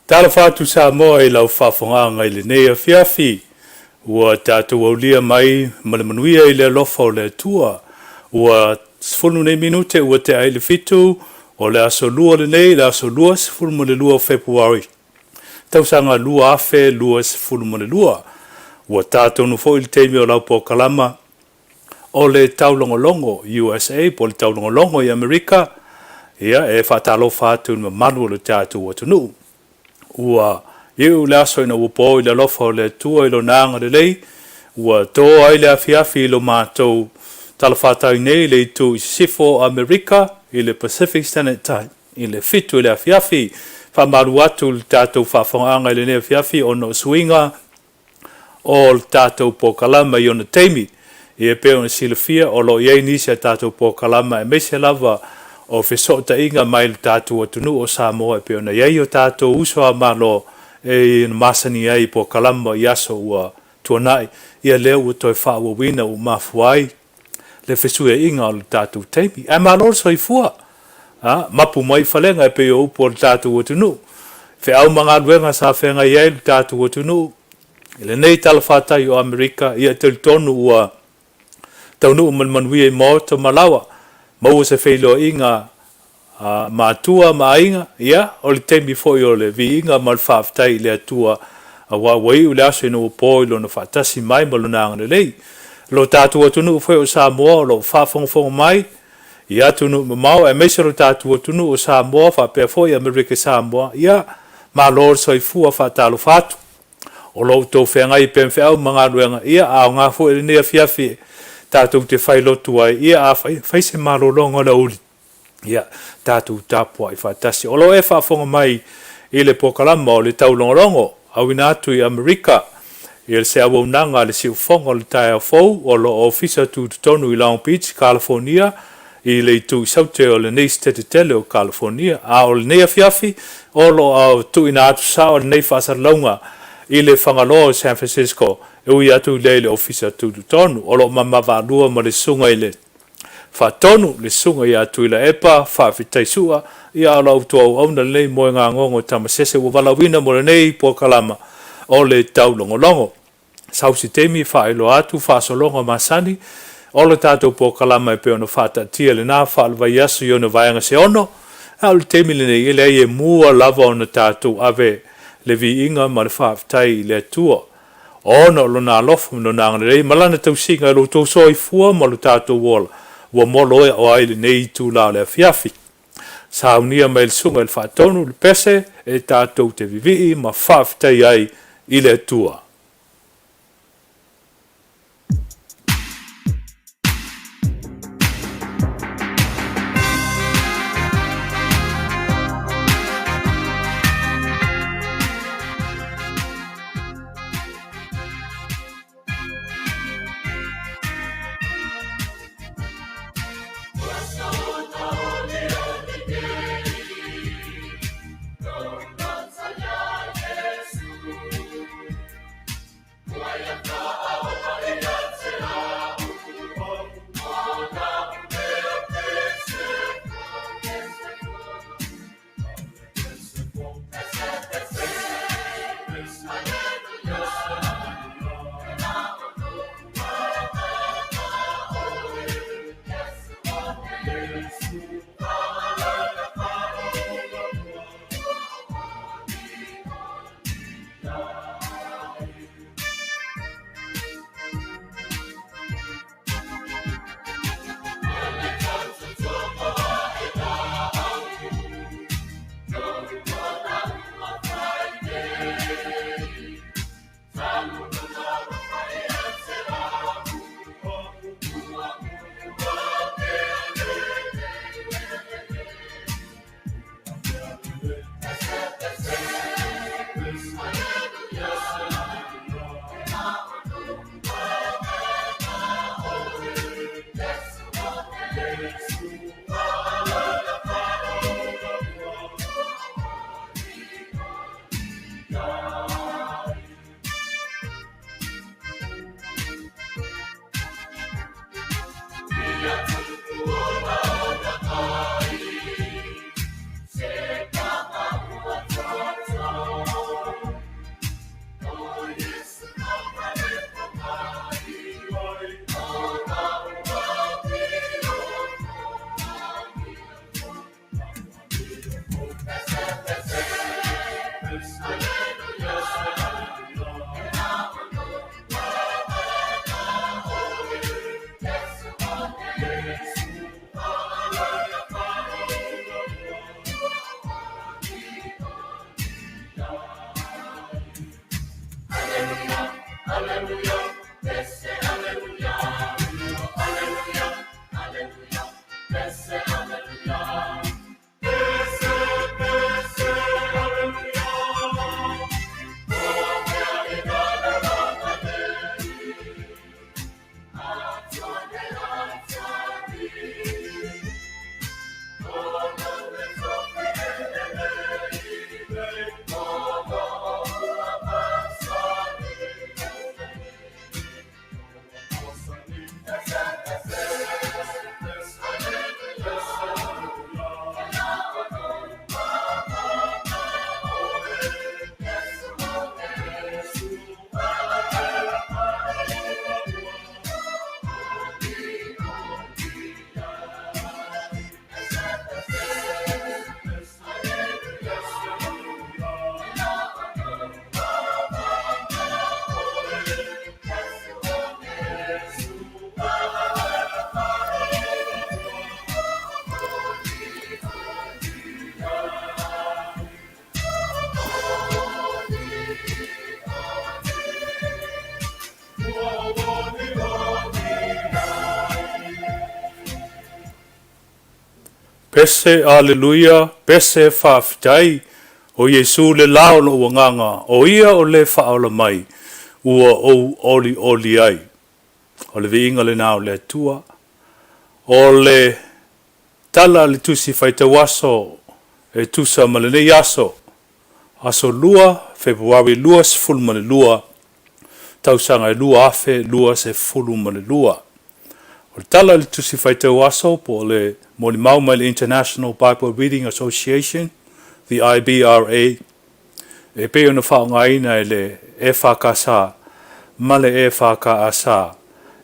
Talofa atu Samoa i lau faafogaaga i lenei afiafi. Ua tatou aulia mai ma le manuia i le alofa o le Atua. Ua 10 nei minute ua tea ai le 7 o le aso 2 lenei, le aso 22 o Fepuari, tausaga 2022. Ua tatonu foi le taimi o lau polokalama o le taulogologo USA po o le taulogologo i Amerika, ia e faatalofa atu i le mamalu o le tatou atunuu. Ua iu le aso ina ua po i le alofa o le Atua i lona agalelei, ua to ai le afiafi i lo matou talafatai nei i le itu i sisifo o Amerika i le Pacific Standard Time i le 7 i le afiafi. Faamalu atu le tatou faafogaaga i lenei afiafi ona o suiga o le tatou polokalama i ona taimi. Ia e pei ona silafia o lo o i ai nisi a tatou polokalama aemaise lava o fesootaiga mai le tatou atunuu o Samoa e pei ona i ai o tatou uso a Malo e masani ai i polokalama i aso ua tuanai. Ia lea ua toe faaauauina ua mafua ai le fesuiaiga o le tatou taimi. Ae malo le soifua, a, mapu mai i falega e pei o upu o le tatou atunuu. Feau ma galuega sa feagai ai le tatou atunuu i lenei talafatai o Amerika, ia e talitonu ua taunuu ma le manuia i maota ma laoa, maua se feiloaiga a matua ma aiga, ia, o le taimi foi o le viiga ma le faafetai i le Atua, aua ua iu le aso ina ua po i Lona faatasi mai ma Lona agalelei. Lo tatou atunuu foi o Samoa o lo o faafogafoga mai, i atunuu mamao aemaise lo tatou atunuu o Samoa faapea foi Amerika Samoa, ia, malo le soifua, faatalofa atu. O lo o outou feagai pea ma feau ma galuega, ia, a aoga foi lenei afiafi tatou te failotu ai, ia, a fai se malologa o le aoauli, ia, tatou tapuai faatasi. O lo o e faafofoga mai i le polokalama o le Taulogologo, auina atu i Amerika, i se auaunaga a le siufofoga o le taeao fou, o lo o ofisa tutotonu i Long Beach, California, i le itu i saute o lenei setete tele o California. A o lenei afiafi, o lo o tuuina atu sao lenei faasalalauga i le fagaloa o San Francisco, e ui atu i lea i le ofisa tutotonu. O lo o mamavaalua ma le susuga i le Faatonu, le susuga ia Tuilaepa Faafetai Sua, ia o la outou auauna lenei moegagogo tamasese ua valaauina mo lenei polokalama o le taulogologo. Sau se taimi faailoa atu faasologa masani o le tatou polokalama e pei ona faataatia i lena faalevaiaso i ona vaega se ono, a o le taimi lenei, e leai e mua lava ona tatou ave le viiga ma le faafetai i le Atua, ona o Lona alofa ma Lona agalelei ma Lana tausiga i lo outou soifua ma lo tatou ola, ua moloeo ai lenei itula o le afiafi. Saunia mai e le Susuga i le Faatonu le pese e tatou te vivii ma faafetai ai i le Atua. Pese Aleluia, pese faafetai, o Iesu le la o lou agaga, o Ia o le faaola mai, ua ou olioli ai. O le viiga lena o le Atua. O le tala a le Tusi Faitau Aso e tusa ma lenei aso, Aso Lua, Fepuari 22, tausaga e 2022. O le tala a le Tusi Faitau Aso po o le molimau mai le International Bible Reading Association, the IBRA, e pei ona faaaogaina e le EFKS ma le EFKS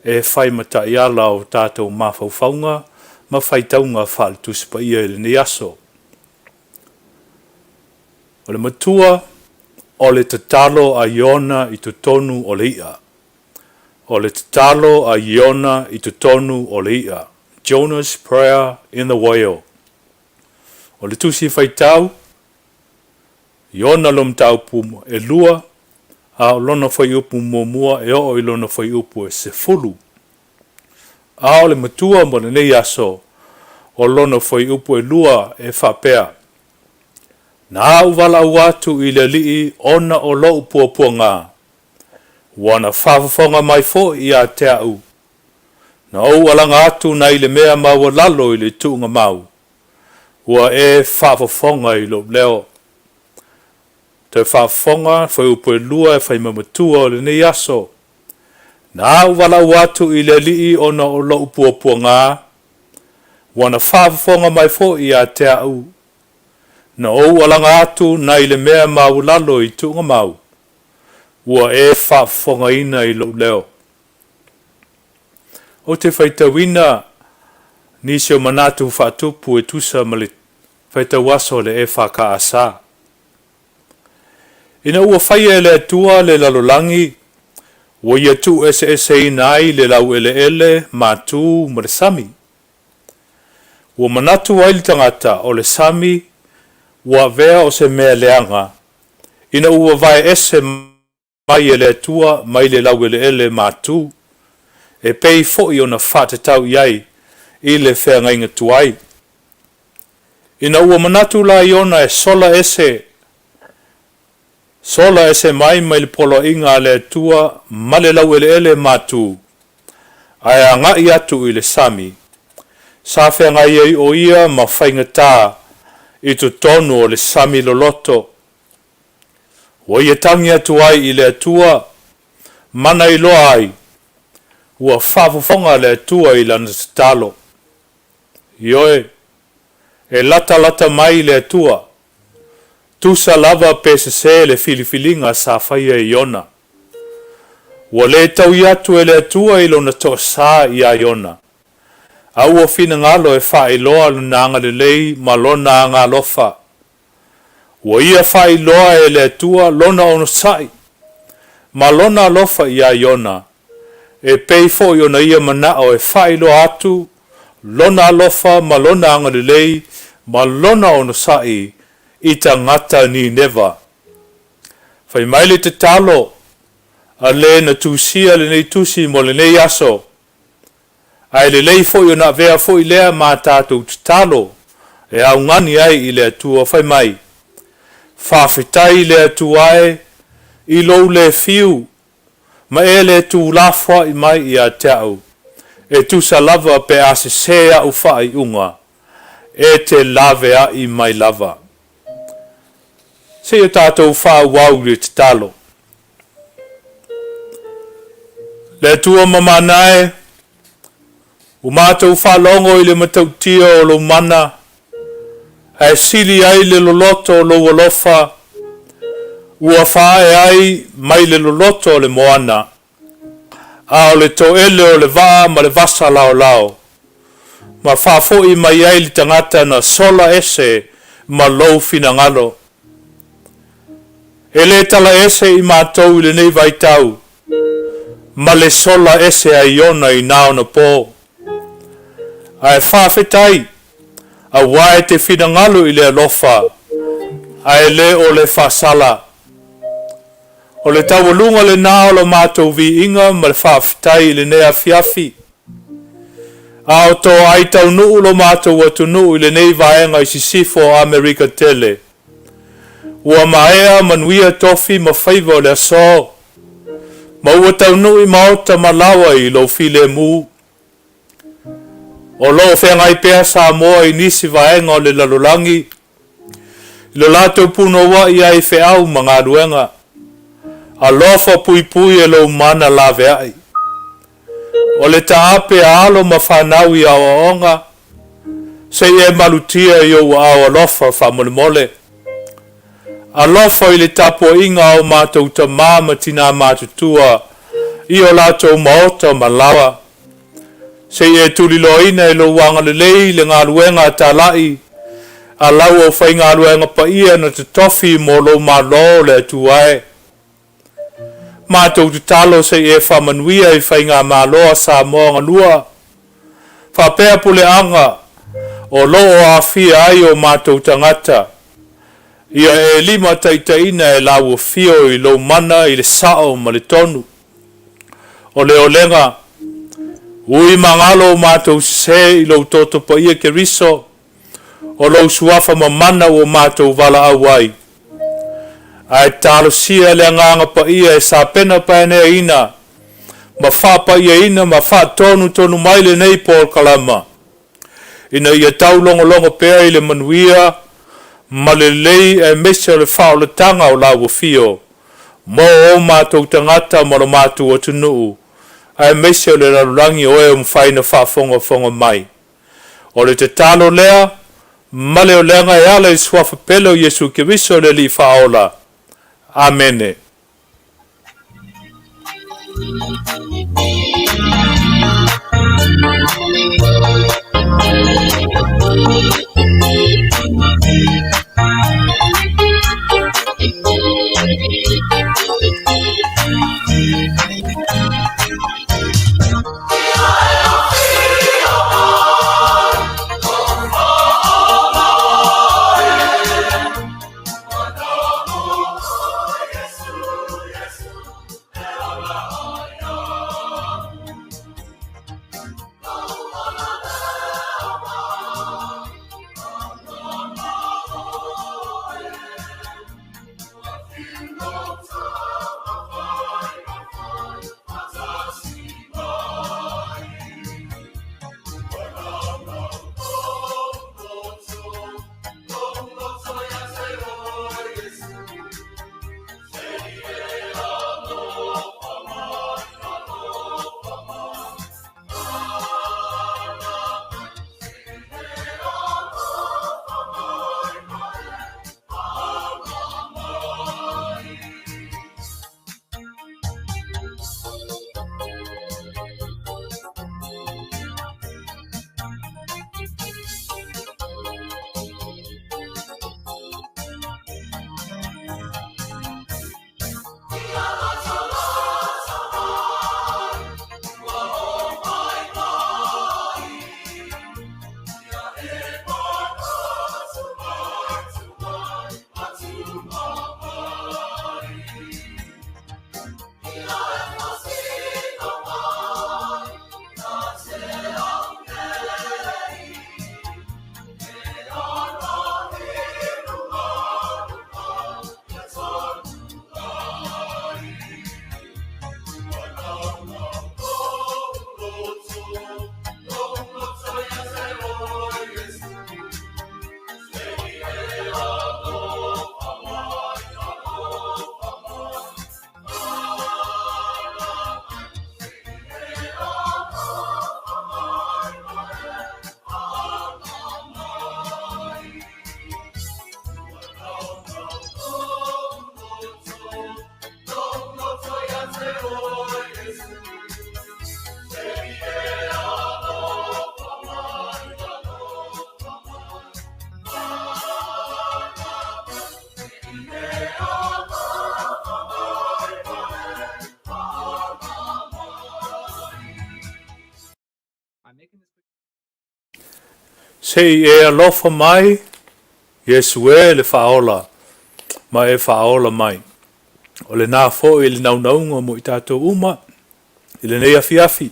e fai ma taiala o tatou mafaufauga ma faitauga faale-Tusi Paia i lenei aso. O le matua o le tatalo a Iona i totonu o le i'a. O le tatalo a Iona i totonu o le i'a. Jonah's prayer in the whale. O le tusi faitau, Iona lo mataupu e lua, a o lona fuaiupu muamua e oo i lona fuaiupu e 10. A o le matua mo lenei aso, o lona fuaiupu e lua e faapea, Na ou valaau atu i le Alii ona o lou puapuaga, ua na faafofoga mai foi ia te au, na ou alaga atu nai le mea maualalo i le tuugamau, ua e faafofoga i lou leo. Toe faafofoga, fuaiupu e lua e fai mai matua o lenei aso. Na ou valaau atu i le Alii ona o lou puapuaga, ua na faafofoga mai foi ia te au, na ou alaga atu nai le mea maualalo i tuugamau, ua e faafofogaina i lou leo. Ou te faitauina nisi o manatu faatupu e tusa ma le faitau aso a le EFKS. Ina ua faia e le Atua le lalolagi, ua ia tuueseeseina ai le laueleele, matu ma le sami. Ua manatu ai le tagata o le sami ua avea o se mea leaga, ina ua vae ese mai e le Atua mai le laueleele matu, e pei foi ona faatatau i ai i le feagaiga tuai. Ina ua manatu la Iona e sola ese, sola ese mai mai le poloaiga a le Atua ma le laueleele matu, ae agai atu i le sami, sa feagai ai o ia ma faigata i totonu o le sami loloto. Ua ia tagi atu ai i le Atua, mana iloa ai, ua faafofoga le Atua i lana tatalo. Ioe, e latalata mai le Atua, tusa lava pe sese le filifiliga sa faia e Iona. Ua le taui atu e le Atua i lona toasa iā Iona, a ua finagalo e faailoa lona agalelei ma lona agaalofa. Ua ia faailoa e le Atua lona onosai ma lona alofa iā Iona, e pei foi ona ia manao e faailoa atu lona alofa ma lona agalelei ma lona onosai i tagata Nineva. Fai mai le tatalo a le na tusia lenei tusi mo lenei aso, Ae lelei foi ona avea foi lea ma tatou tatalo e augani ai i le Atua, fai mai, Faafetai i le Atua e, i lou le fiu, ma e le tuulafoaʻi mai ia te au, e tusa lava pe a sese aʻu faaiuga, e te laveaʻi mai lava. Seia tatou faaauau i le tatalo. Le Atua mamana e, ua matou faalogo i le matautia o lou mana, ae sili ai le loloto o lou alofa, ua faaee ai mai le loloto o le moana, a o le toele o le vaa ma le vasa laolao, ma faafoi mai ai le tagata na sola ese ma lou finagalo. E le tala ese i matou i lenei vaitau, ma le sola ese a Iona i na ona po. Ae faafetai, aua e te finagalo i le alofa, ae le o le faasala. O le taualuga lena o la matou viiga ma le faafetai i lenei afiafi. A o toai taunuu lo matou atunuu i lenei vaega i sisifo o Amerika tele. Ua maea manuia tofi ma faiva o le aso, ma ua taunuu i maota ma laoa i lou filemu. O lo o feagai pea Samoa i nisi vaega o le lalolagi i lo latou punouai ai feau ma galuega. Alofa puipui e lou mana laveai. O le taape a alo ma fanau i aoaoga, se i e malutia i ou aao alofa faamolemole. Alofa i le tapuaiga a o matou tama ma tinā matutua i o latou maota ma laoa. Se i e tuliloaina e lou agalelei le galuega a talai a lau aufaigaluega paia na totofi mo lou Malo o le Atua e. Matou tatalo se i e faamanuia i Faigamalo a Samoa galua faapea puleaga o lo o aafia ai o matou tagata, ia e limataitaiina e lau afio i lou mana i le sao ma le tonu. O le olega, ui magalo o matou sese i lou toto paia Keriso, o lou suafa mamana ua matou valaau ai. Ae talosia le Agaga Paia e sapena paeaneaina ma faapaiaina ma faatonutonu mai lenei polokalama, ina ia taulogologo pea i le manuia ma le lelei aemaise o le faaolataga o lau afio mo o matou tagata ma lo matou atunuu aemaise o le lalolagi o e o mafai ona faafogafoga mai. O le tatalo lea ma le oleaga e ala i le Suafa pele o Iesu Keriso le Alii Faaola. Amene. Se i e alofa mai, Iesu e le Faaola, ma e faaola mai. O lena foi le naunauga mo i tatou uma i lenei afiafi.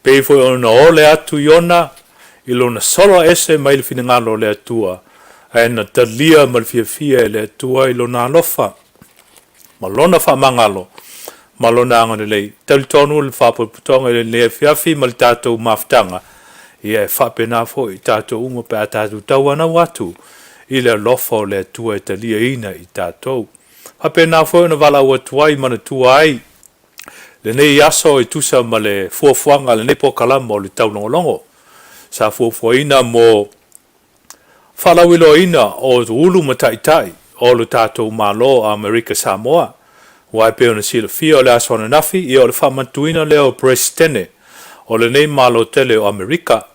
Pei foi ona ole atu Iona i lona solo ese mai le finagalo o le Atua, ae na talia ma le fiafia e le Atua i lona alofa ma lona faamagalo ma lona agalelei. Talitonu le faapotopotoga i lenei afiafi ma le tatou mafutaga, ia e faapena foi i tatou uma pe a tatou tauanau atu i le alofa o le Atua e taliaina i tatou. Faapena foi ona valaau atu ai manatua ai lenei aso e tusa ma le fuafuaga a lenei polokalama o le taulogologo sa fuafuaina mo faalauiloaina o ulu ma taitai o lo tatou Malo o Amerika Samoa. Aua e pei ona silafia o le aso ananafi, ia o le faamanatuina lea o Peresetene o lenei Malo tele o Amerika.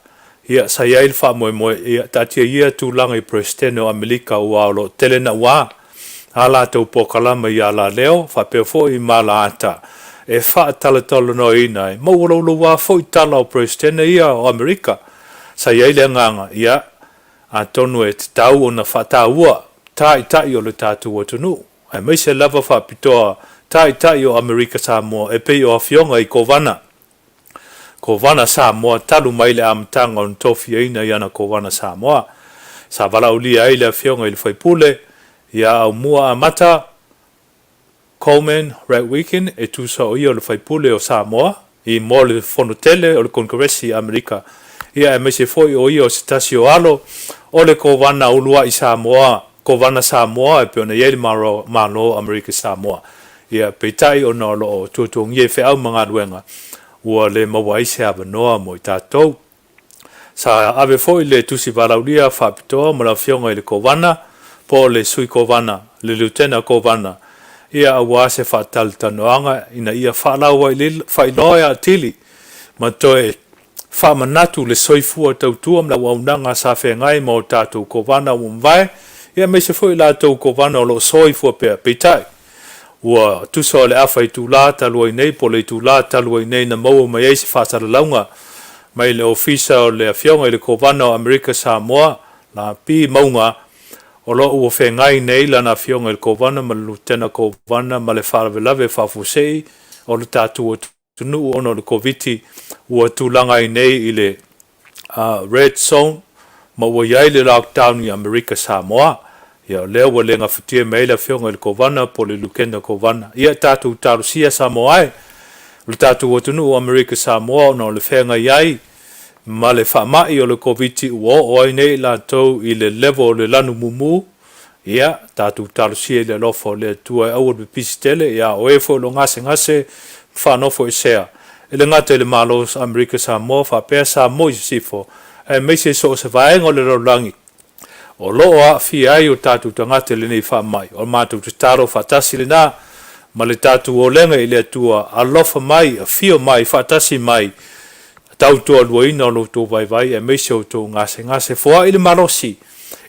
Ia, sa i ai le faamoemoe, ia, taatia ia tulaga i Peresetene o Amerika aua o lo o tele naua a latou polokalama i alaleo faapea foi ma alaata e faatalatalanoaina ai ma ua louloua foi tala o Peresetene ia o Amerika. Sa i ai le agaga, ia, atonu e tatau ona faataua taitai o le tatou atunuu, aemaise lava faapitoa taitai o Amerika Samoa e pei o Afioga i Kovana, Kovana Samoa talu mai le amataga o na tofiaina i ana Kovana Samoa. Sa valaaulia ai le Afioga i le Faipule ia Aumua Amata Coleman Ratweekin e tusa o ia o le Faipule o Samoa i mo le Fono Tele o le Konekaresi i Amerika, ia aemaise foi o ia o se tasi o alo o le Kovana Uluai Samoa, Kovana Samoa e pei ona i ai le Malo o Amerika Samoa. Ia, peitai ona o lo o tuatuagia i feau ma galuega, ua le maua ai se avanoa mo i tatou. Sa ave foi le tusi valaaulia faapitoa ma le Afioga i le Kovana, po o le Sui Kovana, le Lutena Kovana, ia aua se faatalatalanoaga ina ia faalauailoa atili ma toe faamanatu le soifua tautua ma le auaunaga sa feagai ma o tatou Kovana ua mavae, ia aemaise foi i latou Kovana o lo o soifua pea. Peitai, ua tusa o le afa itula talu ai nei po o le itula talu ai nei na maua mai ai se faasalalauga mai le Ofisa o le Afioga i le Kovana o Amerika Samoa, Lapi Mauga, o lo o ua feagai nei lana Afioga i le Kovana ma le Lutena Kovana ma le faalavelave faafuasei o le tatou atunuu ona o le Koviti ua tulaga ai nei i le Red Zone ma ua i ai le lockdown i Amerika Samoa. Ia o lea ua le gafatia mai ai le Afioga i le Kovana po o le Lukena Kovana. Ia tatou talosia Samoa e, o le tatou atunuu o Amerika Samoa ona o le feagai ai ma le faamai o le Koviti ua oo ai nei i latou i le level o le lanu mumu. Ia, tatou talosia i le alofa o le Atua e aua le pipisi tele, ia o e foi o lo o gasegase ma faanofoesea, e le gata i le Malo o Amerika Samoa faapea Samoa i Sisifo, aemaise so o se vaega o le lalolagi o lo o aafia ai o tatou tagata i lenei faamai. O le matou tatalo faatasi lena ma le tatou olega i le Atua, alofa mai, afio mai, faatasi mai, tautoaluaina o lo outou vaivai aemaise o outou gasegase, foai le malosi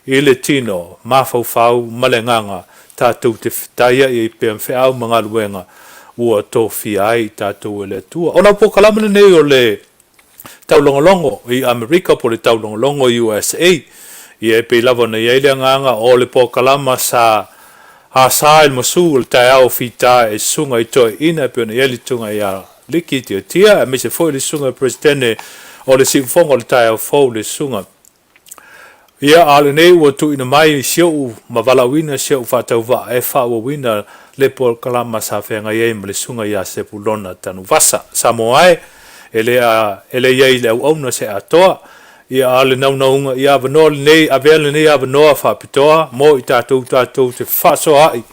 i le tino, mafaufau ma le agaga tatou te fetaiai ai pea ma feau ma galuega ua tofia ai i tatou e le Atua. O lau polokalame lenei o le Taulogologo i Amerika po o le Taulogologo USA, ia e pei lava ona i ai le agaga o le polokalama sa asa i le masu o le taeao o fita e susuga i toeaiina e pei ona i ai le susuga ia Liki Tiatia aemaise foi le susuga i le Peresetene o le Siufofoga o le Taeao Fou le susuga Ia, a o lenei ua tuuina mai si ou ma valaauina si ou faatauvaa e faaauauina le polokalama sa feagai ai ma le Susuga ia Sepulona Tanuvasa. Samoa e, e le a, e le i ai i le auauna se atoa. Ia, a o le naunauga, ia avanoa lenei, avea lenei avanoa faapitoa mo i tatou tatou te fefaasoaai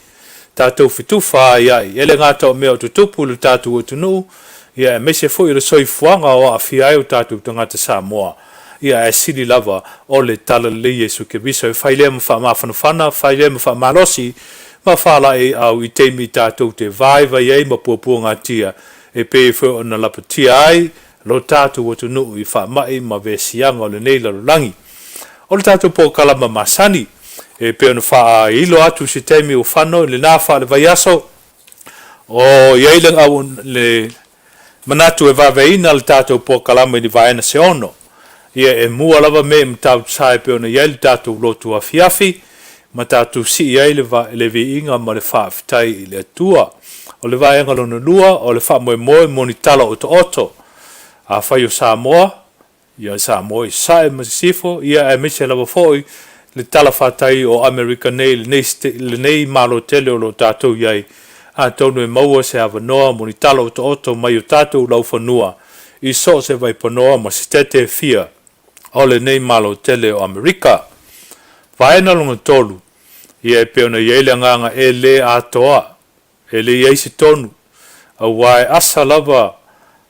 tatou fetufaaiai, e le gata o mea o tutupu i lo tatou atunuu, ia aemaise foi o le soifuaga o aafia ai o tatou tagata Samoa. Ia ae sili lava o le Talalelei Iesu Keriso e fai lea ma faamafanafana, fai lea ma faamalosi, ma faalaeiau i taimi tatou te vaivai ai ma puapuagatia e pei foi ona lapatia ai lo tatou atunuu i faamai ma vesiaga o lenei lalolagi. O le tatou polokalama masani, e pei ona faailo atu i se taimi ua fano i lena faale-vaiaso, o i ai le, le manatu e vaveina le tatou polokalama i ni vaena se ono. Ia e mua lava mea i Matautu-sa e pei ona i ai le tatou lotu afiafi, ma tatou sii ai le, le viiga ma le faafetai i le Atua. O le vaega lona lua, o le faamoemoe mo ni tala otooto. Afai o Samoa, ia Samoa i Sasae ma Sisifo, ia aemaise lava foi le talafatai o Amerika nei i lenei, lenei Malo tele o lo o tatou i ai, atonu e maua se avanoa mo ni tala otooto mai o tatou laufanua i so o se vaipanoa ma Setete e fia o lenei Malo tele o Amerika. Vaega lona tolu, ia e pei ona i ai le agaga e le atoa, e le i ai se tonu, aua e asa lava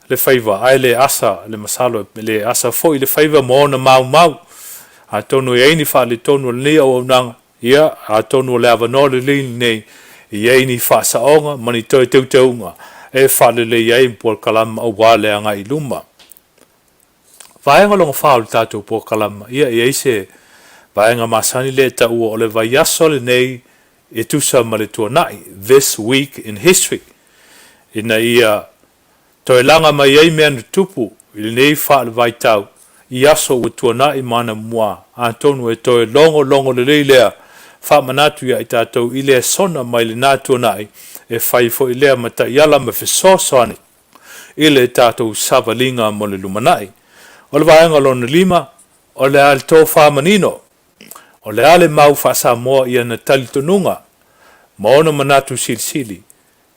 le faiva ae le asa le masalo, e le asa foi le faiva ma ona maumau. Atonu e i ai ni faaletonu o lenei auaunaga, ia, atonu o le avanoa lelei lenei e i ai ni faasaoga ma ni toe teuteuga e faaleleia ai polokalama aua le agai i luma. Vaega lona fa o le tatou polokalama, ia, e i ai se vaega masani lea e taua o le vaiaso lenei e tusa ma le tuanai, This Week in History, ina ia toe laga mai ai mea na tutupu i lenei faalevaitau i aso ua tuanai ma anamua, atonu e toe logologo lelei lea faamanatu ia i tatou i lesona mai lena tuanai e fai foi lea ma taiala ma fesoasoani i le tatou savaliga mo le lumanai. O le vaega lona lima, o le a le tofa manino, o le a le mau faa-Samoa i ana talitonuga ma ona manatu silisili,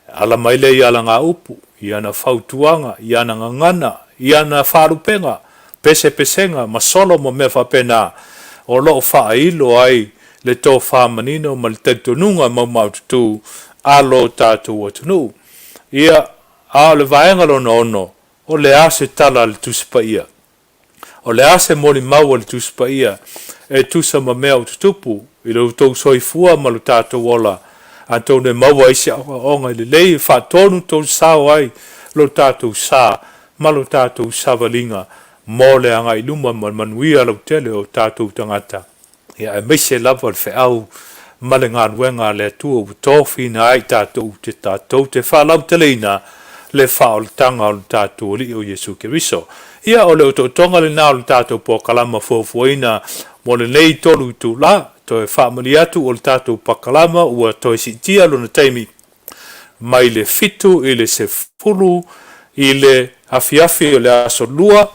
e ala mai lea i alagaupu, i ana fautuaga, i ana gagana, i ana faalupega, pesepesega ma solo ma mea faapena, o lo o faailo ai le tofa manino ma le talitonuga maumaututu a lo tatou atunuu. Ia, a o le vaega lona ono, o le a se tala a le Tusi Paia? O le a se molimau a le Tusi Paia e tusa ma mea o tutupu i lo outou soifua ma lo tatou ola, atonu e maua ai se aoaoga lelei e faatonu tou sao ai lo tatou sa ma lo tatou savaliga mo le agai i luma ma le manuia lautele o tatou tagata? Ia, aemaise lava le feau ma le galuega a le Atua ua tofiina ai tatou te tatou te faalauteleina le faaolataga o le tatou Alii o Iesu Keriso. Ia, o le otootoga lena o le tatou polokalama fuafuaina mo lenei tolu itula. Toe faamalie atu o le tatou pakalama ua toe siitia lona taimi mai le 7 i le 10 i le afiafi o le aso Lua,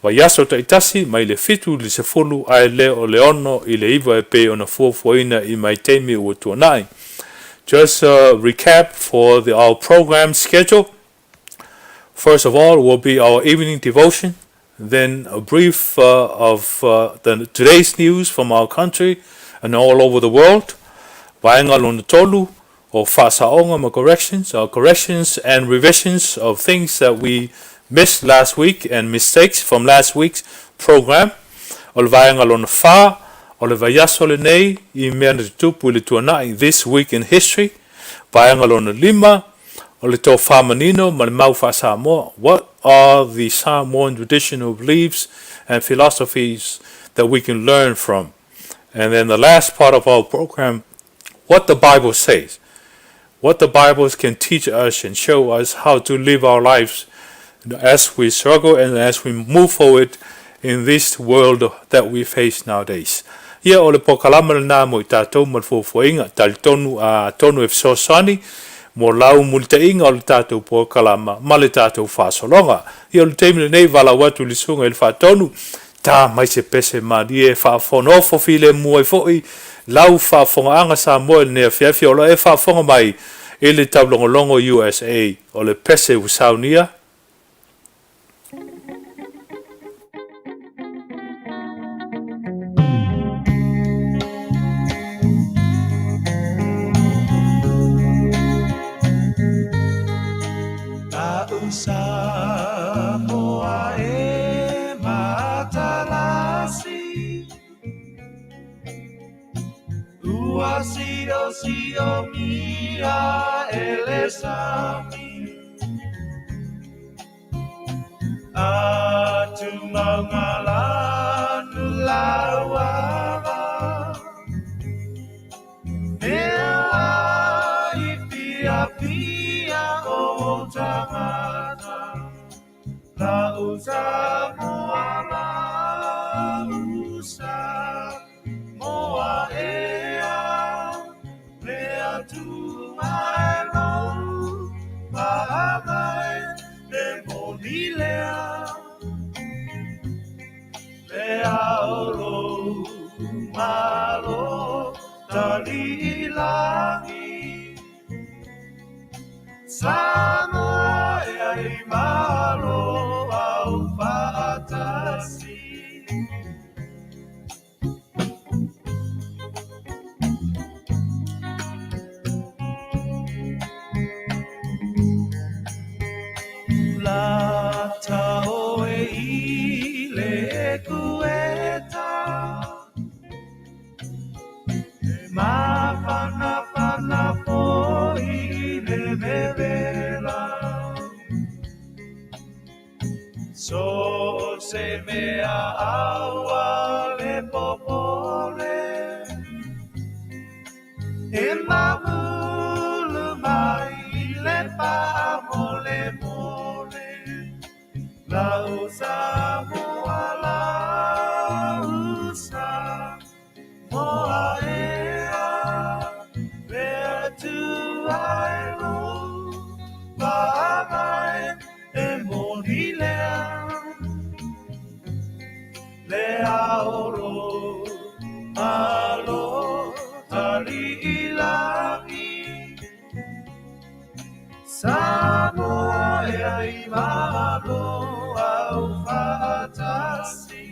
vaiaso taitasi mai le 7 i le 10 ae le o le 6 i le 9 e pei ona fuafuaina i vaitaimi ua tuanai. Just a recap for our program schedule. First of all will be our evening devotion, then a brief of today's news from our country and all over the world. Vaega lona tolu o faasaoga ma corrections, corrections and revisions of things that we missed last week and mistakes from last week's program. O le vaega lona fa, o le vaiaso lenei i mea na tutupu i le tuanai, this week in history. Vaega lona lima, o le tofa manino ma le mau faa-Samoa, what are the Samoan traditional beliefs and philosophies that we can learn from? And then the last part of our program, what the Bible says. What the Bible can teach us and show us how to live our lives as we struggle and as we move forward in this world that we face nowadays. Ia, o le polokalama lena mo i tatou ma le fuafuaina, talitonu atonu e fesoasoani mo lau mulitaiga o le tatou polokalama ma le tatou faasologa. Ia, o le taimi lenei, valaau atu i le susuga i le faatonu, ta mai se pese malie e faafonofo filemu ai foi lau faafofogaaga Samoa i lenei afiafi o lo o e faafofoga mai i le taulogologo USA. O le pese ua saunia. La'u Samoa e matalasi Ua siosiomia e le sami Atu mauga lanu lauala Mea i piapia o tagata La'u Samoa la'u Samoa ea Mea tu mai lou paaga e, le moni lea. Le ao lou malo tali i lagi Samoa e ai malo au faatasi. Lata oe i le ekueta, E mafanafana foi i le vevela. So se mea aua le popole, E mamulu mai i le faamolemole, Lau Samoa, lau Samoa ea, Le Atua e lou faavae e moni lea, Le ao lou Malo tali i lagi, Samoa e ai malo au faatasi.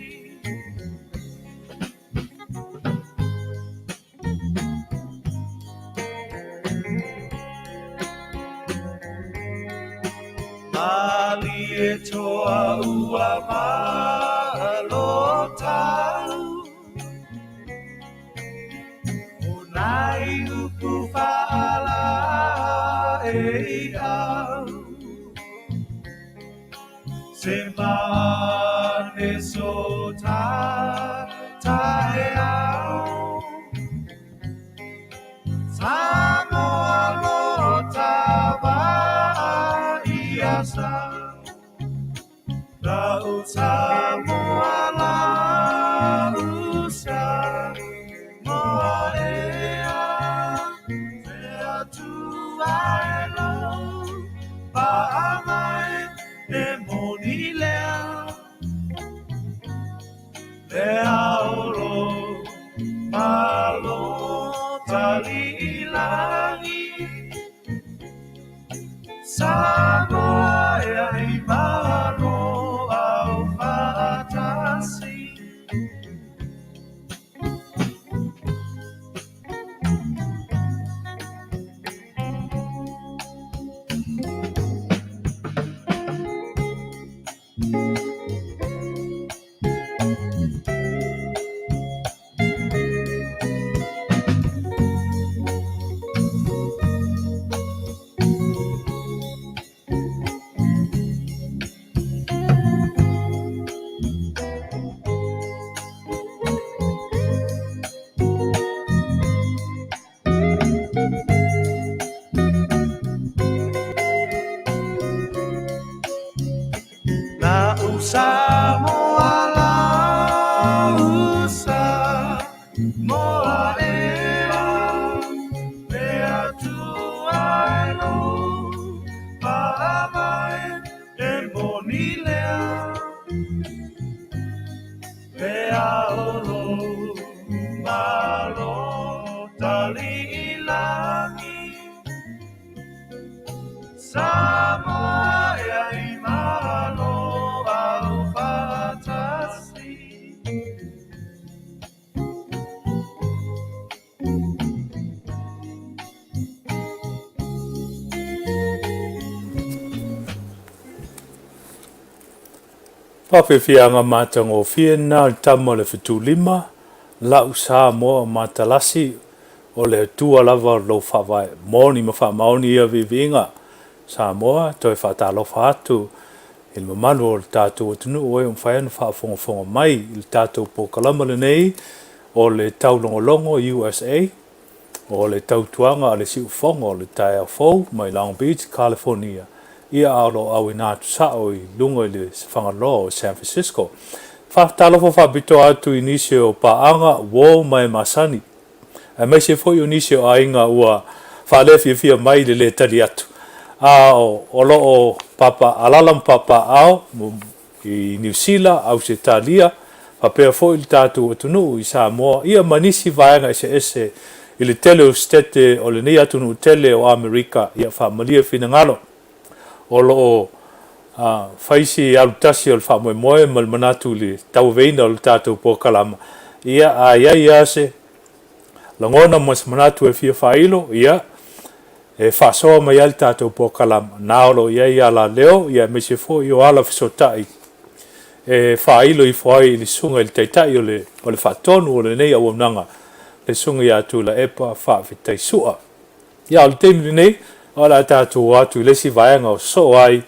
Malie toa ua malo tau, O nai upu faala e i au, Se mane so ta taeao, Samoa lo ta vaa ia sa, Lau Samoa lau Samoa ea, Te Atua e lou faavae e moni lea, Le ao lou malo tali i lagi, Samoa e ai malo au faatasi. Lau Samoa, lau Samoa ea, Le Atua e lou faavae e moni lea, Le ao lou malo tali i lagi, Samoa e ai malo au faatasi. Faafiafiaga matagofie lena o le tama o le Fetulima, lau Samoa matalasi, o le Atua lava o lou faavae moni ma faamaoni ia viiviiga. Samoa, toe faatalofa atu i le mamalu o le tatou atunuu ua mafai ona faafogafoga mai i le tatou polokalama lenei o le Taulogologo USA, o le tautuaga a le siufofoga o le taeao fou mai Long Beach, California, ia a o lo o auina atu sao i luga i le Fagaloa o San Francisco. Faatalofa faapitoa atu i nisi o paaga, uo ma e masani, aemaise foi o nisi o aiga ua faalefiafia mai i le lē tali atu, a o lo o papa alala ma papaaao i Niu Sila, Ausetalia. Faapea foi le tatou atunuu i Samoa, ia ma nisi vaega eseese i le tele o Setete o lenei atunuu tele o Amerika, ia faamalie finagalo. O lo o fai si alu tasi o le faamoemoe ma le manatu i le tauaveina o le tatou polokalama, ia a i ai lava se lagona ma se manatu e fia faailo, ia e faasoa mai ai le tatou polokalama, na o lo o i ai alaleo, ia aemaise foi o ala fesootai e faailo ifo ai i le susuga i le Taitai o le o le Faatonu o lenei auaunaga, le Susuga ia Tuilaepa Faafetai Sua. Ia, o le taimi lenei, o le a tatou o atu i le isi vaega o sosoo ai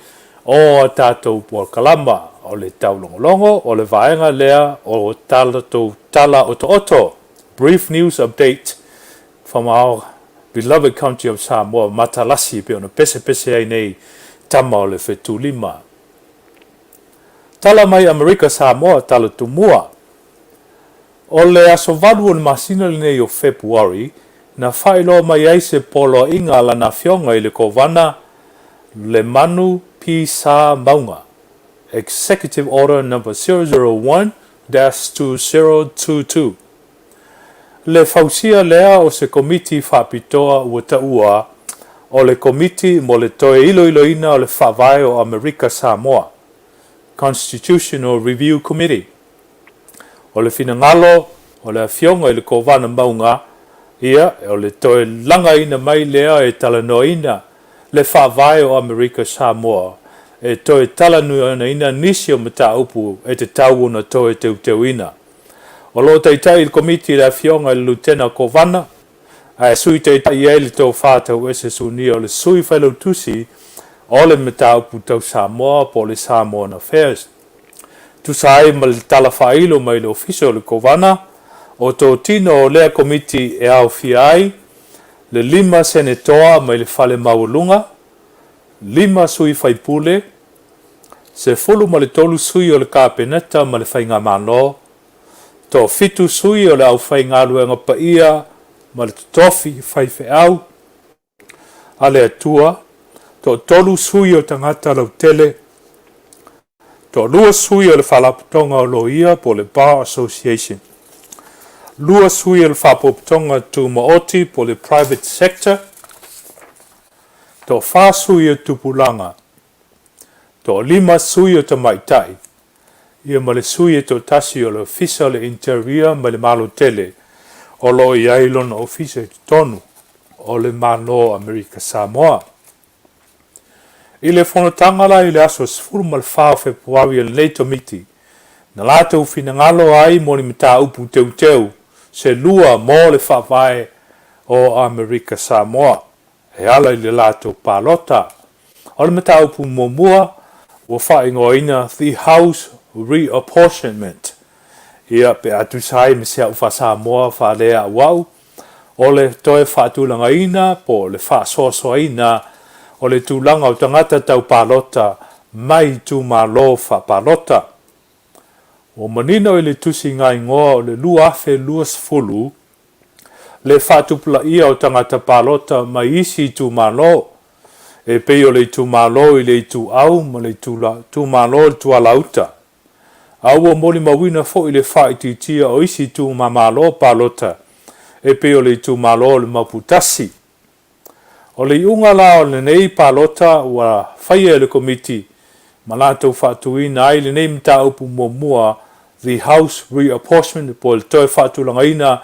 o a tatou polokalama o le taulogologo, o le vaega lea o tatou tala otooto, Brief News Update from our beloved country of Samoa, matalasi e pei ona pesepese ai nei tama o le fetulima. Tala mai Amerika Samoa, tala tumua. O le aso 8 o le masina lenei o Fepuari, na faailoa mai ai se poloaiga a lana afioga i le Kovana Lemanu P. Sa Mauga, Executive Order No. 001-2022. Le fausia lea o se komiti faapitoa ua taua o le Komiti mo le Toe Iloiloina o le Faavae o Amerika Samoa, Constitutional Review Committee. O le finagalo o le Afioga i le Kovana Mauga, ia, o le toe lagaina mai lea e talanoaina le Faavae o Amerika Samoa, e toe talanoaina nisi o mataupu e tatau ona toe teuteuina. O lo o taitai i le Komiti le Afioga i le Lutena Kovana, ae Sui Taitai ai le Tofa Tauese Sunia o le Sui Failautusi o le Mataupu Tau Samoa po o le Samoan Affairs. Tusa ai ma le tala faailo mai le Ofisa o le Kovana, o totino o lea Komiti e aofia ai le 5 Senetoa mai le Fale Maualuga, 5 sui faipule, 13 sui o le Kapeneta ma le Faigamalo, toafitu sui o le aufaigaluega paia ma le totofi faifeau a le Atua, toatolu sui o tagata lautele, toalua sui o le Faalapotopotoga o Loia po o le Bar Association, 2 sui o le Faapotopotoga Tumaoti po o le Private Sector, toafa sui o tupulaga, toalima sui o tamaitai, ia ma le sui e toatasi o le Ofisa o le Interior mai le Malo Tele o lo o i ai lona ofisa i totonu o le Malo o Amerika Samoa. I le fonotaga la i le aso 14 o Fepuari a lenei Komiti, na latou finagalo ai mo ni mataupu teuteu se lua mo le Faavae o Amerika Samoa e ala i le latou palota. O le mataupu muamua ua faaigoaina The House Reapportionment, ia pe a tusa ai ma si au faa-Samoa faaleauau, o le toe faatulagaina po o le faasoasoaina o le tulaga o tagata tau palota mai itumalo faapalota. Ua manino i le tusiga igoa o le 2020 le faatupulaia o tagata palota mai isi itumalo, e pei o le itumalo i le Ituau ma le itumalo i le Tualauta, a ua molimauina foi le faaitiitia o isi itumamalo palota e pei o le itumalo o le Maoputasi. O le iuga la o lenei palota ua faia e le Komiti ma latou faatuina ai lenei mataupu muamua The House Reapportionment po o le toe faatulagaina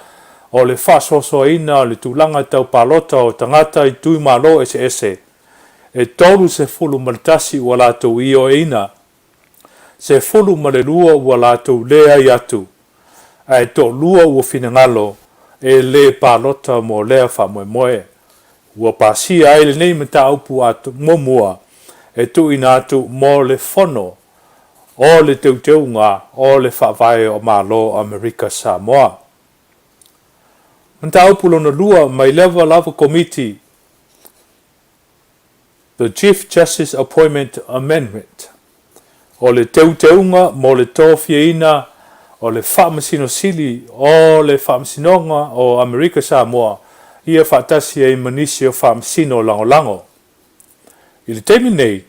o le faasoasoaina o le tulaga tau palota o tagata i tuimalo eseese e 31 ua latou ioeina, 12 ua latou leai atu, ae toalua ua finagalo e le palota mo lea faamoemoe. Ua pasia ai lenei mataupu muamua e tuuina atu mo le Fono o le Teuteuga o le Faavae o Malo o Amerika Samoa. Mataupu lona lua mai leva lava Komiti The Chief Justice Appointment Amendment, o le teuteuga mo le tofiaina o le Faamasino Sili o le Faamasinoga o Amerika Samoa ia faatasi ai ma nisi o Faamasino Lagolago. I le taimi nei,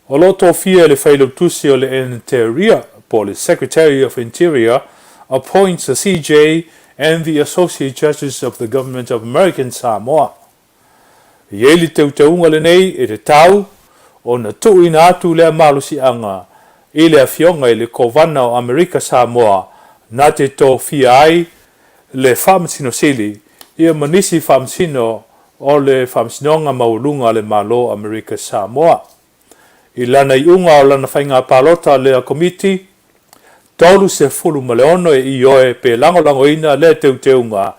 o lo o tofia e le Failautusi o le Interior po o le Secretary of Interior appoints the CJ and the Associate Judges of the Government of American Samoa. E i ai le teuteuga lenei e tatau ona tuuina atu lea malosiaga i le Afioga i le Kovana o Amerika Samoa na te tofia ai le Faamasino Sili ia ma nisi Faamasino o le Faamasinoga Maualuga a le Malo o Amerika Samoa. I lana iuga o lana faiga palota lea Komiti, 36 e ioe pe lagolagoina lea teuteuga,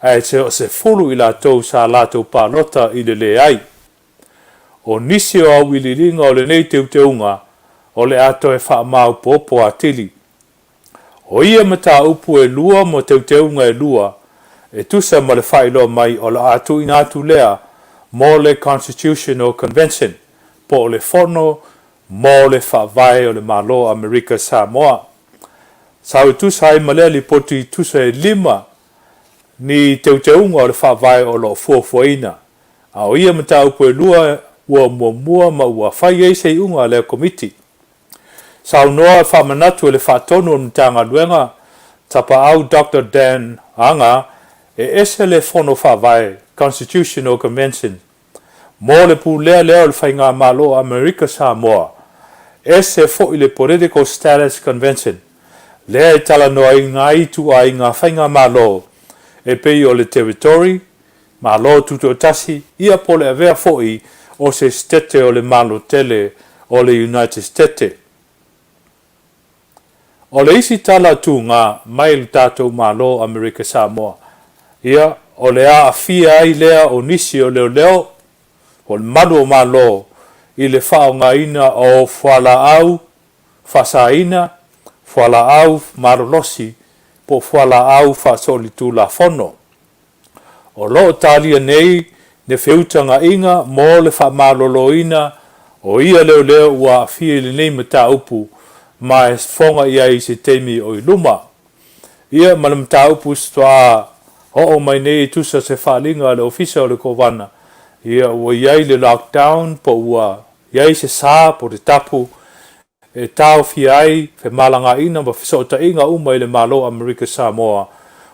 ae 10 i latou sa latou palota i le leai. O nisi o auiliiliga o lenei teuteuga o le a toe faamaopoopo atili. O ia mataupu e lua ma teuteuga e lua e tusa ma le faailoa mai o le a tuuina atu lea mo le Constitutional Convention po o le Fono mo le Faavae o le Malo o Amerika Samoa. Sau e tusa ai ma lea lipoti tusa e lima ni teuteuga o le Faavae o lo o fuafuaina, a o ia mataupu e lua ua muamua ma ua fai ai se iuga a lea Komiti. Saunoa e faamanatu e le Faatonu o le Matagaluega, Tapaau Doctor Dan Aga, e ese le Fono Faavae, Constitutional Convention, mo le pulea lea o le Faigamalo o Amerika Samoa, ese foi le Political Status Convention, lea e talanoaina ai ituaiga faigamalo e pei o le Territory, Malo Tutoatasi, ia po o le avea foi o se Setete o le Malo tele o le United Stete. O le isi tala tuga mai le tatou Malo Amerika Samoa, ia, o le aafia ai lea o nisi o leoleo, po o le malu o Malo i le faaaogaina o fualaau faasaina, fualaau malolosi po o fualaau faasolitulafono. O lo o talia nei le feutagaiga mo le faamaloloina o ia leoleo ua aafia i lenei mataupu ma e fofoga i ai i se taimi o i luma. Ia ma le mataupu faatoa oo mai nei e tusa se faaaliga a le Ofisa o le Kovana, ia ua i ai le lockdown po ua i ai se sa po o se tapu e taofia ai femalagaaiga ma fesootaiga uma i le Malo o Amerika Samoa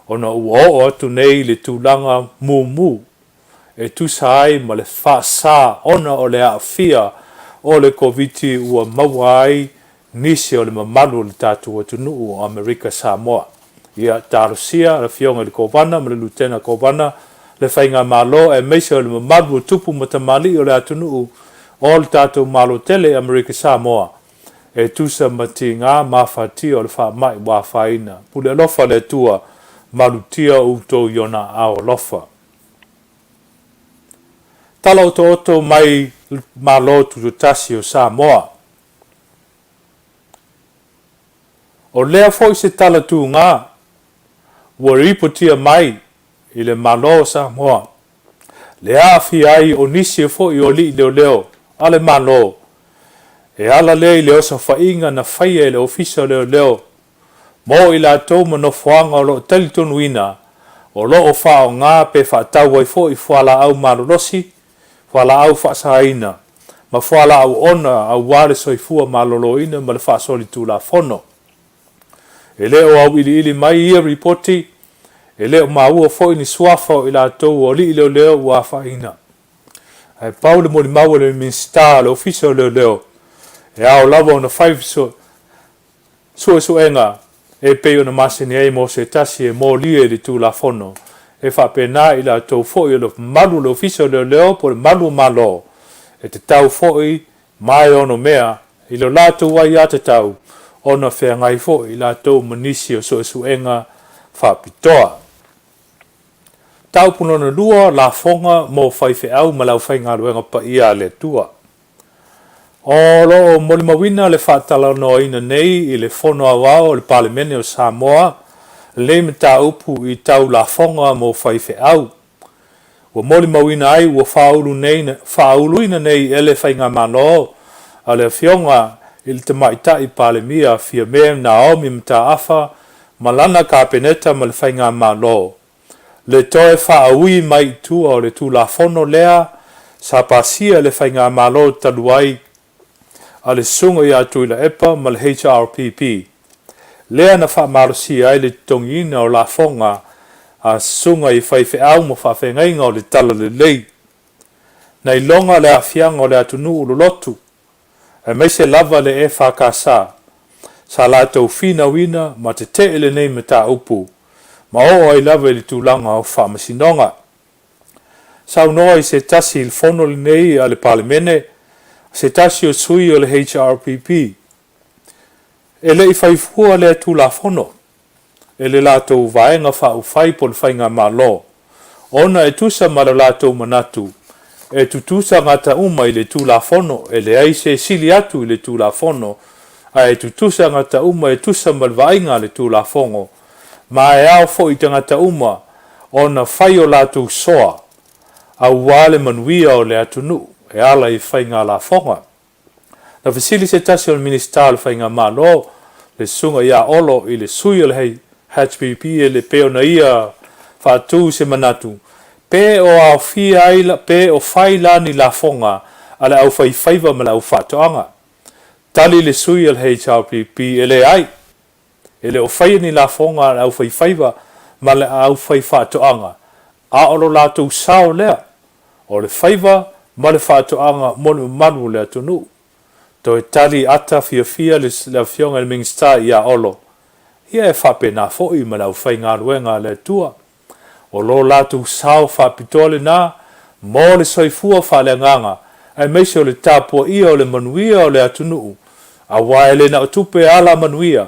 ona ua oo atu nei i le tulaga mumu e tusa ai ma le faasa ona o le aafia o le Koviti ua maua ai nisi o le mamalu o le tatou atunuu o Amerika Samoa. Ia talosia le Afioga i le Kovana ma le Lutena Kovana, le Faigamalo aemaise o le mamalu o tupu ma tamalii o le atunuu o le tatou Malo tele Amerika Samoa e tusa ma tiga ma afatia o le faamai ua afaina. Pule alofa le Atua, malutia outou i ona aao alofa. Tala otooto mai Malo Tutoatasi o Samoa. O lea foi se tala tuga ua ripotia mai i le Malo o Samoa, le aafia ai o nisi foi o alii leoleo a le Malo, e ala lea i le osofaiga na faia e le Ofisa o Leoleo mo i latou ma nofoaga o lo o talitonuina o lo o faaaoga pe faatau ai foi fualaau malolosi fualaau faasaina, ma fualaau ona aua le soifua maloloina ma le faasolitulafono. E le o auiliili mai ia ripoti, e le o maua foi ni suafa o i latou o alii leoleo ua afaina. Ae pau le molimau a le Minisita o le Ofisa o Leoleo, e ao lava ona fai Suesuega e pei ona masani ai mo se tasi e molia i le Tulafono, e faapena i latou foi o le malu o le Ofisa o Leoleo po o le malu o Malo, e tatau foi ma e ono mea i lo latou aiatatau ona feagai foi i latou ma nisi o suesuega faapitoa. Mataupu Lona Lua, Lafoga mo Faifeau ma le Aufaigaluega Paia a le Atua. O lo o molimauina le faatalanoaina nei i le Fono Aoao o le Palemene o Samoa lenei mataupu i tau lafoga mo faifeau. Ua molimauina ai ua faauluina nei e le Faigamalo a le Afioga i le Tamaitai Palemia Fiame Naomi Mataafa ma lana Kapeneta ma le Faigamalo le toe faaui mai i tua o le Tulafono lea sa pasia e le Faigamalo talu ai a le Susuga ia Tuilaepa ma le HRPP, lea na faamalosia ai le totogiina o lafoga a susuga i faifeau ma faafeagaiga o le Talalelei. Na iloga le aafiaga o le atunuu lolotu, aemaise lava le EFKS, sa latou finauina ma tetee lenei mataupu ma oo ai lava i le tulaga o faamasinoga. Saunoa i se tasi i le fono lenei a le Palemene se tasi o sui o le HRPP, e le i fai fua lea Tulafono e le latou Vaega Faaupufai po o le Faigamalo, ona e tusa ma lo latou manatu e tutusa gata uma i le Tulafono, e leai se sili atu i le Tulafono, ae tutusa gata uma e tusa ma le vaaiga a le Tulafono, ma e ao foi i tagata uma ona fai o latou soa aua le manuia o le atunuu e ala i faiga lafoga. Na fesili se tasi o le Minisita o le Faigamalo, le Susuga ia Olo i le sui o le HPP e le pei ona ia faatu se manatu pe o aofia ai pe o fai la ni lafoga a le aufaifaiva ma le aufaatoaga. Tali le sui o le HRPP e leai. E le o faia ni lafoga a le aufaifaiva ma le aufaifaatoaga, a o lo latou sao lea, o le faiva ma le faatoaga mo le mamalu o le atunuu. Toe tali ata fiafia le Afioga i le Minisita ia Olo, Ia e faapena foi ma le aufaigaluega a le Atua. O lo latou sao faapitoa lena mo le soifua faaleagaga aemaise o le tapuaia o le manuia o le atunuu, aua e le na o tupe e ala manuia,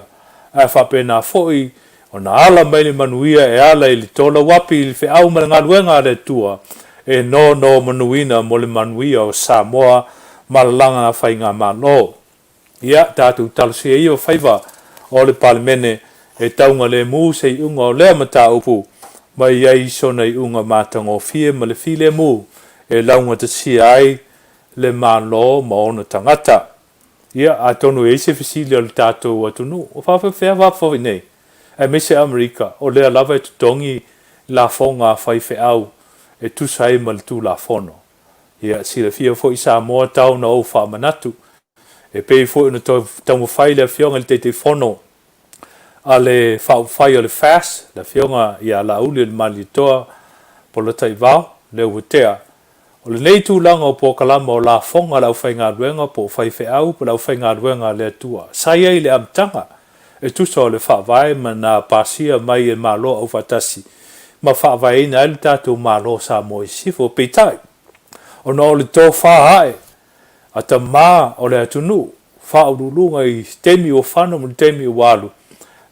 ae faapena foi ona ala mai le manuia e ala i le tolauapi i le feau ma le galuega a le Atua e nonomanuina mo le manuia o Samoa ma lana faigamalo. Ia, tatou talosia ia faiva o le Palemene e taugalemu se iuga o lea mataupu ma i ai sona iuga matagofie ma le filemu e laugatasia ai le Malo ma ona tagata. Ia, atonu e i ai se fesili a le tatou atunuu, o faafefea fafo nei, aemaise Amerika, o lea lava e totogi lafoga a faifeau e tusa ai ma le Tulafono. Ia, silafia foi Samoa tau na ou faamanatu, e pei foi ona taumafai le Afioga i le Taitaifono a le Faaupufai o le FAS, le Afioga ia Laauli o le Malietoa Polataivao, lea ua tea. O lenei tulaga o polokalama o lafoga a le aufaigaluega po o faifeau po o le aufaigaluega a le Atua, sa i ai i le amataga e tusa o le Faavae ma na pasia mai e Malo Aufaatasi ma faavaeina ai le tatou Malo o Samoa i Sisifo. Peitai, ona o le tofa ae a tama o le atunuu, faauluuluga i taimi ua fano ma le taimi ua alu,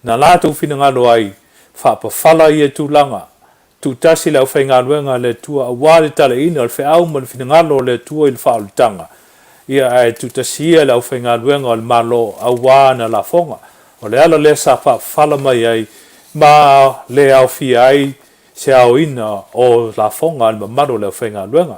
na latou finagalo ai, faapafala ia tulaga, tuutasi le aufaigaluega a le Atua aua le talaina o le feau ma le finagalo o le Atua i le faaolataga, ia ae tuutasi ia le aufaigaluega o le Malo aua ana lafoga. O le ala lea sa faapafala mai ai ma le aofia ai se aoina o lafoga a le mamalu o le aufaigaluega.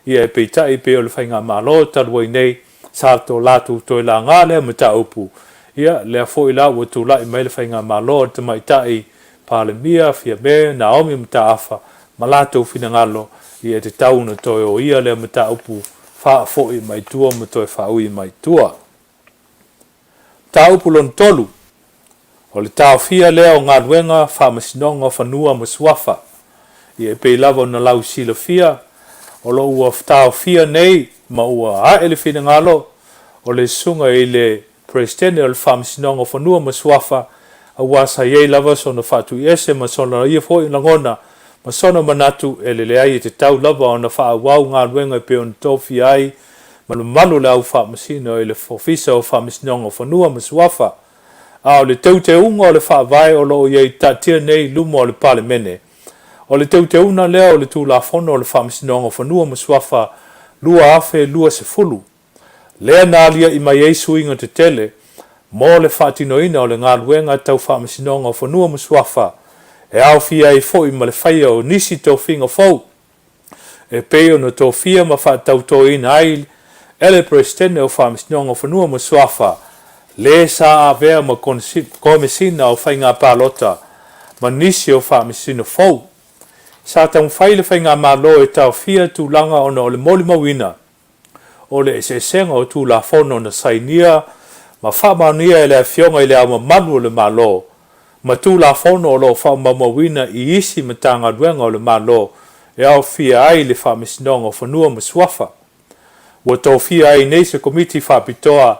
Ia e peitai pei o le faigamalo talu ai nei sa to latou toe laga lea mataupu, ia lea foi la ua tulai mai le faigamalo a le tamaitai Palemia Fiame Naomi Mataafa ma latou finagalo, ia e tatau ona toe oia lea mataupu faafoi mai tua ma toe faaui mai tua. Mataupu lona tolu, o le taofia lea o galuega faamasinoga o fanua ma suafa. Ia e pei lava ona lausilafia, o lo o ua taofia nei ma ua ae le finagalo o le susuga i le Peresetene o le Faamasinoga o Fanua ma Suafa, aua sa i ai lava sona faatuiese ma sona ia foi lagona ma sona manatu e leleai e tatau lava ona faaauau galuega e pei ona tofia ai ma le mamalu o le au faamasino i le Ofisa o Faamasinoga o Fanua ma Suafa, a o le teuteuga o le Faavae o lo o i ai taatia nei i luma o le Palemene. O le teuteuga lea o le Tulafono o le Faamasinoga o Fanua ma Suafa 2020, lea na aliaʻi mai ai suiga tetele mo le faatinoina o le galuega tau Faamasinoga o Fanua ma Suafa, e aofia ai foi ma le faia o nisi tofiga fou e pei ona tofia ma faatautoina ai e le Peresetene o Faamasinoga o Fanua ma Suafa, le sa avea ma Komesina o Faiga Palota ma nisi o Faamasino fou. Sa taumafai le Faigamalo e taofia tulaga ona o le molimauina. o le eseesega o Tulafono na sainia ma faamaonia e le Afioga i Le Ao Mamalu o le Malo ma Tulafono o lo o faamaumauina i isi Matagaluega o le Malo e aofia ai le Faamasinoga o Fanua ma Suafa. Ua tofia ai nei se Komiti Faapitoa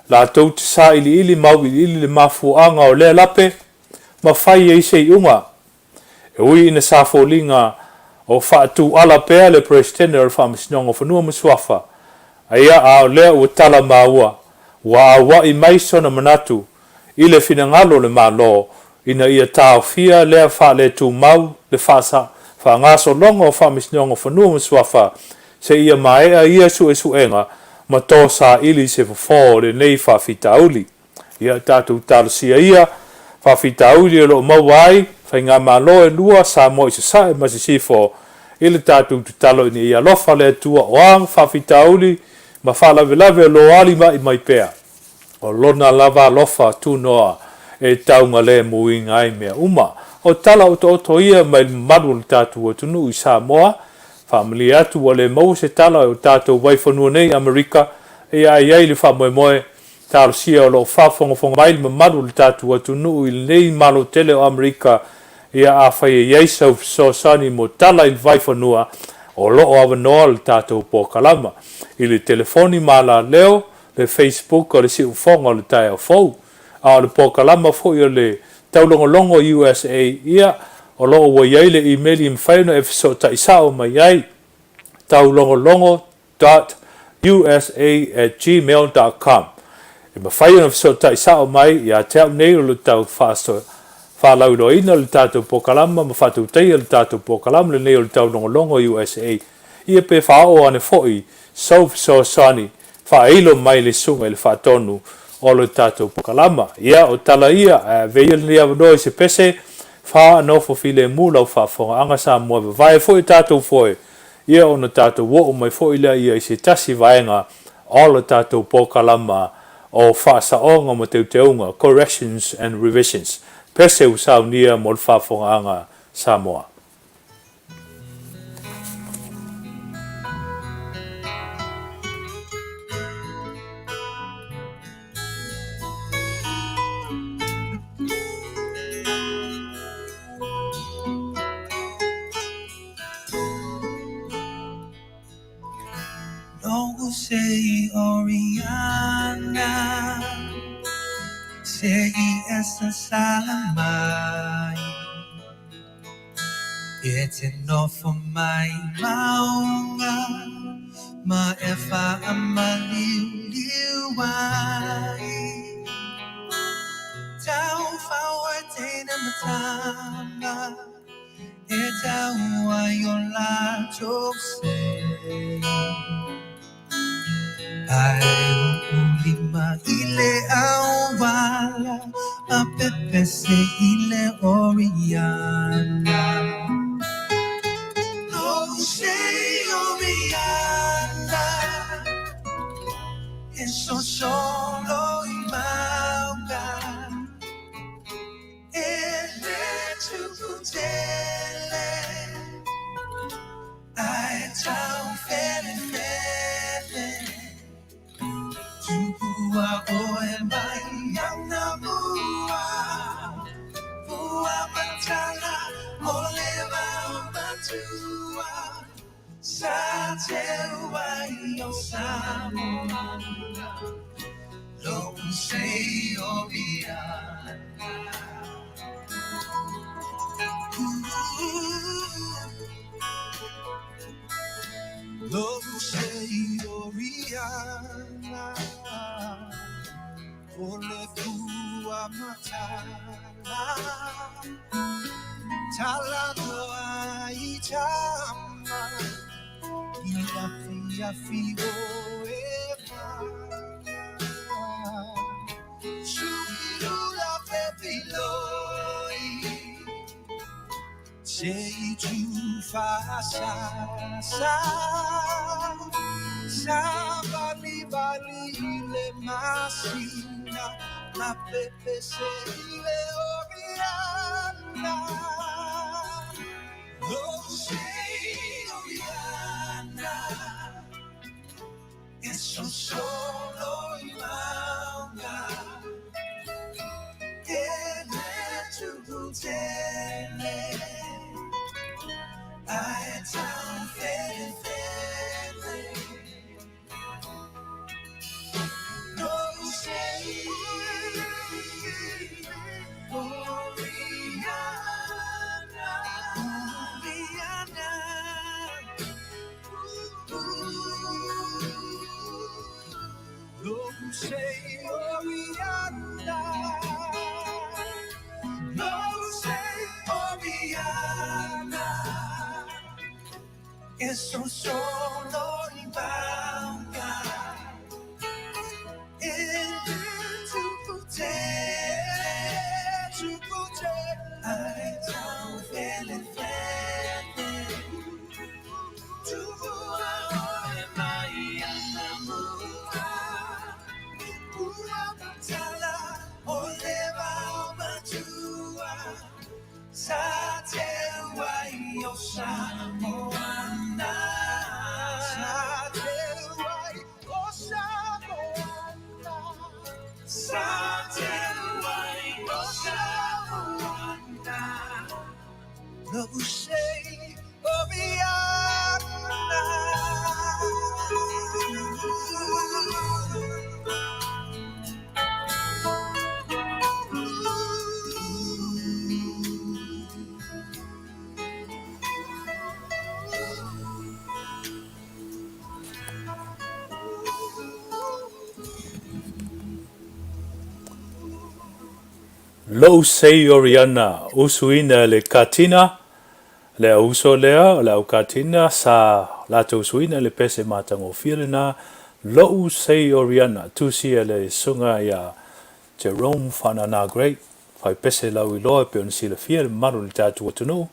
latou te sailiili ma auiliili le mafuaaga o lea lape ma fai ai se iuga. E ui ina sa foliga o faatuala pea le Peresetene o le Faamasinoga o Fanua ma Suafa, aia a o lea ua tala maua, ua aua'i mai sona manatu i le finagalo o le Malo ina ia taofia lea faaletumau le faagasologa o Faamasinoga o Fanua ma Suafa seia maea ia suesuega ma tosaili se fofo o lenei faafitauli. Ia tatou talosia ia faafitauli o lo o maua ai Faigamalo e lua, Samoa i Sasae ma Sisifo, i le tatou tatalo ina ia alofa le Atua o a faafitauli ma faalavelave o lo o alima'i mai pea. O Lona lava alofa tunoa e taugalemuina ai mea uma. O tala otooto ia mai le mamalu o le tatou atunuu i Samoa. Faamalie atu ua le maua se tala o tatou vaifanua nei i Amerika, ia ae i ai le faamoemoe Talosia o lo o faafogafoga mai le mamalu o le tatou atunuu i lenei Malo tele o Amerika, ia afai e i ai sau fesoasoani mo tala i le vaifanua, o lo o avanoa le tatou polokalama i le telefoni malaleo, le Facebook o le Siufofoga o le Taeao Fou. A o le polokalama foi o le Taulogologo USA, ia, o lo o ua i ai le imeli e mafai ona e fesootai sao mai ai, taulogologo dot usa at gmail dot com E mafai ona fesootai sao mai ia te au nei o lo tau faalauiloaina le tatou polokalama ma faatautaia le tatou polokalama lenei o le Taulogologo USA ia pe faaoo ane foi sou fesoasoani faailo mai le susuga i le faatonu o le tatou polokalama. Ia, o tala ia, ae ave ia lenei avanoa i se pese faanofo filemu lau faafofogaaga Samoa e vavae foi tatou foe Ia ona tatou oo mai foi lea ia i se tasi vaega o le tatou polokalama o Faasaoga ma Teuteuga, Corrections and Revisions, pese ua saunia mo le faafofogaaga Samoa. E sosolo i mauga E tupu tele, tupu tele Ai tau felefele Tuua oe mai ana mua Ua matala o le vao matua Sa teu ai o Samoana Sa teu ai o Samoana Sa teu ai o Samoana Lo'u sei Oriana. Lou sei Oriana, usuina e le Katina, le au uso lea o le au Katina sa latou usuina le pese matagofie lena, Lou sei Oriana, tusi e le susuga ia Jerome Faanana Gray, fai pese lau iloa e pei ona silafia le mamalu o le tatou atunuu,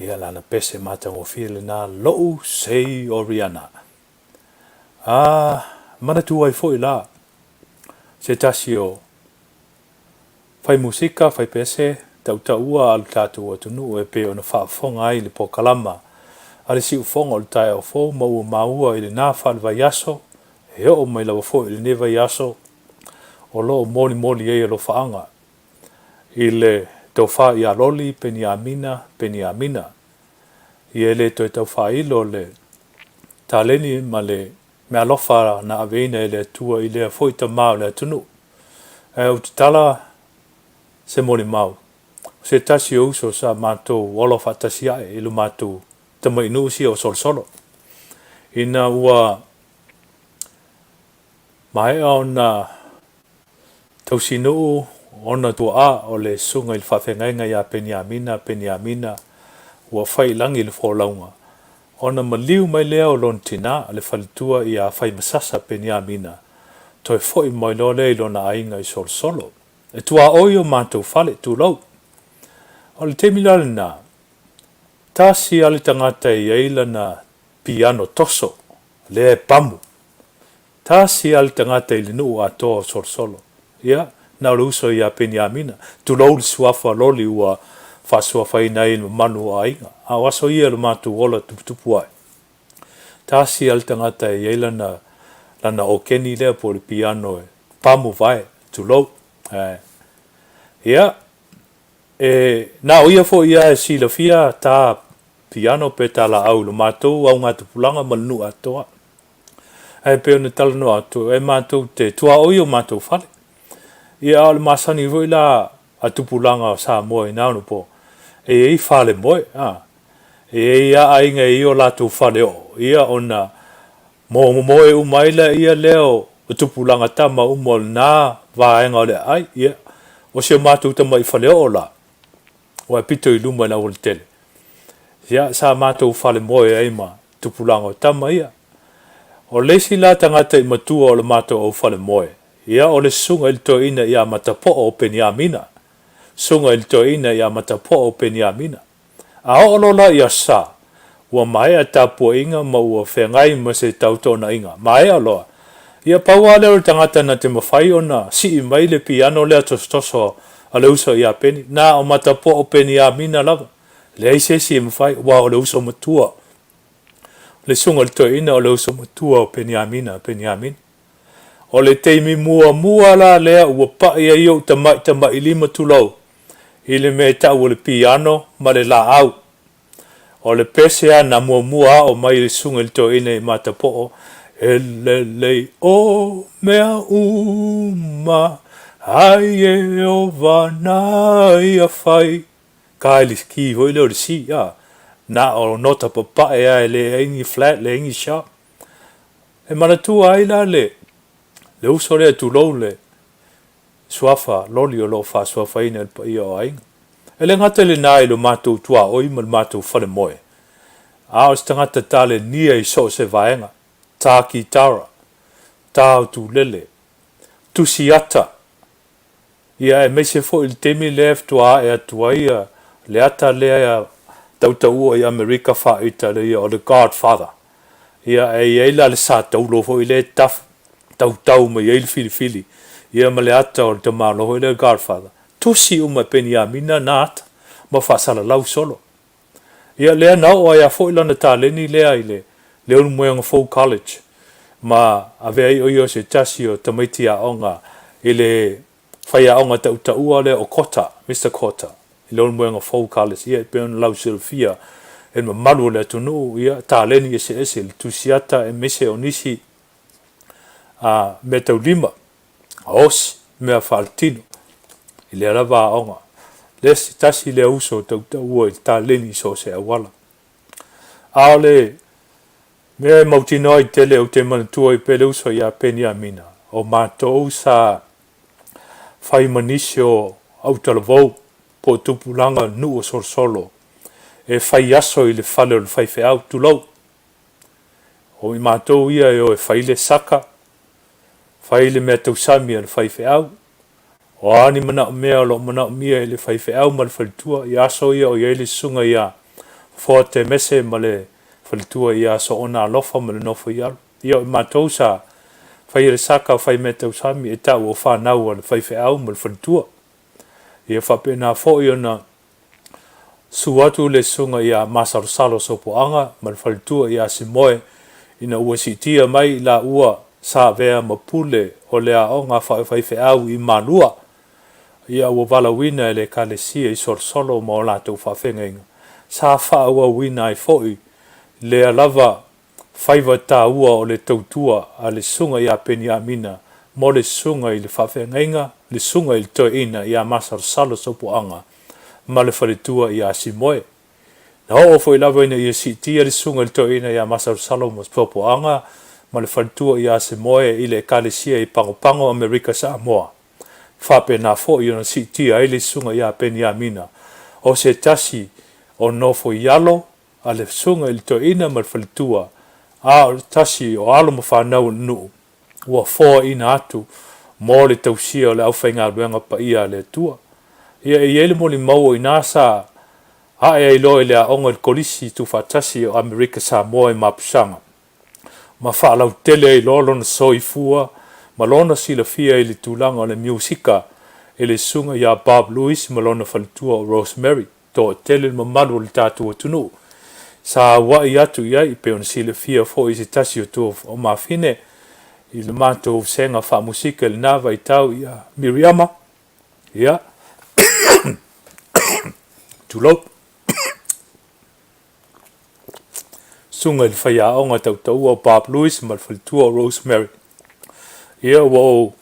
ia lana pese matagofie lena, Lou sei Oriana. A manatu ai foi la se tasi o Fai musika, fai pese, tautaua a lo tatou atunuu e pei ona faafofoga ai i le polokalama a le siufofoga o le taeao fou ma ua maua i lena faalevaiaso e oo mai lava foi i lenei vaiaso o lo o molimoli ai alofaaga i le tofa ia Loli Peniamina Peniamina. Ia e le toe tau faailo le taleni ma le meaalofa na aveina e le Atua i lea foi tama o le atunuu. Ae ou te tala se molimau, o se tasi o uso sa matou ola faatasi ae i lo matou tamainuu sia o Solosolo. Ina ua maea ona tausinuu ona tuaa o le susuga i le faafeagaiga ia Peniamina Peniamina ua fai i lagi le folauga, ona maliu mai lea o lona tina, le faletua ia Faimasasa Peniamina, toe foi mai loa lea i lona aiga i Solosolo. E tuaoi o matou fale, tulou. O le taimi la lena, tasi lava le tagata e i ai lana piano toso, lea e pamu. Tasi lava le tagata i le nuu atoa o Solosolo. Ia, na o le uso ia Peniamina. Tulou le suafa loli ua faasuafaina ai e le mamalu o aiga. A o aso ia i lo matou ola tuputupu ae. Tasi lava le tagata e i ai lana, lana okeni lea po o le piano e pamu vae, tulou. Ae, ia, e, na o ia foi ia e silafia ta piano pe ta laau i lo matou augatupulaga ma le nuu atoa. Ae pei ona talanoa atu, e matou te tuaoi o matou fale. Ia, a o le masani foi la a tupulaga o Samoa i na onapo, e i ai falemoe, a. E i ai lava aiga e i ai o latou fale oo, ia ona momoe uma ai laia lea o tupulaga tama uma o lena vaega o le aai. Ia, o si o matou tamai fale oo la, ua e pito i luma i le aualatele, ia, sa matou falemoe ai ma tupulaga o tama ia. O le isi la tagata i matua o le matou aufalemoe, ia o le susuga i le toeaina ia Matapo'o o Peniamina, susuga i le toeaina ia Matapo'o o Peniamina. A oo loa la ia Sa, ua maea tapuaiga ma ua feagai ma se tautoonaiga, maea loa, ia pau lava lea o le tagata na te mafai ona sii mai le piano lea tosotoso a le uso ia Peni, na o Matapo'o Peniamina lava, leai se isi e mafai, aua o le uso matua. O le susuga i le toeaina o le uso matua o Peniamina, Peniamina. O le taimi muamua la lea ua pai ai ou tama'i tamailima tulou i le mea e tau o le piano ma le laau. O le pese a na muamua aʻo mai e le susuga i le toeaina i Matapoʻo, E lelei o mea uma, a Ieova na ia fai. Ka i le key foi lea o le C, a. Na o nota papae lava e leai ni flat, leai ni sharp. E manatua ai la le le uso lea tulou le suafa loli o lo o faasuafaina e le paia o aiga. E le gata i lena i lo matou tuaoi ma le matou falemoe. A o se tagata talenia i so o se vaega, tā kitara, tā o tulele, tusi ata, ia aemaise foi i le taimi lea e faatoa ae atu ai le ata lea tautaua i Amerika faa-Italia o le Godfather. Ia e i ai la le sa taulo foi lea e tautau mai ai le filifili ia ma le ata o le tamaloa foi lea Godfather. Tusi uma e Peniamina na ata ma faasalalau solo. Ia lea na oo ai a foi lana taleni lea i le Leulumoega Fou College ma avea ai o ia o se tasi o tamaiti aoga i le faiaoga tautaua lea o Kota, Mister Kota, i Leulumoega Fou College. Ia e pei ona lausilafia e le mamalu o le atunuu, ia taleni eseese le tusiata aemaise o nisi a meataulima, aosi, mea faaletino i lea lava aoga. Le se tasi lea uso tautaua i le taleni i so o se auala. A o le mea e mautinoa ai tele ou te manatua ai pea le uso ia Peniamina, o matou sa fai ma nisi o autalavou po o tupulaga nuu o Solosolo e fai aso i le fale o le faifeau, tulou. O i matou ia e o e fai le saka, fai le mea tausami a le faifeau, o a ni manaomea o lo o manaomia e le faifeau ma le faletua i aso ia o i ai le susuga ia Fofoa Temese ma le faletua ia Soona Alofa ma le nofo i alo. Ia o i matou sa faia le saka fai mea tausami e tau o fanau a le faifeau ma le faletua. Ia faapena foi ona Susu atu le susuga ia Masalosalo Sopoaga ma le faletua ia Simoe ina ua siitia mai i laua sa avea ma pule o le aoga faafaifeau i Malua, ia ua valaauina e le Ekalesia i Solosolo ma o latou faafeagaiga, sa faaauauina ai foi lea lava faiva taua o le tautua a le susuga ia Peniamina mo le susuga i le faafeagaiga, le susuga i le toeaina ia Masalosalo Sopoaga ma le faletua ia Simoe. Na oo foi lava ina ia siitia le susuga i le toeaina ia Masalosalo ma Sopoaga ma le faletua ia Simoe i le Ekalesia i Pagopago, Amerika Samoa. Faapena foi ona siitia ai le susuga ia Peniamina, o se tasi o nofo i alo a le susuga i le toeaina ma le faletua, a o le tasi o alo ma fanau o le nuu, ua foaina atu mo le tausia o le aufaigaluega paia a le Atua. Ia, e i ai le molimau o ina sa ae ai loa i le aoga i le Kolisi Tuufaatasi o Amerika Samoa i Mapusaga, ma faalautele ai loa lona soifua ma lona silafia i le tulaga o le miusika i le susuga ia Bob Lewis ma lona faletua o Rosemary. Toatele le mamalu o le tatou atunuu sa auai atu i ai, e pei ona silafia foi e se tasi o tua o mafine i le matou vasega faamusika i lena vaitau ia Miriama, ia, tulou, susuga i le faiaoga tautaua o Bob Lewis ma le faletua o Rosemary. Ia, ua ou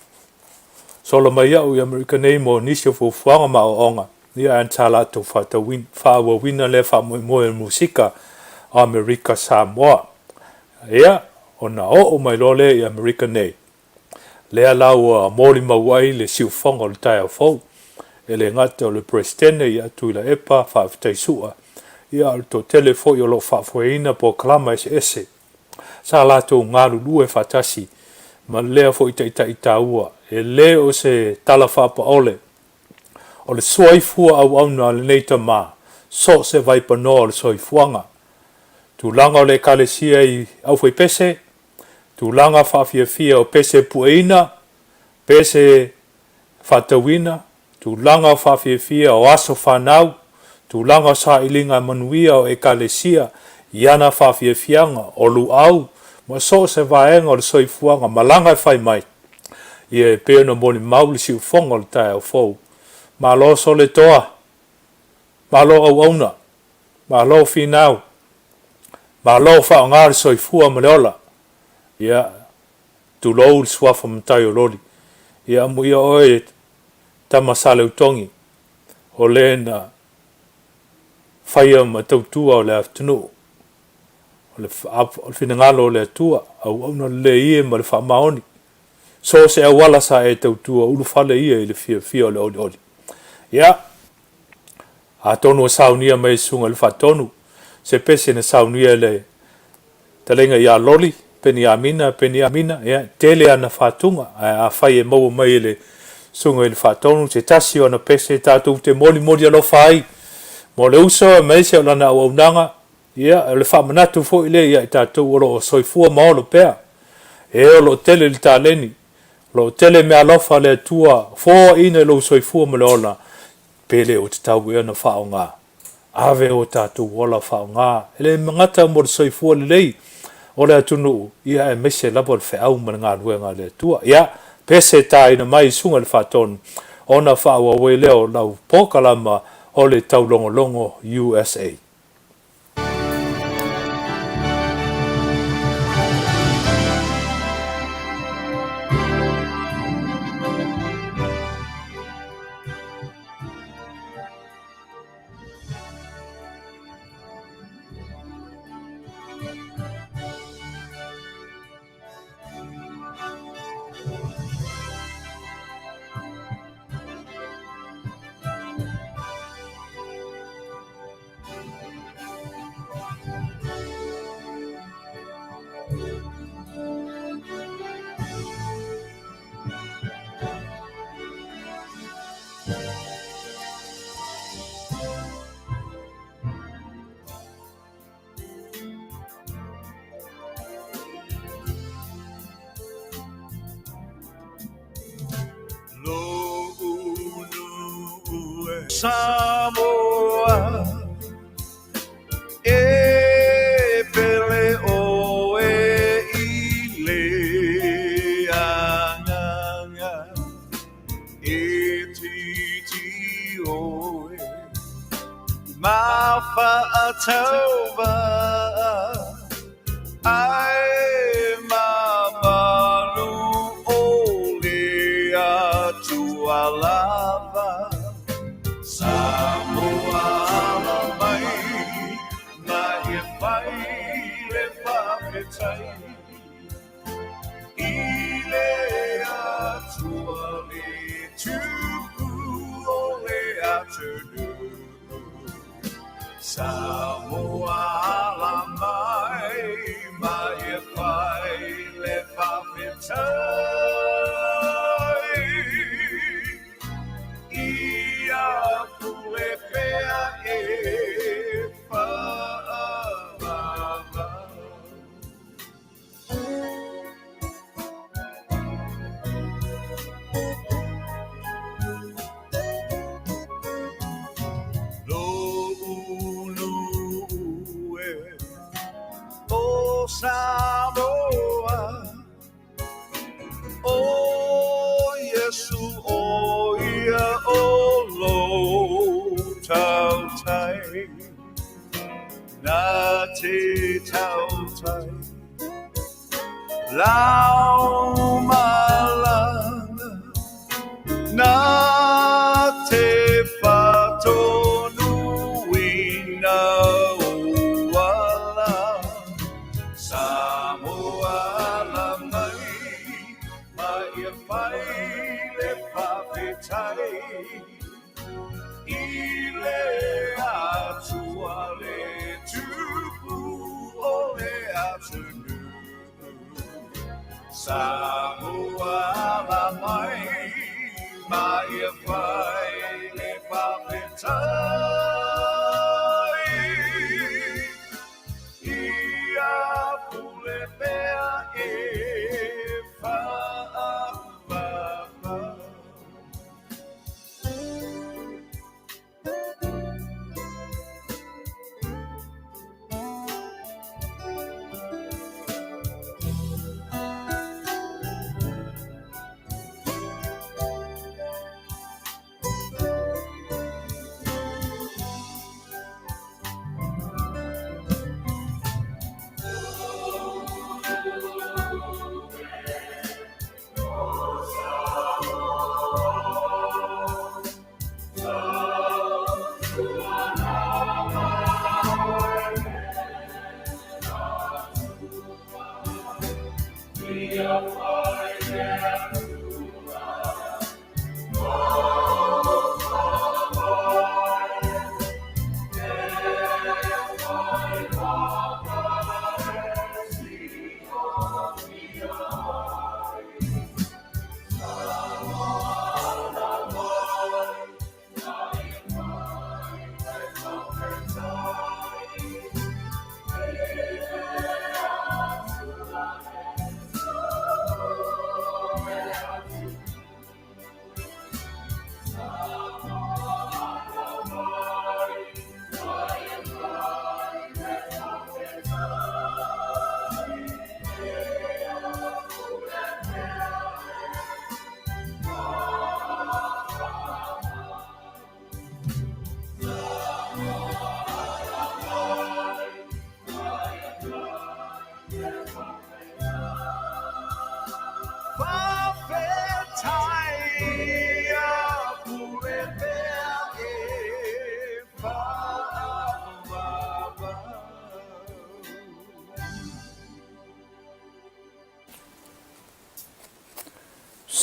sola mai au i Amerika nei mo nisi o fuafuaga ma aoaoga. Ia and sa latou faaauauina lea faamoemoe o le musika o Amerika Samoa. Ia, ona oo mai loa lea i Amerika nei, lea la ua molimau ai le siufofoga o le taeao fou, e le gata o le Peresetene ia Tuilaepa Faafetai Su'a, ia a o le toatele foi o lo o faafoeina polokalama eseese sa latou galulue faatasi ma lea foi taitai taua. E le o se tala faapaole O le soifua auauna a lenei tama, so o se vaipanoa o le soifuaga. Tulaga o le Ekalesia i aufaipese, tulaga faafiafia o pese pueina, pese faatauina, tulaga faafiafia o aso fanau, tulaga o sailiga manuia o Ekalesia i ana faafiafiaga, o luau, ma so o se vaega o le soifuaga malaga e fai mai. Ia e pei ona molimau le siufofoga o le taeao fou. Malo sole toa, malo auauna, malo finau, malo faaaoga le soifua ma le ola. Ia, tulou le suafa matai o Loli. Ia amuia oe tama Saleutogi, o le na faia ma tautua o le atunuu. O le finagalo o le Atua, auauna lelei e ma le faamaoni. So o se auala sa e tautua ulufale ia i le fiafia o le olioli. Ia, atonu ua saunia mai e Susuga i le Faatonu, Se pese na saunia e le Taleiga ia Loli, Peniamina, Peniamina, ia, tele ana faatuga, ae afai e maua mai e le Susuga i le Faatonu se tasi o ana pese tatou te molimoli alofa ai mo le uso aemaise o lana auaunaga, ia, o le faamanatu foi lea ia i tatou o lo o soifua ma ola pea. E, o lo o tele le taleni, o lo o tele meaalofa a le Atua foaiina i lou soifua ma le ola, pe le o tatau ea ona faaaoga. Ave o tatou ola faaaoga, e le gata mo le soifua lelei o le atunuu, ia aemaise lava o le feau ma le galuega a le Atua. Ia, pese taina mai i Susuga i le Faatonu, ona faaauau ai lea o lau polokalama o le Taulogologo USA. Samoa e pele ʻoe i le agaga e titi ʻoe ma faatauva ae ma malu ʻole Atua lava. Samoa ala mai ma e fai le faafetai i le Atua le tupu o le atunuu. Samoa ala mai ma e fai le faafetai ia pule pea e faavavau. Lo'u nuu e o Samoa, ʻO Iesu ʻo ia o lou tautai, Na te tautai lau malanga, Na te faatonuina ou ala. Samoa ala mai ma ia fai le faafetai i le Atua le tupu o le atunuu. Samoa ala mai ma ia fai le faafetai. Ia pule pea e whaavava.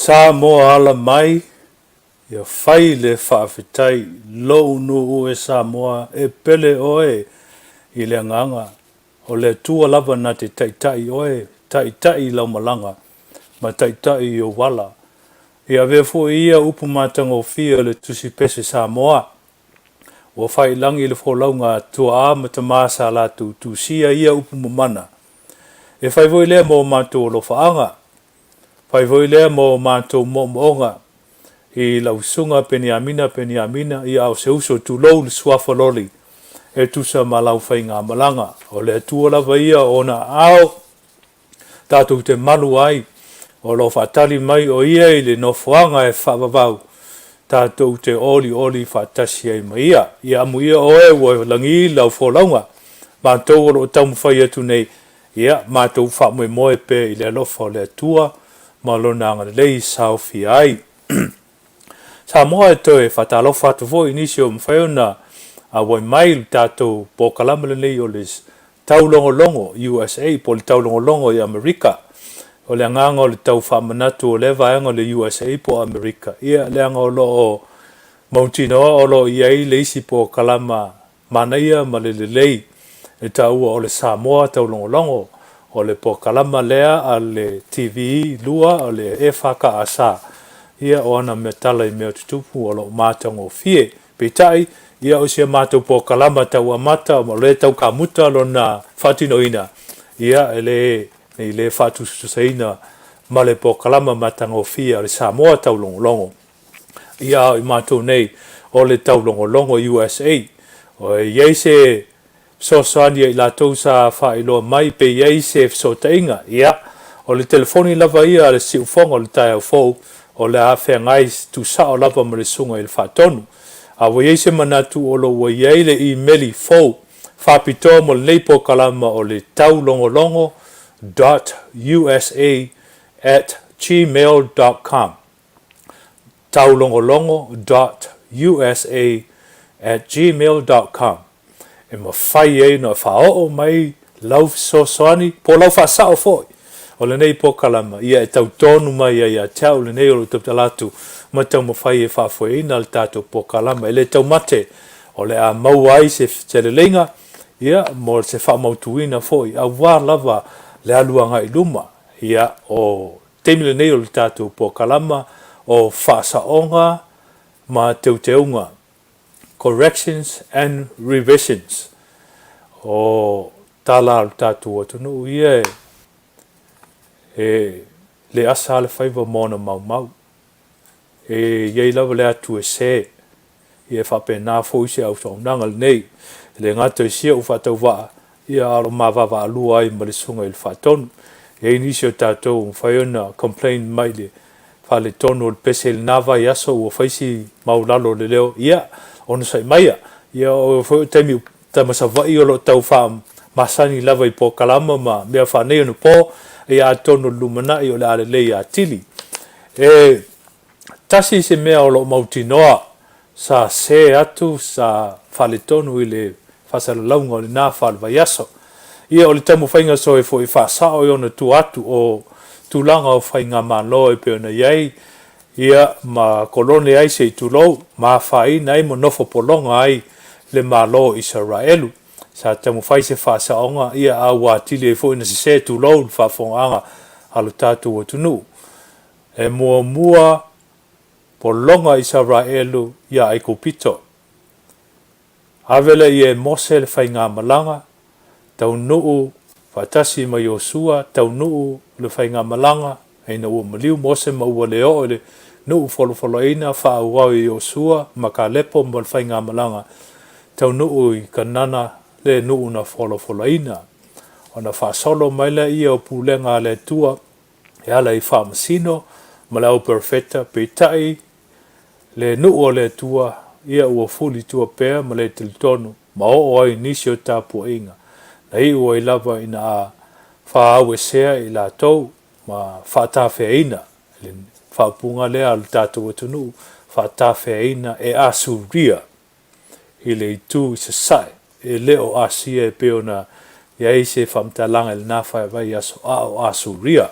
Samoa ala mai, ia fai le faafetai lou nuu e Samoa e pele oe i le agaga. O le Atua lava na te taitai oe, taitai i lau malaga ma taitai i ou ala. Ia avea foi ia upu matagofie o le Tusi Pese Samoa. Ua faiilagi le folauga a tuaa ma tama sa latou tusia ia upu mamana. E fai foi lea mo matou alofaaga, fai foi lea mo matou moomooga i lau susuga Peniamina Peniamina, ia a o se uso tulou le suafa loli e tusa ma lau faigamalaga. O le Atua lava ia o ona aao tatou te malu ai, o lo o faatali mai o ia i le nofoaga e faavavau tatou te olioli faatasi ai ma ia. Ia amuia oe ua lagi lau folauga, matou o lo o taumafai atu nei, ia matou faamoemoe pea i le alofa o le Atua ma Lona agalelei i saofia ai. Samoa e toe faatalofa atu foi i nisi o mafai ona auai mai i le tatou polokalame lenei o le Taulogologo USA po o le Taulogologo i Amerika. O le agaga o le tau faamanatu o lea vaega o le USA po o Amerika, ia leaga o lo o mautinoa o lo o i ai le isi polokalama manaia ma le lelei e taua o le Samoa Taulogologo, o le polokalama lea a le TV 2 o le EFKS, ia o ana mea tala i mea tutupu o lo o matagofie. Peitai, ia o si a matou polokalama tau amata ma o lea e tau kamuta lona faatinoina, ia e le nei le faatusatusaina ma le polokalama matagofie a le Samoa Taulogologo. Ia a o i matou nei o le Taulogologo USA. O e i ai se fesoasoani a i latou sa faailoa mai pe i ai se fesootaiga, ia, o le telefoni lava ia a le Siufogo i le taeao fou, o le a feagai tuusao lava ma le Susuga i le Faatonu. A ua i ai se manatu o lo o ua i ai le imeli fou faapitoa mo lenei polokalama o le taulogologo dot usa at gmail dot com. taulogologo dot usa at gmail dot com e mafai ai ona faaoo mai lau fesoasoani po o lau faasao foi o lenei polokalama ia e tau tonu mai ai ia te au lenei o lou tautala atu ma taumafai e faafoeina le tatou polokalama e le taumate o le a maua ai se feleleiga ia mo se faamautuina foi aua lava le alu agai i luma ia o taimi lenei o le tatou polokalama o Faasaoga ma Teuteuga, Corrections and Revisions, o tala a lo tatou atunuu ia e le asa lava le faiva ma ona maumau. E i ai lava le atu e se, ia e faapena foi se auaunaga lenei. E le gata i si ou faatauvaa, ia a o lo o ma vaavaalua ai ma le Susuga i le Faatonu. E i ai nisi o tatou ua mafai ona complain mai i le faaletonu o le pese i lena vaiaso ua fai si maulalo o le leo, ia, onosai maia. Ia o foi o taimi tama Savaii o lo o tau faamasani lava i polokalama ma mea faaneionapo, ia atonu o le lumanai o le a lelei atili. E tasi se mea o lo o mautinoa sa se atu sa faaletonu i le faasalalauga o lena faalevaiaso. Ia o le taumafaiga soe foi faasao i ona tua atu o tulaga o faigamalo e pei ona i ai ia ma kolone ai se i tulou, ma afaina ai ma nofo pologa ai le Malo o Isaraelu. Sa taumafai se faasaoga ia a ua atili ai foi ona sese tulou le faafofogaaga a lo tatou atunuu. E muamua pologa Isaraelu ia Aikupito. Ave lea ia e Mose le faigamalaga, taunuu faatasi ma Iosua, taunuu le faigamalaga, ina ua maliu Mose ma ua le oo i le nuu folafolaina, faaauau e Iosua ma Kalepo ma le faigamalaga, taunuu i Kanana le nuu na folafolaina. Ona faasolo mai lea ia o pulega a le Atua e ala i faamasino ma le au perofeta, peitai le nuu o le Atua, ia ua fuli tua pea ma le talitonu, ma oo ai nisi o tapuaiga, na iu ai lava ina a faaauesea i latou ma faatafeaina, le faaupuga lea a le tatou atunuu, faatafeaina e Asuria i le itu i sasae, e le o Asia e pei ona i ai se faamatalaga i lena vaiaso, a o Asuria.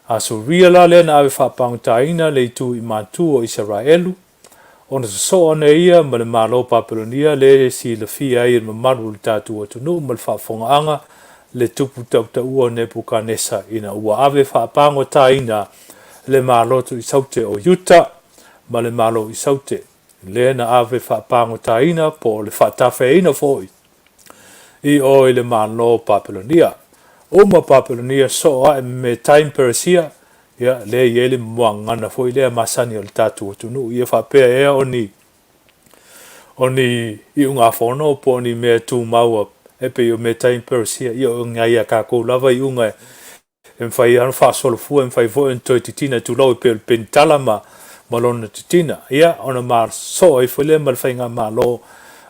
Asuria la lea na ave faapagotaina le itu i matu o Isaraelu, ona sosoo ana e ia ma le malo Papelonia lea e silafia ai e le mamalu o le tatou atunuu ma le faafofogaaga le tupu tautaua o Nepukanesa ina ua ave faapagotaina le malo tuisaute o Iuta ma le malo i Saute, lea na ave faapagotaina po o le faatafeaina foi i o i le Malo o Papelonia. Uma Papelonia soo ae ma Metai ma Peresia, ia, lea e i ai le muagana foi lea masani o le tatou atunuu. Ia faapea ea o ni, o ni iugafono po o ni mea tumau e pei o Metai ma Peresia, ia o nai a tatou lava iuga e mafai lava ona faasolofua, e mafai foi ona toe titina, tulou, e pei o le penitala ma, ma lona titina. Ia, ona ma soo ai foi lea ma le faigamalo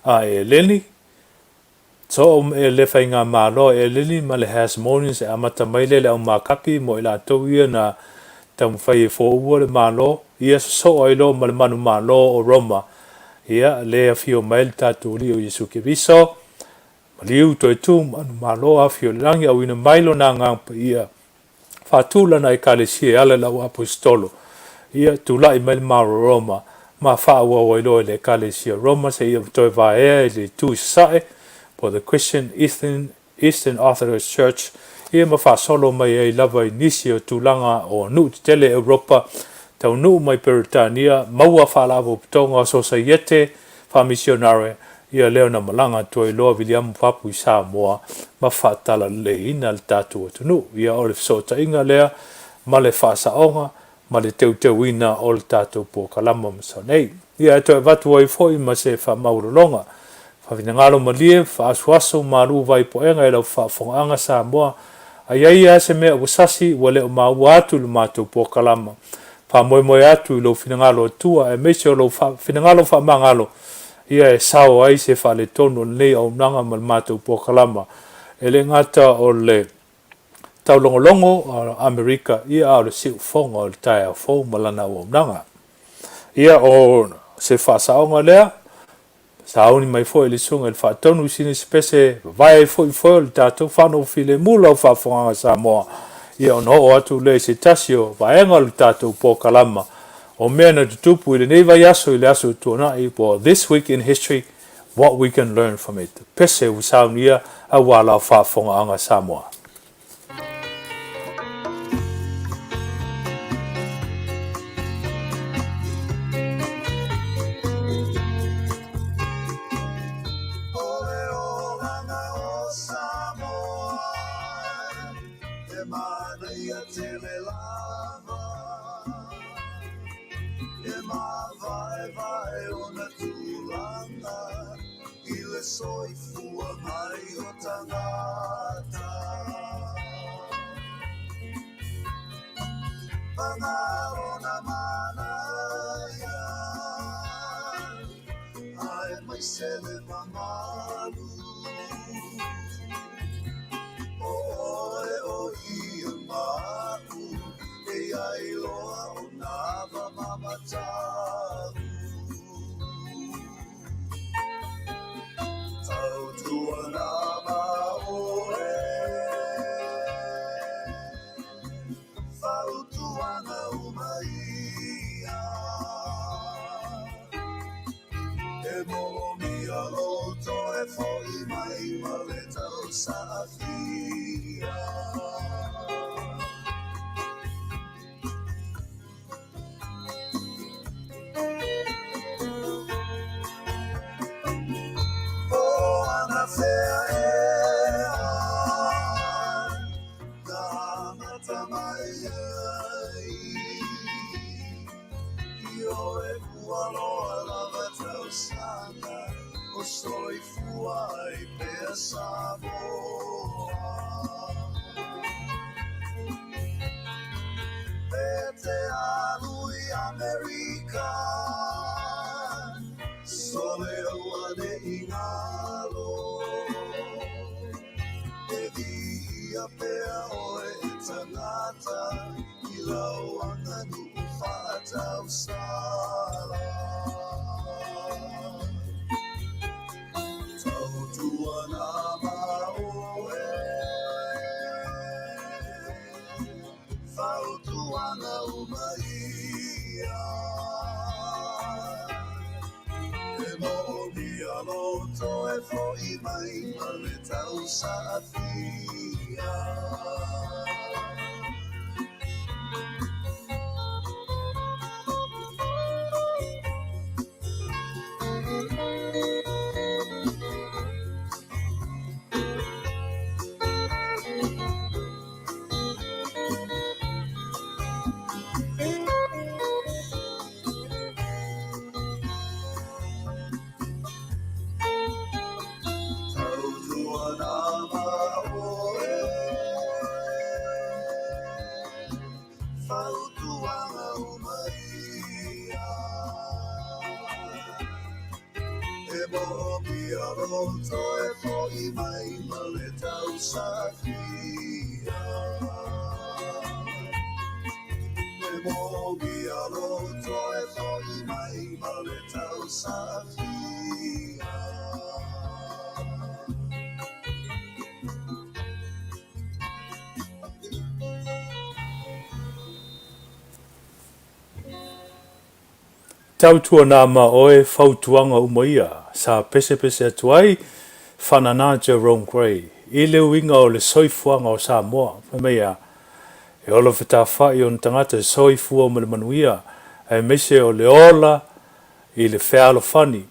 a Eleni. Soo e le faigamalo a Eleni ma le Hasmoneans e amata mai lea i le au makapi mo i latou ia na taumafai e foua le Malo, ia sosoo ai loa ma le manumalo o Roma, ia, lea e afio mai le tatou Alii o Iesu Keriso, Maliu toe tu manumalo afio i le lagi auina mai lona Agaga Paia faatu lana Ekalesia e ala i lau Aposetolo ia tulai mai le Malo Roma ma faaauau ai loa i le Ekalesia Roma seia toe vaea i le itu i sasae po the Christian Eastern, Eastern Orthodox Church ia ma faasolo mai ai lava i nisi o tulaga o nuu tetele Europa taunuu mai Peretania maua faalapotopotoga o sosaiete faamisionare, ia lea na malaga atu ai loa Viliamu Papu i Samoa ma faatalaleiina le tatou atunuu. Ia o le fesootaiga lea ma le faasaoga ma le teuteuina o le tatou polokalama ma sa nei. Ia e toe avatu ai foi ma se faamaualaloga, faafinagalo malie, faaasuasu malu vai poega i lau faafofogaaga Samoa, a i ai lava se mea ua sasi ua le o maua atu i le matou polokalama, Faamoemoe atu i lou finagalo Atua aemaise o lou finagalo faamagalo ia e sao ai se faaletonu o lenei auaunaga ma le matou polokalama e le gata o le taulogologo a Amerika ia a o le siufofoga o le taeao fou ma lana auaunaga. Ia o se faasaoga lea Sauni mai foi le Susuga i le Faatonu i sina se pese vavae ai foi foe o le tatou faanofo filemu lau faafofogaaga Samoa, ia ona oo atu lea i se tasi o vaega o le tatou polokalama o mea na tutupu i lenei vaiaso i le aso tuanai po o This Week in History, What We Can Learn From It. Pese ua saunia aua lau faafofogaaga Samoa. I le soifua mai o tagata. Paga lona manaia, aemaise le mamalu. O oe o ia ma a'u, e ai loa o nava ma matagu. lou toe fo'i mai ma le tausaafia. Tautuana ma oe, fautuaga uma ia. E moomia lou toe fo'i mai ma le tausaafia. E moomia lou toe fo'i mai ma le tausaafia. Tautuana ma oe fautuaga uma ia, sa pesepese atu ai Fanana Jerome Gray i le uiga o le soifuaga o Samoa, fai mai a, e ola fetafa'i ona tagata e soifua ma le manuia, aemaise o le ola i le fealofani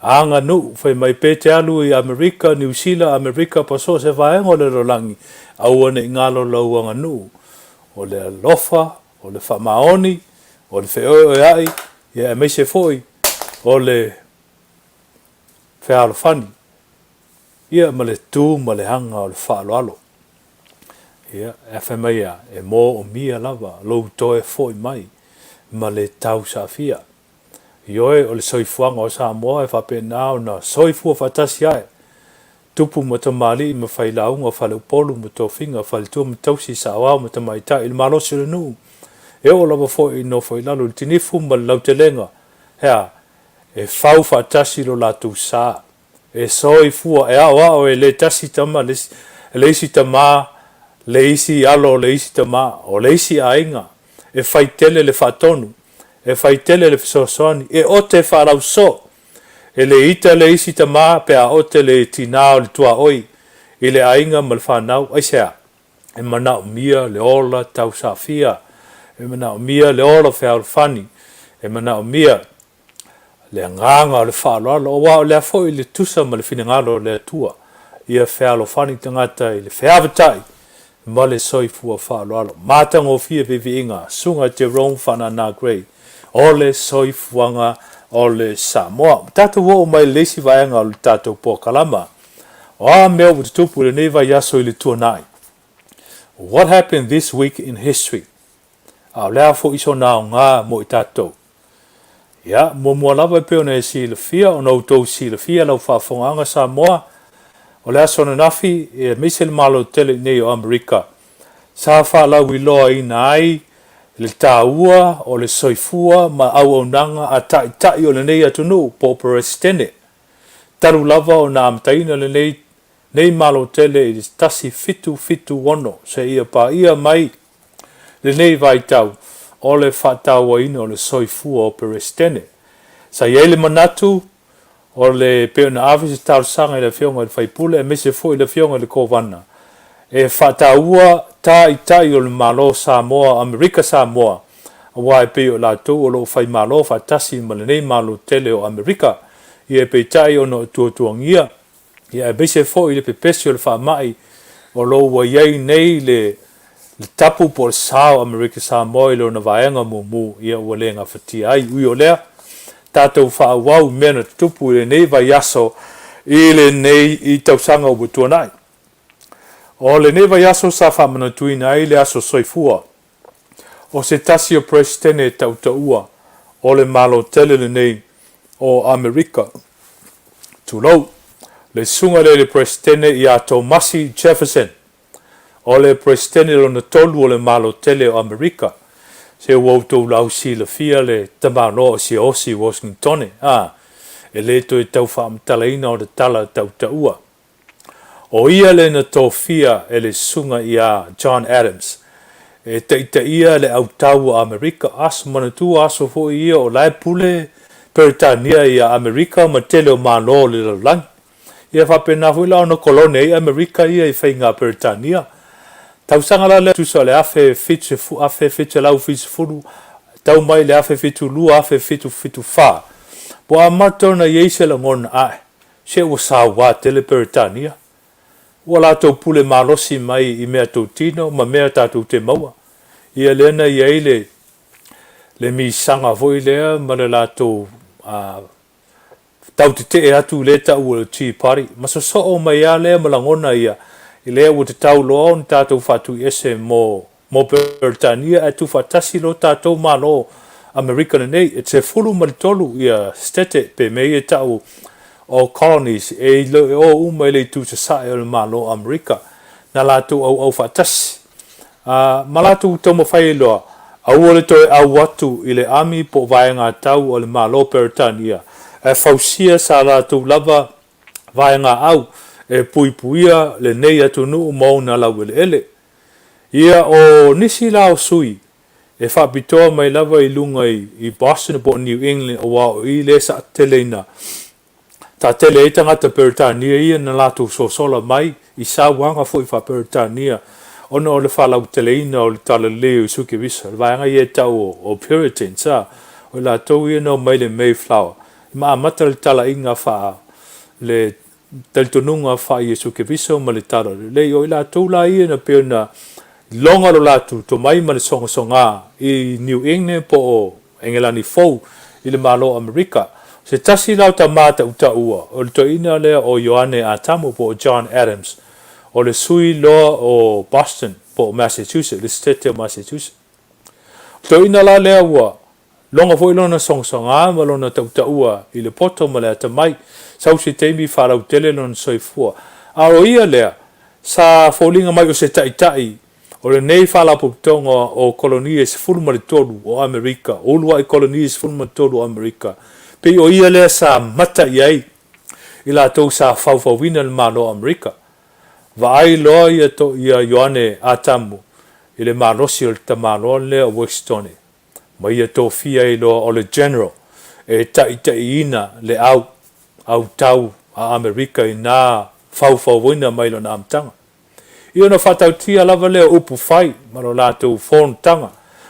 aganuu, fai mai pe te alu i Amerika, Niu Sila, Amerika pa so o se vaega o le lalolagi, aua ne i galo lau aganuu, o le alofa, o le faamaoni, o le feoeoea'i, ia aemaise foi o le fealofani, ia ma le tu ma le aga o le faaaloalo. Ia, e fai mai a, e moomia lava lou toe fo'i mai ma le tausaafia. Ioe, o le soifuaga o Samoa e faapena ona soifua faatasi ae, tupu ma tamalii ma failauga, faleupolu ma tofiga, faletua ma tausi, saoao ma tamaitai, le malosi o le nuu, e oo lava foi i nofo i lalo i le tinifu ma le lautelega, he a, e fau faatasi lo latou sa, e soifua, e aoao e le tasi tama le, le isi tama, le isi alo o le isi tama, o le isi aiga, e fai tele le faatonu, e fai tele le fesoasoani, e ote faalauso, e le ita le isi tama pe a ote le tinā o le tuaoi i le aiga ma le fanau, aisea? E manaomia le ola tausaafia, e manaomia le ola fealofani, e manaomia le agaga o le faaaloalo, aua o le a foi le tusa ma le finagalo o le Atua, ia fealofani tagata i le feavatai ma le soifua faaaloalo. Matagofie viiviiga, Susuga Jerome Faanana Gray, o le soifuaga o le Samoa. Ua tatou oo mai i le isi vaega o le tatou polokalama. O a mea ua tutupu i lenei vaiaso i le tuanai? What happened this week in history? A o le a foi sona aoga mo i tatou? Ia, muamua lava e pei ona e silafia, ona outou silafia lau faafofogaaga Samoa, o le aso ananafi, aemaise le Malo tele i nei o Amerika, sa faalauiloaina ai le taua o le soifua ma auaunaga a taitai o lenei atunuu po o Peresetene, talu lava ona amataina lenei nei Malo tele i le 1776 seia paia mai lenei vaitau o le faatauaina o le soifua o Peresetene. Sa i ai le manatu o le pei ona ave se talosaga i le Afioga i le Faipule aemaise foi le Afioga i le Kovana e faataua taitai o le Malo Samoa, Amerika Samoa, aua e pei o i latou o lo o fai Malo faatasi ma lenei Malo tele o Amerika. Ia peitai ona o tuatuagia Ia aemaise foi le pepesi o le faamai o lo o ua i ai nei le le tapu po o le sa o Amerika Samoa i lona vaega mumu, ia ua le gafatia ai. Ui o lea, tatou faaauau i mea na tutupu i lenei vaiaso i lenei i tausaga ua tuanai. O lenei vaiaso sa faamanatuina ai le aso soifua o se tasi o Peresetene e tautaua o le Malo tele lenei o Amerika. Tulou, le susuga lea i le Peresetene ia Tomasi Jefferson, o le Peresetene lona tolu o le Malo tele o Amerika. Se ua outou lausilafia le tamaloa o Siaosi Washingtone, a, e le toe tau faamatalaina ona tala tautaua. O ia le na tofia e le susuga ia John Adams e taitaia le autau o Amerika. Aso manatua aso foi ia o la e pule Peretania ia Amerika ma le tele o Malo o le lalolagi. Ia faapena foi la ona kolone ai Amerika ia i faiga a Peretania. Tausaga la lea tusa o le 1770 tau mai i le 1072, 1774, ua amata ona i ai se lagona ae, se ua saua tele Peretania. Ua latou pule malosi mai i meatotino ma mea tatou te maua. Ia lea na i ai le le misaga foi lea ma le latou tau tetee atu i lea tau o le Tea Party, ma sosoo mai lava lea ma lagona ia, i lea ua tatau loa ona tatou faatuiese mo mo Peretania ae tuufaatasi loa tatou Malo Amerika lenei. E 13 ia Setete pe mea ia e tau o Colonies e o uma i le itu sasae o le Malo Amerika na latou auau faatasi Ā, ma latou taumafai ai loa, aua le toe au atu i le ami po o vaega tau o le Malo Peretania, ae fausia sa latou lava vaega au e puipuia lenei atunuu ma ona laueleele. Ia, o nisi la o sui e faapitoa mai lava i luga i Boston po o New England aua o i lea sa tele ina Taatele ai tagata Peretania ia na latou sosola mai i sauaga foi faa-Peretania ona o le faalauteleina o le talalelei o Iesu Keriso. O le vaega ia e tau o Puritans, a, o i latou ia na omai i le Mayflower ma amata le talaiga faa, le talitonuga faa-Iesu Keriso ma le talalelei. O i latou la ia na pei ona iloga lo latou tomai ma le sogasoga i New England po o Engelani Fou i le Malo o Amerika. O se tasi la o tama tautaua, o le toeaina lea o Ioane Atamu po o John Adams, o le sui loa o Boston po o Massachusetts, le Setete o Massachusetts. O le toeaina la lea ua logo foi lona sogasoga ma lona tautaua i le poto ma le atamai, sau se taimi faalautele lona soifua. A o ia lea, sa foliga mai o se taitai O lenei Faalapotopotoga o Kolonia e 13 o Amerika, o uluai Kolonia e 13 o Amerika, pei o ia lea sa mata i ai i latou sa faufauina le Malo o Amerika. Vaai loa ia to ia Ioane Atamu i le malosi o le tamaloa lea o Westone, ma ia tofia ai loa o le General e taitaiina le au autau a Amerika i na faufauina mai lona amataga. I ona faatautia lava lea o upu fai ma lo latou fonotaga,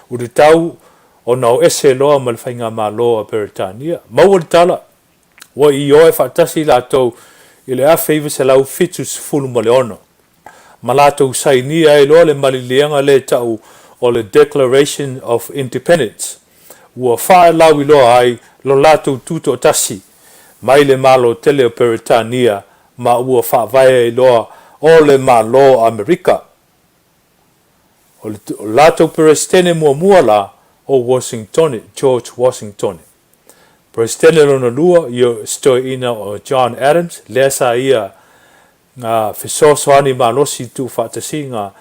ua tatau ona o ese loa ma le faigamalo a Peretania. Maua le tala, ua ioe faatasi latou i le 1976, ma latou sainia ai loa le maliliega lea e tau o le Declaration of Independence, ua faalauiloa ai lo latou tutoatasi mai le Malo tele o Peretania ma ua faavae ai loa o le Malo o Amerika. O le latou Peresetene muamua la o Washingtone, George Washingtone. Peresetene lona lua, ia se toeaina o John Adams, lea sa ia na fesoasoani malosi i tuufaatasiga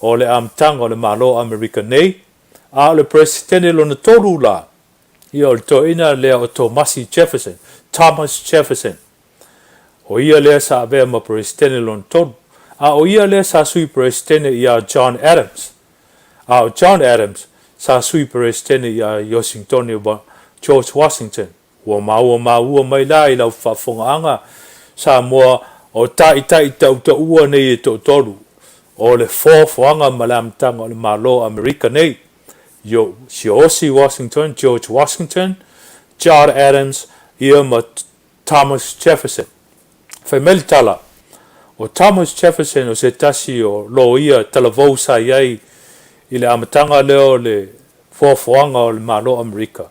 o le amataga o le Malo o Amerika nei, a o le Peresetene lona tolu la, ia o le toeaina lea o Tomasi Jefferson, Thomas Jefferson. O ia lea sa avea ma Peresetene lona tolu, a o ia lea sa Sui Peresetene iā John Adams. A o John Adams sa Sui Peresetene iā Iosingtone George Washington. Ua maua maua mai la i lau faafofogaaga Samoa o taitai tautaua nei e toatolu o le foafoaga ma le amataga o le Malo o Amerika nei, Siaosi Washington, George Washington, John Adams, ia ma Thomas Jefferson. Fai mai le tala, o Thomas Jefferson o se tasi o loia talavou sa i ai i le amataga lea o le foafoaga o le Malo o Amerika.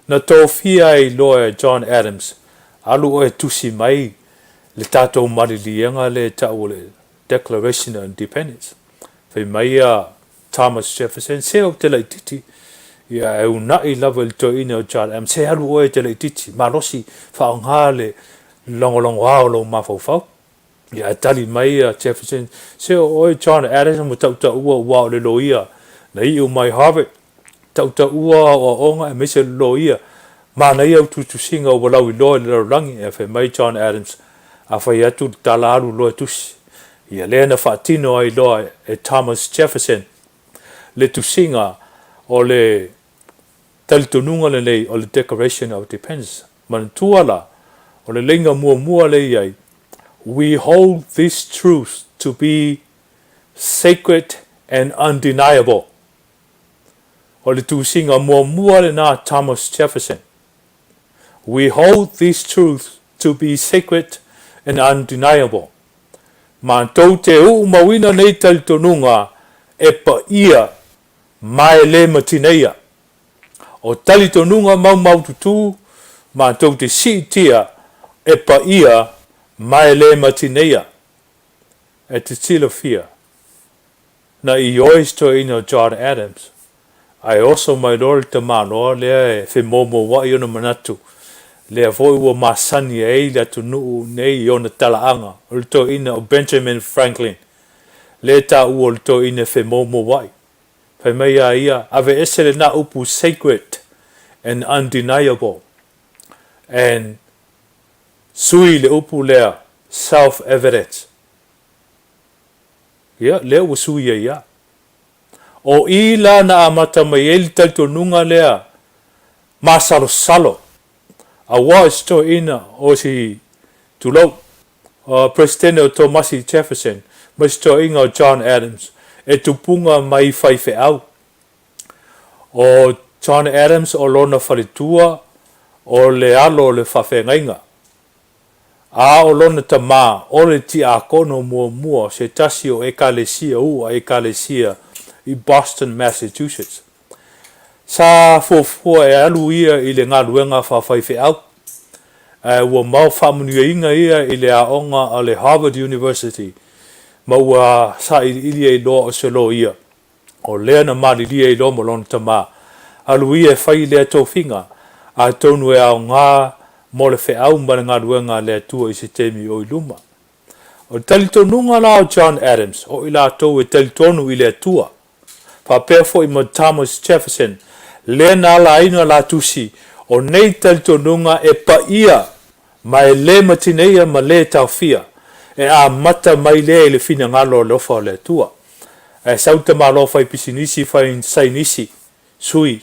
Na tofia ai loa e John Adams, alu oe tusi mai le tatou maliliega lea e tau o le Declaration of Independence. Fai mai a Thomas Jefferson, se ou te laititi, ia e unaʻi lava i le toeaina o John Adams, se alu oe e te laititi, malosi, faaaoga le lagolagoa o lou mafaufau. Ia ae tali mai a Jefferson, se o oe John Adams ua tautaua ua o le loia na iu mai Harvard, tautaua aoaoga aemaise le loia, manaia au tusitusiga ua lauiloa i le lalolagi. Ae fai mai John Adams, a fai atu le tala alu loa e tusi. Ia lea na faatino ai loa e Thomas Jefferson le tusiga o le. talitonuga lenei o le Declaration of Independence. Manatua la, o le leiga muamua lea i ai, We hold this truth to be sacred and undeniable. O le tusiga muamua lena Thomas Jefferson. We hold this truth to be sacred and undeniable. Matou te uumauina nei talitonuga e paia ma e le matineia. O talitonuga maumaututu matou te siitia e paia ma e le matineia. E te silafia, na ioe se toeaina o John Adams, ae oso mai loa le tamaloa lea e femoumoua i ona manatu, lea foi ua masani ai le atunuu nei i ona talaaga, o le toeaina o Benjamin Franklin, lea e taua o le toeaina e femoumouai. Fai mai a ia, Aveese lena upu sacred and undeniable and sui le upu lea self-evident. Ia, lea ua sui ai ia. O i la na amata mai ai le talitonuga lea masalosalo, aua o se toeaina o si, tulou, Peresetene o Tomasi Jefferson ma se toeaina o John Adams e tupuga mai faifeau. O John Adams o lona faletua o le alo o le faafeagaiga, a o lona tama o le tiakono muamua o se tasi o Ekalesia ua Ekalesia i Boston, Massachusetts. Sa fuafua e alu ia i le galuega faafaifeau, ae ua mau faamanuiaina ia i le aoga a le Harvard University ma ua sailiili ai loa o se loia. O lea na malilie ai loa ma lona tama, alu ia e fai lea tofiga, atonu e aoga mo le feau ma le galuega a le Atua i se taimi o i luma. O le talitonuga la o John Adams, o i latou e talitonu i le Atua, faapea foi ma Thomas Jefferson, lea na alaina la tusi, o nei talitonuga e paia ma e le matineia ma le taofia, e amata mai lea i le finagalo alofa o le Atua. Ae sau tamaloa fai pisinisi fai sainisi, sui,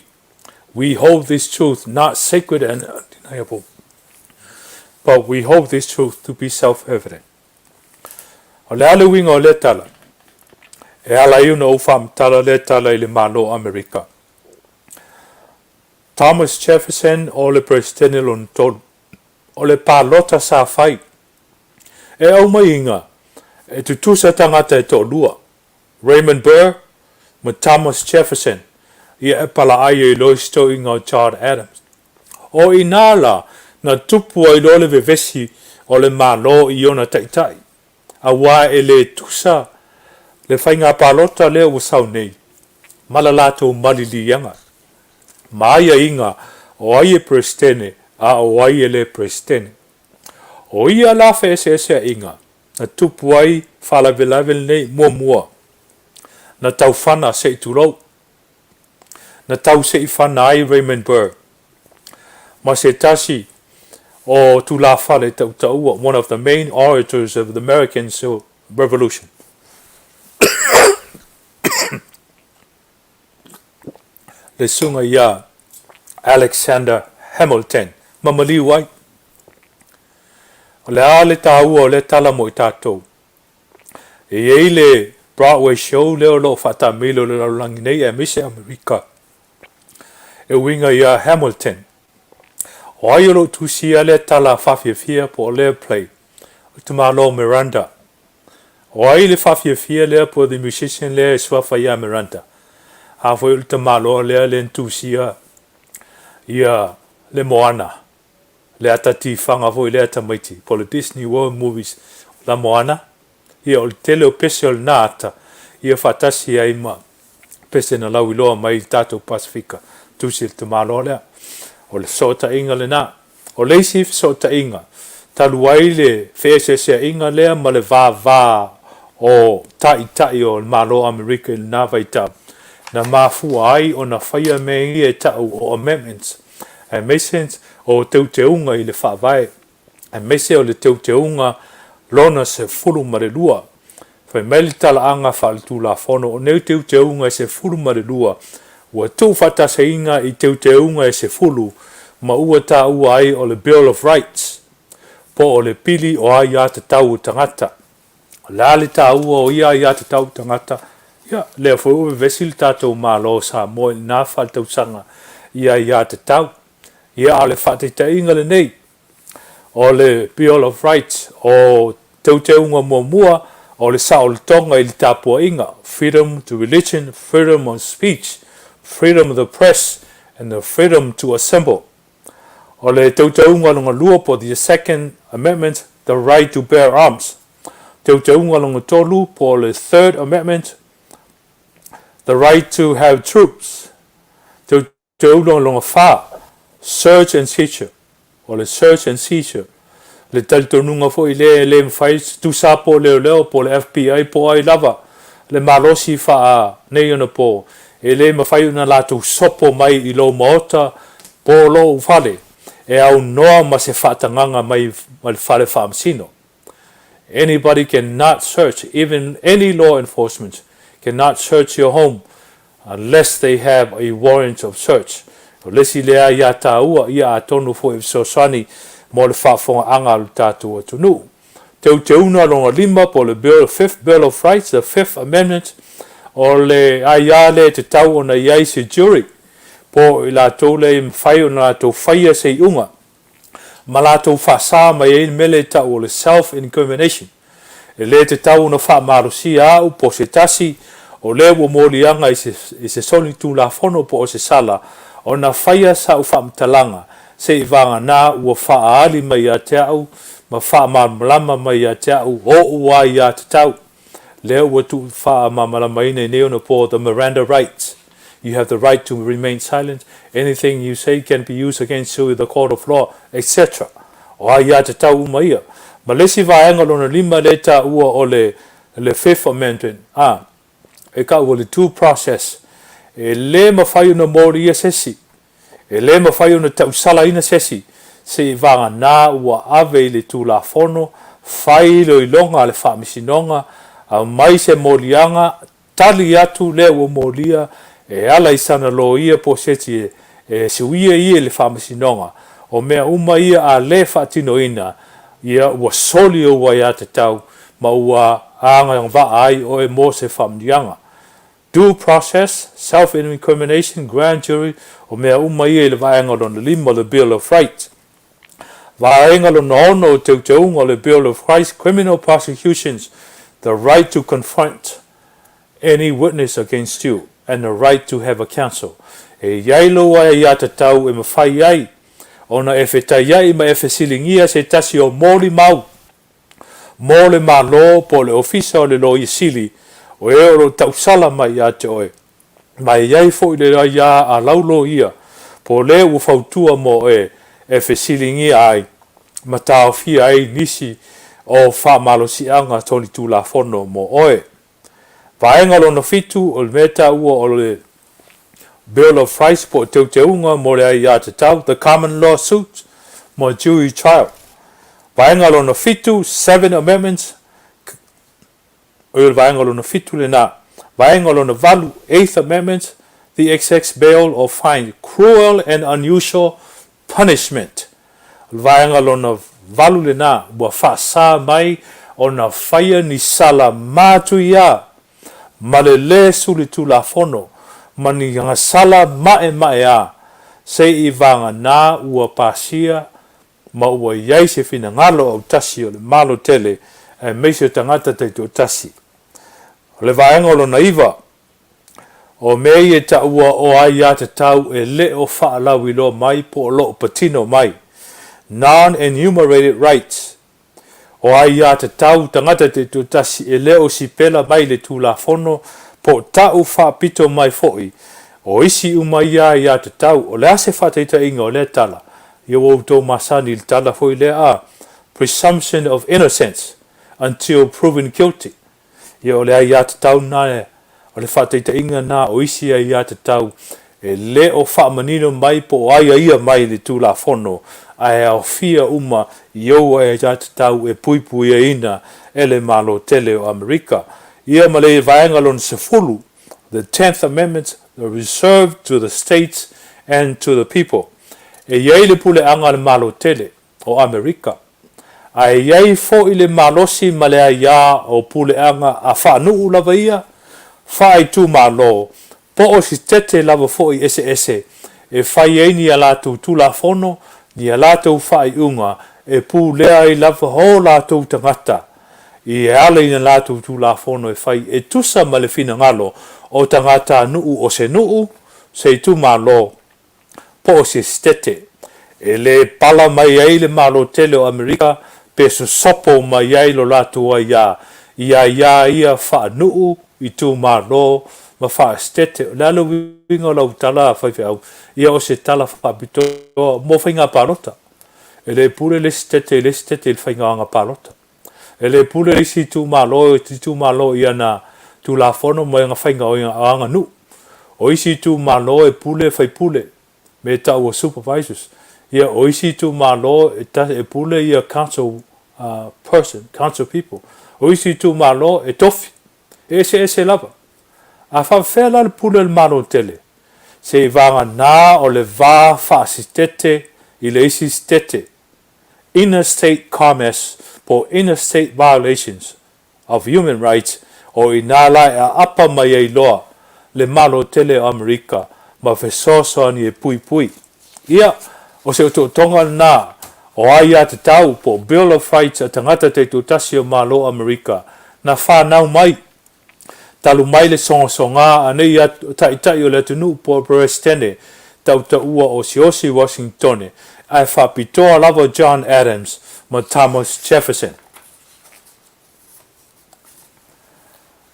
We hold this truth not sacred and undeniable, but we hold this truth to be self-evident. O le a le uiga o lea tala? E ala ai ona ou faamatala lea tala i le Malo o Amerika. Thomas Jefferson o le Peresetene lona tolu. O le palota sa fai. E aumaiga e tutusa tagata e toalua, Raymond Burr ma Thomas Jefferson, ia e palaai ai loa i se toeaina o John Adams. O i inā la na tupu ai loa le vevesi o le Malo i ona taitai, auā e le tusa le faiga palota lea ua sau nei ma la latou maliliaga ma aiaiga o ai e Peresetene a o ai e le Peresetene. O ia la feeseeseaiga na tupu ai faalavelave lenei muamua na taufana se i tulou, na tau seifana ai Raymond Burr ma se tasi o tulafale tautaua, one of the main orators of the American Revolution. Le susuga iā Alexander Hamilton ma maliu ai. O le a le taua o lea tala mo i tatou? E i ai le Broadway show lea o lo o faataamilo i le lalolagi nei aemaise Amerika e uiga iā Hamilton. O ai o lo o tusia lea tala faafiafia po o lea play? O le tamaloa Miranda. O ai le faafiafia lea po o the musician lea e suafa iā Miranda? A foi o le tamaloa lea lea na tusia ia le Moana, le ata tifaga foi lea tamaiti, po o le Disney World Movies la Moana, ia o le tele o pese o lena ata, ia faatasi ai ma pese na lauiloa mai i le tatou Pasefika, tusi le tamaloa lea. O le fesootaiga lena. O le isi fesootaiga, talu ai le feeseeseaiga lea ma le vava o Taitai o le Malo o Amerika i lena vaitau, na mafua ai ona faia mea ia e ta'u o amendments, aemaise o teuteuga i le Faavae, aemaise o le teuteuga lona 12. Fai mai le talaaga faaletulafono, o nei teuteuga e 12 Ua tuufaatasiina i teuteuga e 10 ma ua taua ai o le Bill of Rights, po o le Pili o Aiatatau o Tagata. O le a le taua o ia aiatatau o tagata? Ia, lea foi ua vevesi le tatou Malo o Samoa i lena faaletausaga i aiatatau. Ia, a o le faataitaiga lenei, o le Bill of Rights, o teuteuga muamua o le saolotoga i le tapuaiga, freedom to religion, freedom of speech, freedom of the press and the freedom to assemble. O le teuteuga lona lua po the Second Amendment, the right to bear arms. Teuteuga lona tolu po le Third Amendment, the right to have troops. Teuteuga lona fa, search and seizure. O le search and seizure, le talitonuga foi lea e le mafai tusa po o leoleo po o le FBI po o ai lava le malosi faa nei ona po, e le mafai ona latou sopo mai i lou maota po o lou fale e aunoa ma se faatagaga mai le fale faamasino. Anybody can not search, even any law enforcement can not search your home unless they have a warrant of search. O le isi lea ia taua, ia atonu foi e fesoasoani mo le faafofogaaga a lo tatou atunuu. Teuteuga lona lima po o le Bill, Fifth Bill of Rights, the Fifth Amendment, o le aia lea e tatau ona i ai se jury, po o i latou lea e mafai ona latou faia se iuga ma latou faasa mai ai le mea lea e tau o le self-incrimination. E le tatau ona faamalosia au po o se tasi o lea ua moliaga i se, i se solitulafono po o se sala ona faia sau faamatalaga seivagana ua faaali mai ia te au ma faamalamalama mai ia te au oʻu aiatatau. Lea ua tuu faamalamalamaina i nei ona po the Miranda Rights. You have the right to remain silent. Anything you say can be used against you in the court of law, etc. O aiatatau uma ia. Ma le isi vaega lona lima lea e taua o le le Fifth Amendment, a, e tau o le due process. E le mafai ona molia se isi. E le mafai ona tausalaina se isi seivagana ua ave i le Tulafono, fai iloiloga a le Faamasinoga, aumai se moliaga, tali atu lea ua molia e ala i sana loia po o se isi e suia ia i le Faamasinoga. O mea uma ia a le faatinoina, ia ua soli ou aiatatau ma ua agavaa ai oe mo se faamanuiaga. Due process, self-incrimination, grand jury, o mea uma ia i le vaega lona lima o le Bill of Rights. Vaega lona ono o teuteuga o le Bill of Rights, criminal prosecutions, the right to confront any witness against you and the right to have a counsel. E i ai lou aiatatau e mafai ai ona e fetaiai ma e fesiligia se tasi o molimau mo le Malo po o le Ofisa o le Loia Sili o e o lo o tausala mai ia te oe, ma e i ai foi le aia a lau loia po o le ua fautua mo oe e fesiligia ai ma taofia ai nisi o faamalosiaga solitulafono mo oe. Vaega lona fitu, o le mea taua o le Bill of Rights po o teuteuga mo le aiatatau, the Common Law Suit mo jury trial. Vaega lona fitu, seven amendments, o le vaega lona fitu lena. Vaega lona valu, eighth amendment, the excess bail or fine, cruel and unusual punishment. O le vaega lona valu lena, ua faasa mai ona faia ni sala matuia ma le lē sulitulafono ma ni gasala maʻemaʻeā seivagana ua pasia ma ua i ai se finagalo autasi o le Malo tele aemaise o tagata taitoatasi. O le vaega o lona iva, o mea ia e taua o aiatatau e le o faalauiloa mai po o lo o patino mai, non-enumerated rights, O aiatatau tagata taitoatasi e le o sipela mai le Tulafono po o ta'u faapito mai foi, o isi uma ia aiatatau, o le a se faataitaiga o lea tala? Ia ua outou masani i le tala foi lea a, presumption of innocence until proven guilty. Ia o le aiatatau lena, o le faataitaiga lena o isi aiatatau e le o faamanino mai po o aiaia mai le Tulafono, ae aofia uma i ou aiatatau e puipuiaina e le Malo tele o Amerika. Ia ma le vaega lona 10, the Tenth Amendment, reserved to the states and to the people. E i ai le puleaga a le Malo tele o Amerika, ae i ai foi le malosi ma le aiā o puleaga a faanuu lava ia, faaitumalo, po o sitete lava foi eseese e fai ai ni a latou Tulafono, ni a latou faaiuga e pulea ai lava o latou tagata i e ala i na latou Tulafono e fai e tusa ma le finagalo o tagatanuu o se nuu, se itumalo, po o se sitete. E le pala mai ai le Malo tele o Amerika pe sosopo mai ai lo latou aiā i aiā ia faanuu, itumalo ma faasitete. O le a le uiga o lau tala a faifeau? Ia o se tala faapitoa mo faiga palota. E le pule le isi sitete i le isi sitete i le faiga palota. E le pule le isi itumalo i le itumalo i ana Tulafono ma ana faiga o aganuu. O isi itumalo e pule faipule, me tau o supervisors. Ia, o isi itumalo e pule ia council person, council people. O isi itumalo e tofi. E eseese lava. A faapefea la le pule o le Malo tele? Se i vagana o le va faasitete i le isi sitete Interstate Commerce po o Interstate Violations of Human Rights, o i inā la e aapa mai ai loa le Malo tele o Amerika ma fesoasoani e puipui. Ia, o se otootoga lena o aiatatau po o Bill of Rights a tagata taitoatasi o Malo o Amerika na fanau mai Talu mai le sogasoga a nei taitai o le atunuu po o Peresetene tautaua o Siose Uasingitone ae faapitoa lava John Adams ma Thomas Jefferson.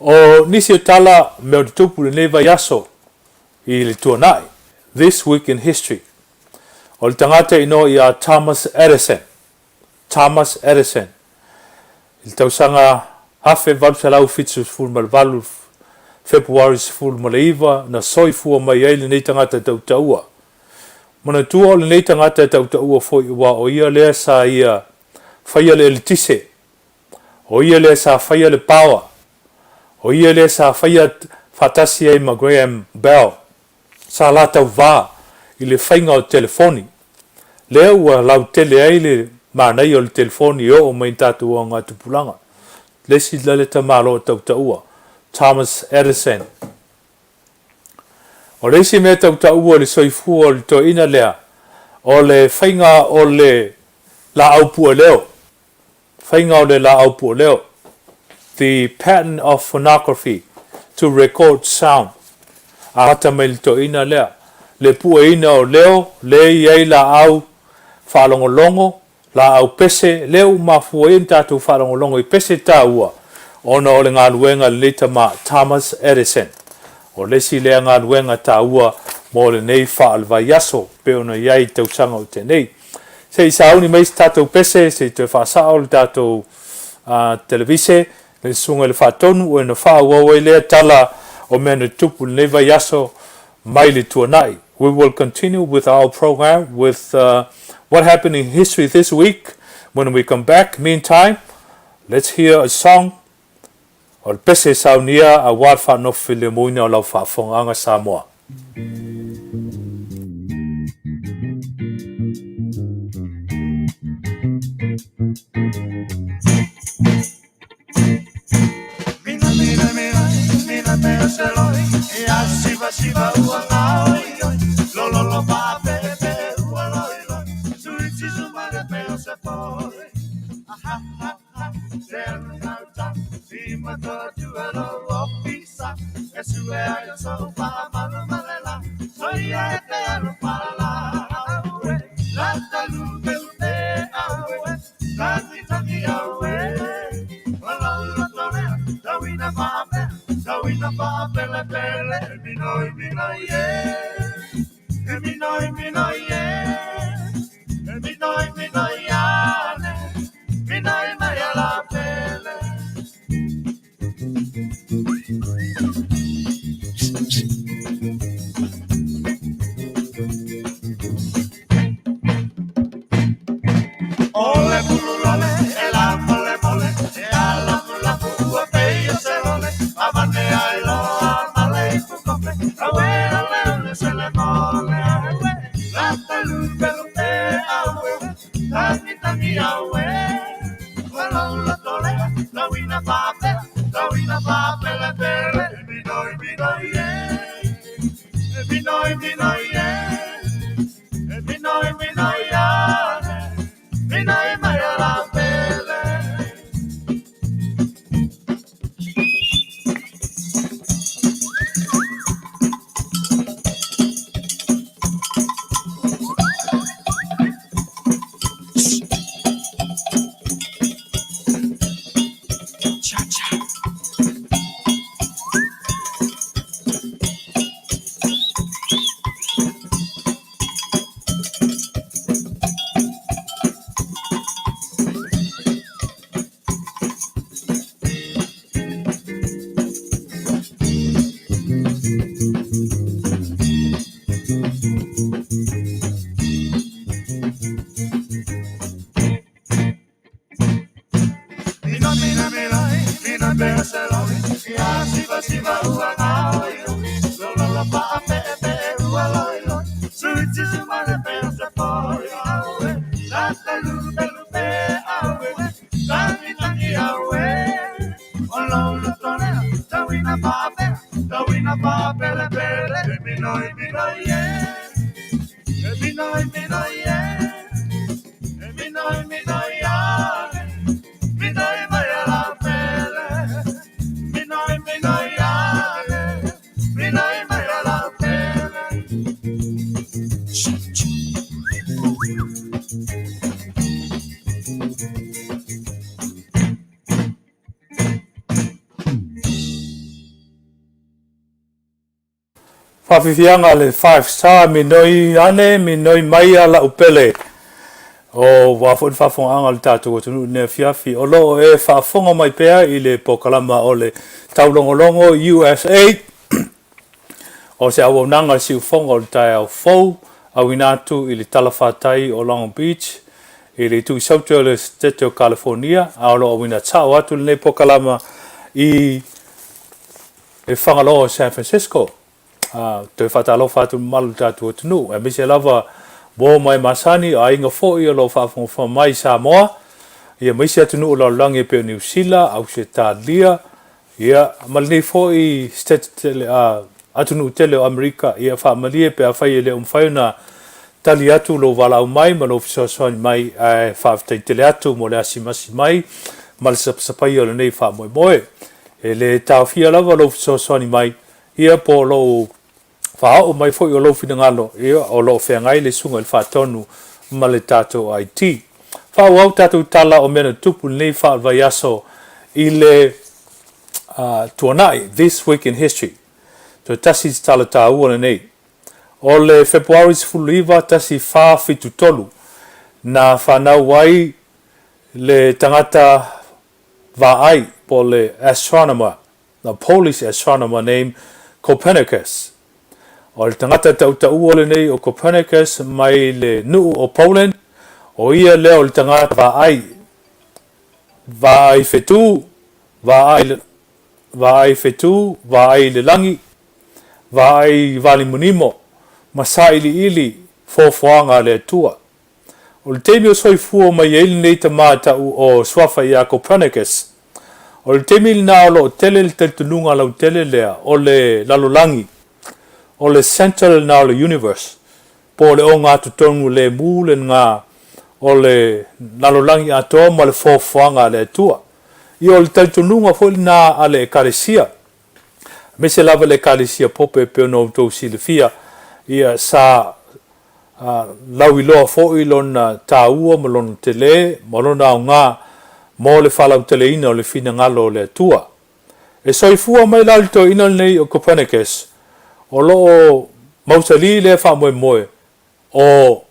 O nisi o tala mea o tutupu i lenei vaiaso i le tuanai, This Week in History, o le tagata inoa ia Thomas Edison, Thomas Edison, i le tausaga 1878, Fepuari 19, na soifua mai ai lenei tagata tautaua. Manatua o lenei tagata tautaua foi aua o ia lea sa ia faia le eletise, o ia lea sa faia le paoa, o ia lea sa faia faatasi ai ma Graham Bell. Sa la tauva i le faiga o telefoni, lea ua lautele ai le manaia o le telefoni e oo mai i tatou augatupulaga. Le isi laleta malo tautaua, Thomas Edison. O le isi mea tautaua i le soifua o le toeaina lea, o le faiga o le laau pueleo, faiga o le laau pueleo, the patent of phonography to record sound, amata mai le toeaina lea, le pueina o leo le i ai laau faalogologo, laau pese, lea ua mafua ai ona tatou faalogologo i pese taua ona o le galuega a lenei tama Thomas Edison. O le isi lea galuega taua mo lenei faalevaiaso pei ona i ai i tausaga o tenei. Se i sauni mai se tatou pese, se i toe faasao le tatou televise, le susuga i le Faatonu, ona faaauau ai lea tala o mea na tutupu i lenei vaiaso mai le tuanai. We will continue with our program with what happened in history this week when we come back. Meantime, let's hear a song. O le pese saunia aua le faanofo filemuina o lau faafofogaaga Samoa. Faafiafiaga a le Five Star, minoi ane, minoi mai a la'u pele. O ua foi le faafogaaga a le tatou atunuu i lenei afiafi. O lo o e faafofoga mai pea i le pokalama o le Taulogologo USA. O se auaunaga a le siufofoga o le taeao fou, auina atu i le talafatai o Long Beach, i le itu i saute o le Setete o Kalifonia, a o lo o auina sao atu lenei pokalama i le Fagaloa o San Francisco. A, toe faatalofa atu i le mamalu o le tatou atunuu, aemaise lava uo ma e masani, o aiga foi o lo o faafogafoga mai i Samoa, ia ma isi atunuu o le lalolagi e pei o Niu Sila, Ausetalia, ia, ma lenei foi Setete tele, a, atunuu tele o Amerika. Ia faamalie pe afai e le o mafai ona tali atu lou valaau mai ma lou fesoasoani mai, ae faafetai tele atu mo le asimasi mai ma le sapasapaia o lenei faamoemoe. E le taofia lava lou fesoasoani mai, ia po o lou faaoo mai foi o lou finagalo, ia o lo o feagai le Susuga i le Faatonu ma le tatou IT. Faaauau tatou tala o mea na tutupu i lenei faavaiaso i le tuanai, This Week in History. Toe tasi se tala taua lenei. O le Fepuari 19, 1473, na fanau ai le tagata vaai po o le astronomer, the Polish astronomer named Copernicus. O le tagata tautaua lenei o Copernicus mai le nuu o Poland, o ia lea o le tagata vaai, vaai fetu, vaai, vaai fetu, vaai i le lagi, vaai valimonimo, ma sailiili foafoaga a le Atua. O le taimi o soifua mai ai lenei tama tau o Suafa ia Copernicus, o le taimi lena o lo o tele le talitonuga lautele lea o le lalolagi, o le centre lena o le universe, po o le ogatotonu lemu lena o le lalolagi atoa ma le foafoaga a le Atua. Ia o le talitonuga foi lena a le Ekalesia, aemaise lava le Ekalesia Pope e pei ona outou silafia, ia sa lauiloa foi lona taua ma lona tele ma lona aoga mo le faalauteleina o le finagalo o le Atua. E soifua mai la le toeaina lenei o Copernicus, o lo o mausali lea faamoemoe o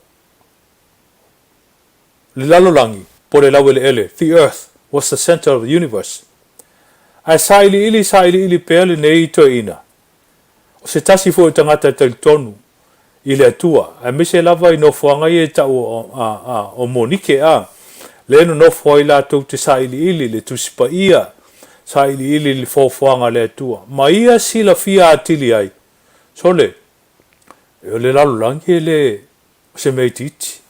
le lalolagi po o le laueleele, the earth was the center of the universe. Ae sailiili sailiili pea lenei toeaina, O se tasi foi o tagata e talitonu i le Atua, aemaise lava i nofoaga ia e tau o Monike, a, lea e nonofo ai latou te sailiili le Tusi Paia, sailiili le foafoaga a le Atua, ma ia silafia atili ai, sole, o le lalolagi e le o se mea itiiti,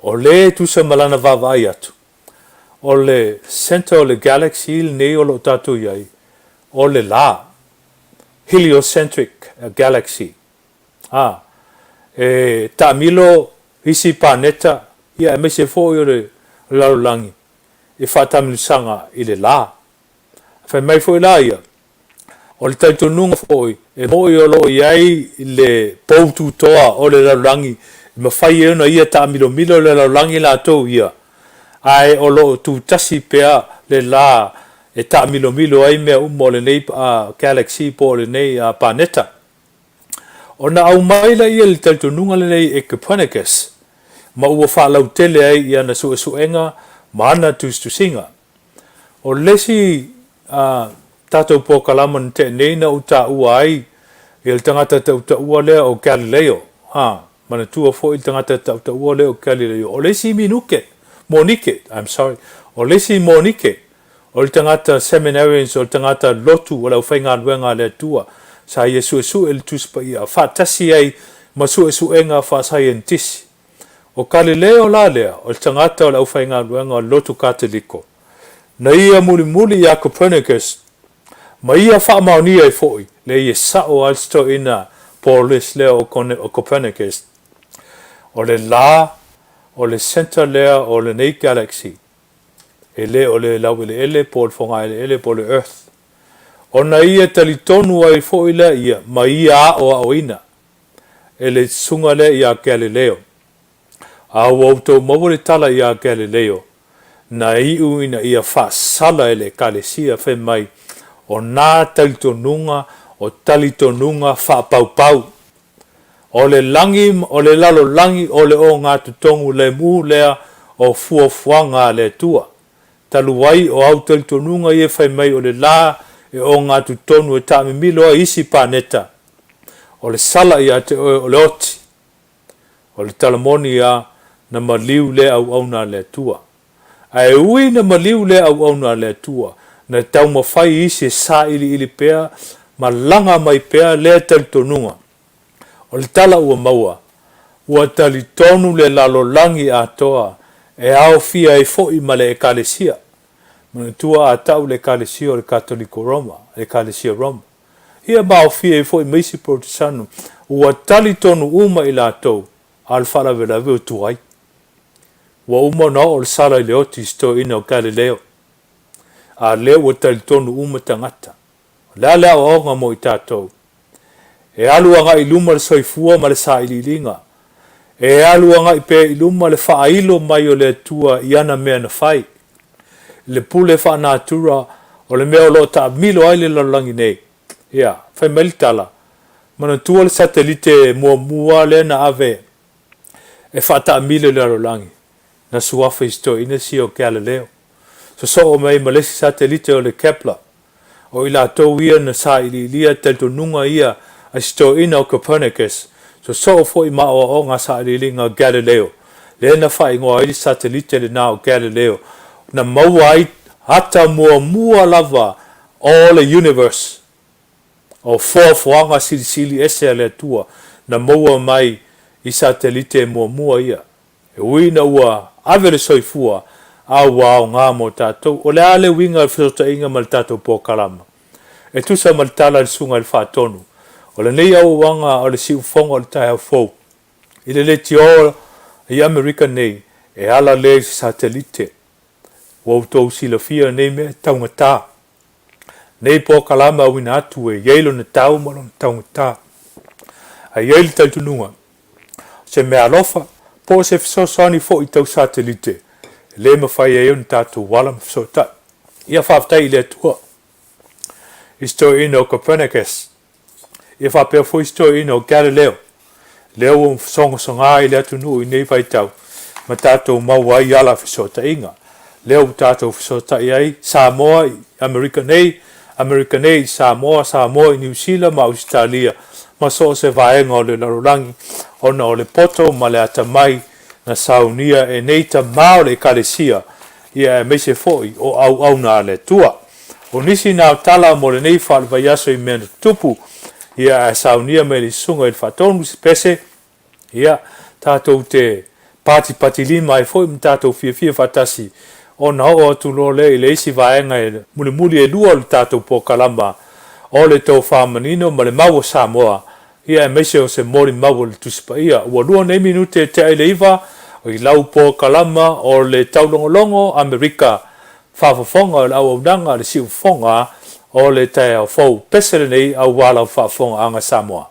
o le e tusa ma lana vaavaai atu. O le centre o le galaxy lenei o lo o tatou i ai, o le la, heliocentric galaxy. A, e taamilo isi paneta, ia aemaise foi o le lalolagi e faataamilosaga i le la. Fai mai foi la ia, o le talitonuga foi e moni o lo o i ai le pou tutoa o le lalolagi e mafai ai ona ia taamilomilo le lalolagi latou ia, ae o lo o tutasi pea le la e taamilomilo ai mea uma o lenei galaxy po o lenei paneta. Ona aumai laia le talitonuga lenei e Copernicus, ma ua faalautele ai i ana suesuega ma ana tusitusiga. O le isi tatou polokalama na tea nei na ou taua ai le tagata tautaua lea o Galileo. Ha, manatua foi le tagata tautaua lea o Galileo. O le isi minuke, monike, I'm sorry, o le isi monike, o le tagata seminarians, o le tagata lotu o le aufaigaluega a le Atua, sa ia suesue le Tusi Paia, faatasi ai ma suesuega faasaienitisi. O Galileo la lea, o le tagata o le aufaigaluega o le lotu Kateliko, na ia mulimuli iā Copernicus, ma ia faamaonia ai foi le ia sao a le sitoina Paulus lea o Copernicus, o le la o le centre lea o lenei galaxy, e le o le laueleele po o le fogaeleele po o le earth. Ona ia talitonu ai foi lea ia ma ia aoaoina e le susuga lea iā Galileo. A ua outou maua le tala iā Galileo, na iu ina ia faasala e le Ekalesia fai mai, o nā talitonuga o talitonuga faapaupau. O le lagi, o le lalolagi o le ogatotonu lemu lea o fuafuaga a le Atua. Talu ai o au talitonuga ia fai mai o le la e ogatotonu e taamimilo ai isi paneta, o le sala ia te oe o le oti. O le tala moni a, na maliu lea auauna a le Atua. Ae ui na maliu lea auauna a le Atua, na taumafai isi e sailiili pea ma laga mai pea lea talitonuga. O le tala ua maua, ua talitonu le lalolagi atoa e aofia ai foi ma le Ekalesia. Manatua a tau le Ekalesia o le Katoliko Roma, le Ekalesia Roma. Ia ma aofia ai foi ma isi Porotesano, ua talitonu uma i latou, a o le faalavelave o tuai. Ua uma ona oo le sala i le oti i se toeaina o Galileo, a lea ua talitonu uma tagata. O le a le aoaoga mo i tatou? E alu agai i luma le soifua ma le sailiiliga. E alu agai pea i luma le faailo mai o le Atua i ana mea na fai. I le pule faanatura o le mea o lo o taamilo ai le lalolagi nei. Ia, fai mai le tala, manatua le satelite muamua lea na ave e faataamilo i le lalolagi, na suafa i se toeaina sia o Galileo. Sosoo mai ma le isi satelite o le Kepler. O i latou ia na sailiilia talitonuga ia a si toeaina o Copernicus, sosoo foi ma aoaoga sailiiliga o Galileo, lea na faaigoa ai le satelite lena o Galileo, na maua ai ata muamua lava o le universe, o foafoaga silisili ese a le Atua, na maua mai i satelite muamua ia. E ui ina ua ave le soifua, a ua aoga mo tatou. O le a le uiga o le fesootaiga ma le tatou polokalama? E tusa ma le tala a le Susuga i le Faatonu, o lenei auauaga o le siufofoga o le taeao fou i le leitioa i Amerika nei, e ala lea i se satelite. Ua outou silafia nei mea e taugata. Nei polokalama auina atu e i ai lona tau ma lona taugata. A i ai le talitonuga, o se meaalofa, po o se fesoasoani foi tau satelite, e le mafai ai ona tatou ala ma fesootai. Ia faafetai i le Atua i se toeaina o Copernicus, ia faapea foi se toeaina o Galileo, lea ua fesogasoga i le atunuu i nei vaitau, ma tatou maua ai ala fesootaiga. Lea ua tatou fesootai ai Samoa i Amerika nei, Amerika nei i Samoa, Samoa i Niu Sila ma Ausetalia, ma so o se vaega o le lalolagi, ona o le poto ma le atamai na saunia e nei tama o le Ekalesia, ia aemaise foi o auauna a le Atua. O nisi na o tala mo lenei faalevaiaso i mea na tutupu, ia ae saunia mai le Susuga i le Faatonu se pese, Ia, tatou te patipatilima ai foi ma tatou fiafia faatasi. Ona oo atu loa lea i le isi vaega e mulimuli e lua o le tatou polokalama o le Tofa Manino ma le Mau o Samoa, ia aemaise o se molimau o le Tusi Paia. Ua lua nei minute e tea i le iva i lau polokalama o le Taulogologo Amerika Faafofoga o le Auaunaga a le Siufofoga o le Taeao Fou. Pese lenei aua lau faafofogaaga Samoa.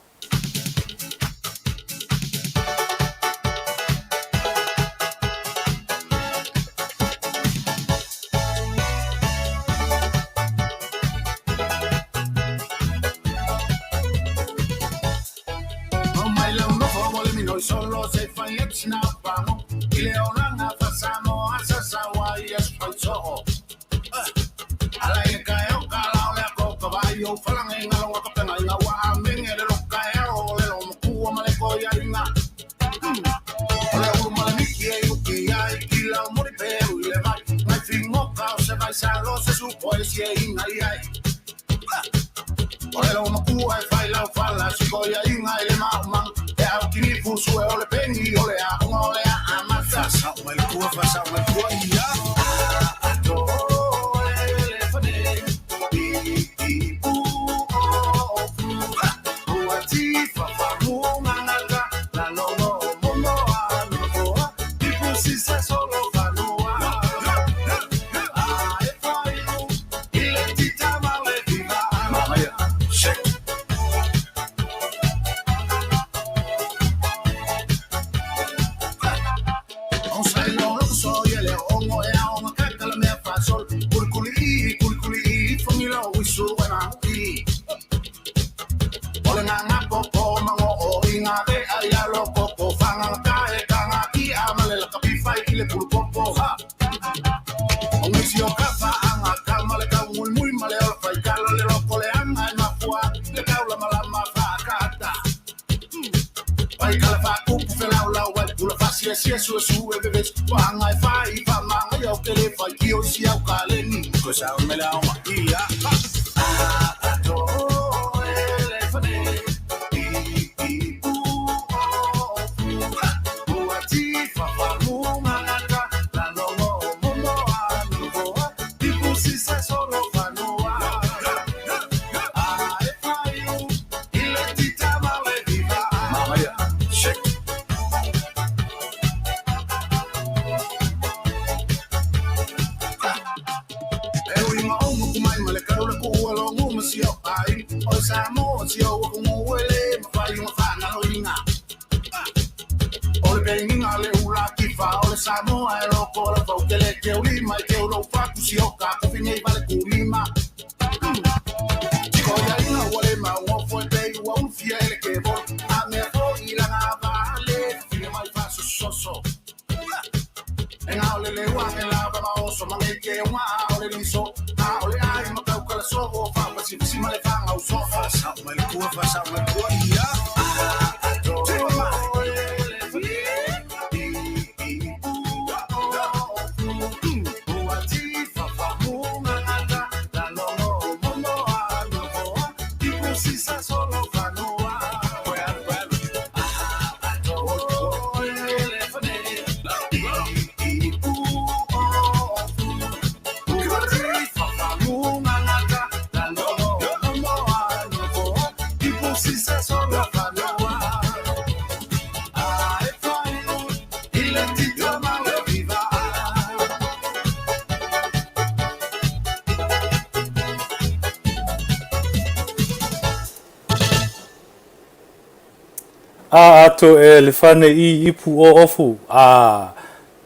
A ato e le fane i ipu o ofu, a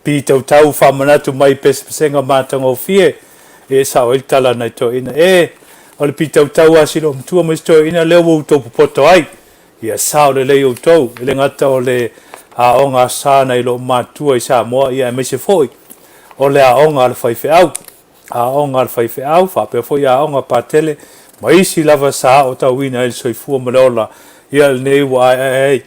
pitautau faamanatu mai pesepesega matagofie e sao ai le tala a nai toeaiina. E, o le pitautau a si loomatua ma isi toeaiina lea ua outou popoto ai, ia sao lelei outou, e le gata o le aoga a sa nai loomatua i Samoa, ia aemaise foi o le aoga a le faifeau. Aoga a le faifeau, faapea foi aoga patele ma isi lava sa aotauina ai le soifua ma le ola, ia lenei ua aeae ai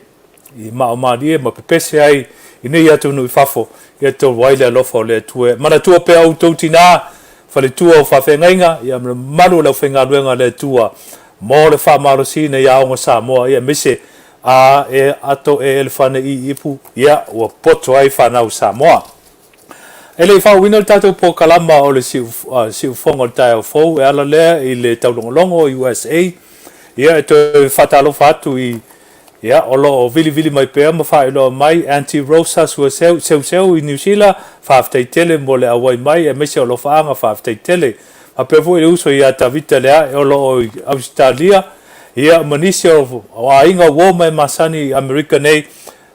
i maaomalie ma pepese ai i nei atunuu i fafo, ia tolu ai le alofa o le Atua. E manatua pea outou tinā, faletua o faafeagaiga, ia ma le mamalu o le aufaigaluega a le Atua mo le faamalosiina i aoga Samoa, ia aemaise a e ato e elefane i ipu, ia ua poto ai fanau Samoa. E le i faaauauina le tatou polokalama o le siufofoga o le taeao fou e ala lea i le taulogologo i USA, ia e toe faatalofa atu i ia o lo o vilivili mai pea ma faailoa mai Aunty Rosa Suaseu, Seuseu i Niu Sila, faafetai tele mo le auai mai aemaise o alofaaga, faafetai tele. Faapea foi le uso ia Tavita Leae o lo o i Ausetalia, ia ma nisi o aiga uo ma e masani i Amerika nei,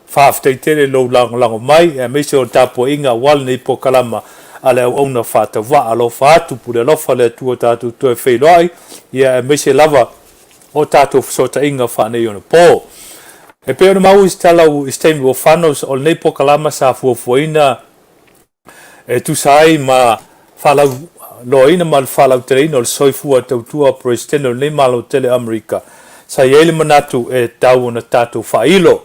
Faafetai tele i lou lagolago mai aemaise o le tapuaiga aua lenei polokalama a le auauna faatauvaa. Alofa atu, pule alofa le Atua tatou toe feiloai, ia aemaise lava o tatou fesootaiga faaneionapo. E pei ona maua i se tala i se taimi ua fano o lenei polokalama sa fuafuaina e tusa ai ma faalauiloaina ma le faalauteleina o le soifua tautua Peresetene o lenei Malo tele o Amerika, sa i ai le manatu e tatau ona tatou faailo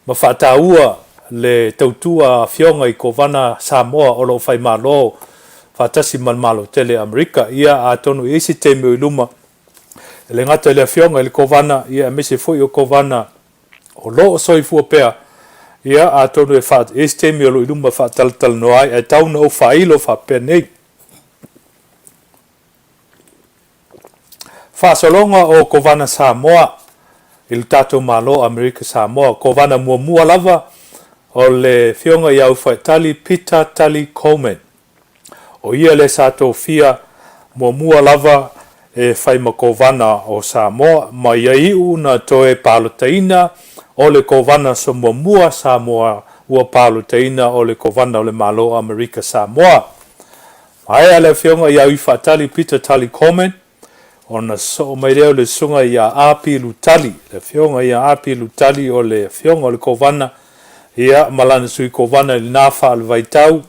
ma faataua le tautua a Afioga i Kovana Samoa o lo o faimalo faatasi ma le Malo tele o Amerika. Ia, atonu e i ai se taimi o i luma, e le gata i le Afioga i le Kovana, ia aemaise foi o Kovana o lo o soifua pea, ia, atonu e faa, i ai se taimi o lo o i luma e faatalatalanoa ai, ae tau ona ou faailo faapea nei. Faasologa o Kovana Samoa i le tatou Malo Amerika Samoa. Kovana muamua lava o le Afioga ia Ufaetali Peter Tali Coleman. O ia lea sa tofia muamua lava e fai ma Kovana o Samoa, ma ia iu na toe palotaina o le Kovana so muamua Samoa ua palotaina o le Kovana o le Malo o Amerika Samoa. Maea le Afioga ia Uifaatali Peter Tali Coleman, ona sosoo mai lea o le Susuga ia Api Lutali, le Afioga ia Api Lutali o le Afioga o le Kovana, ia, ma lana Sui Kovana i lena faalevaitau,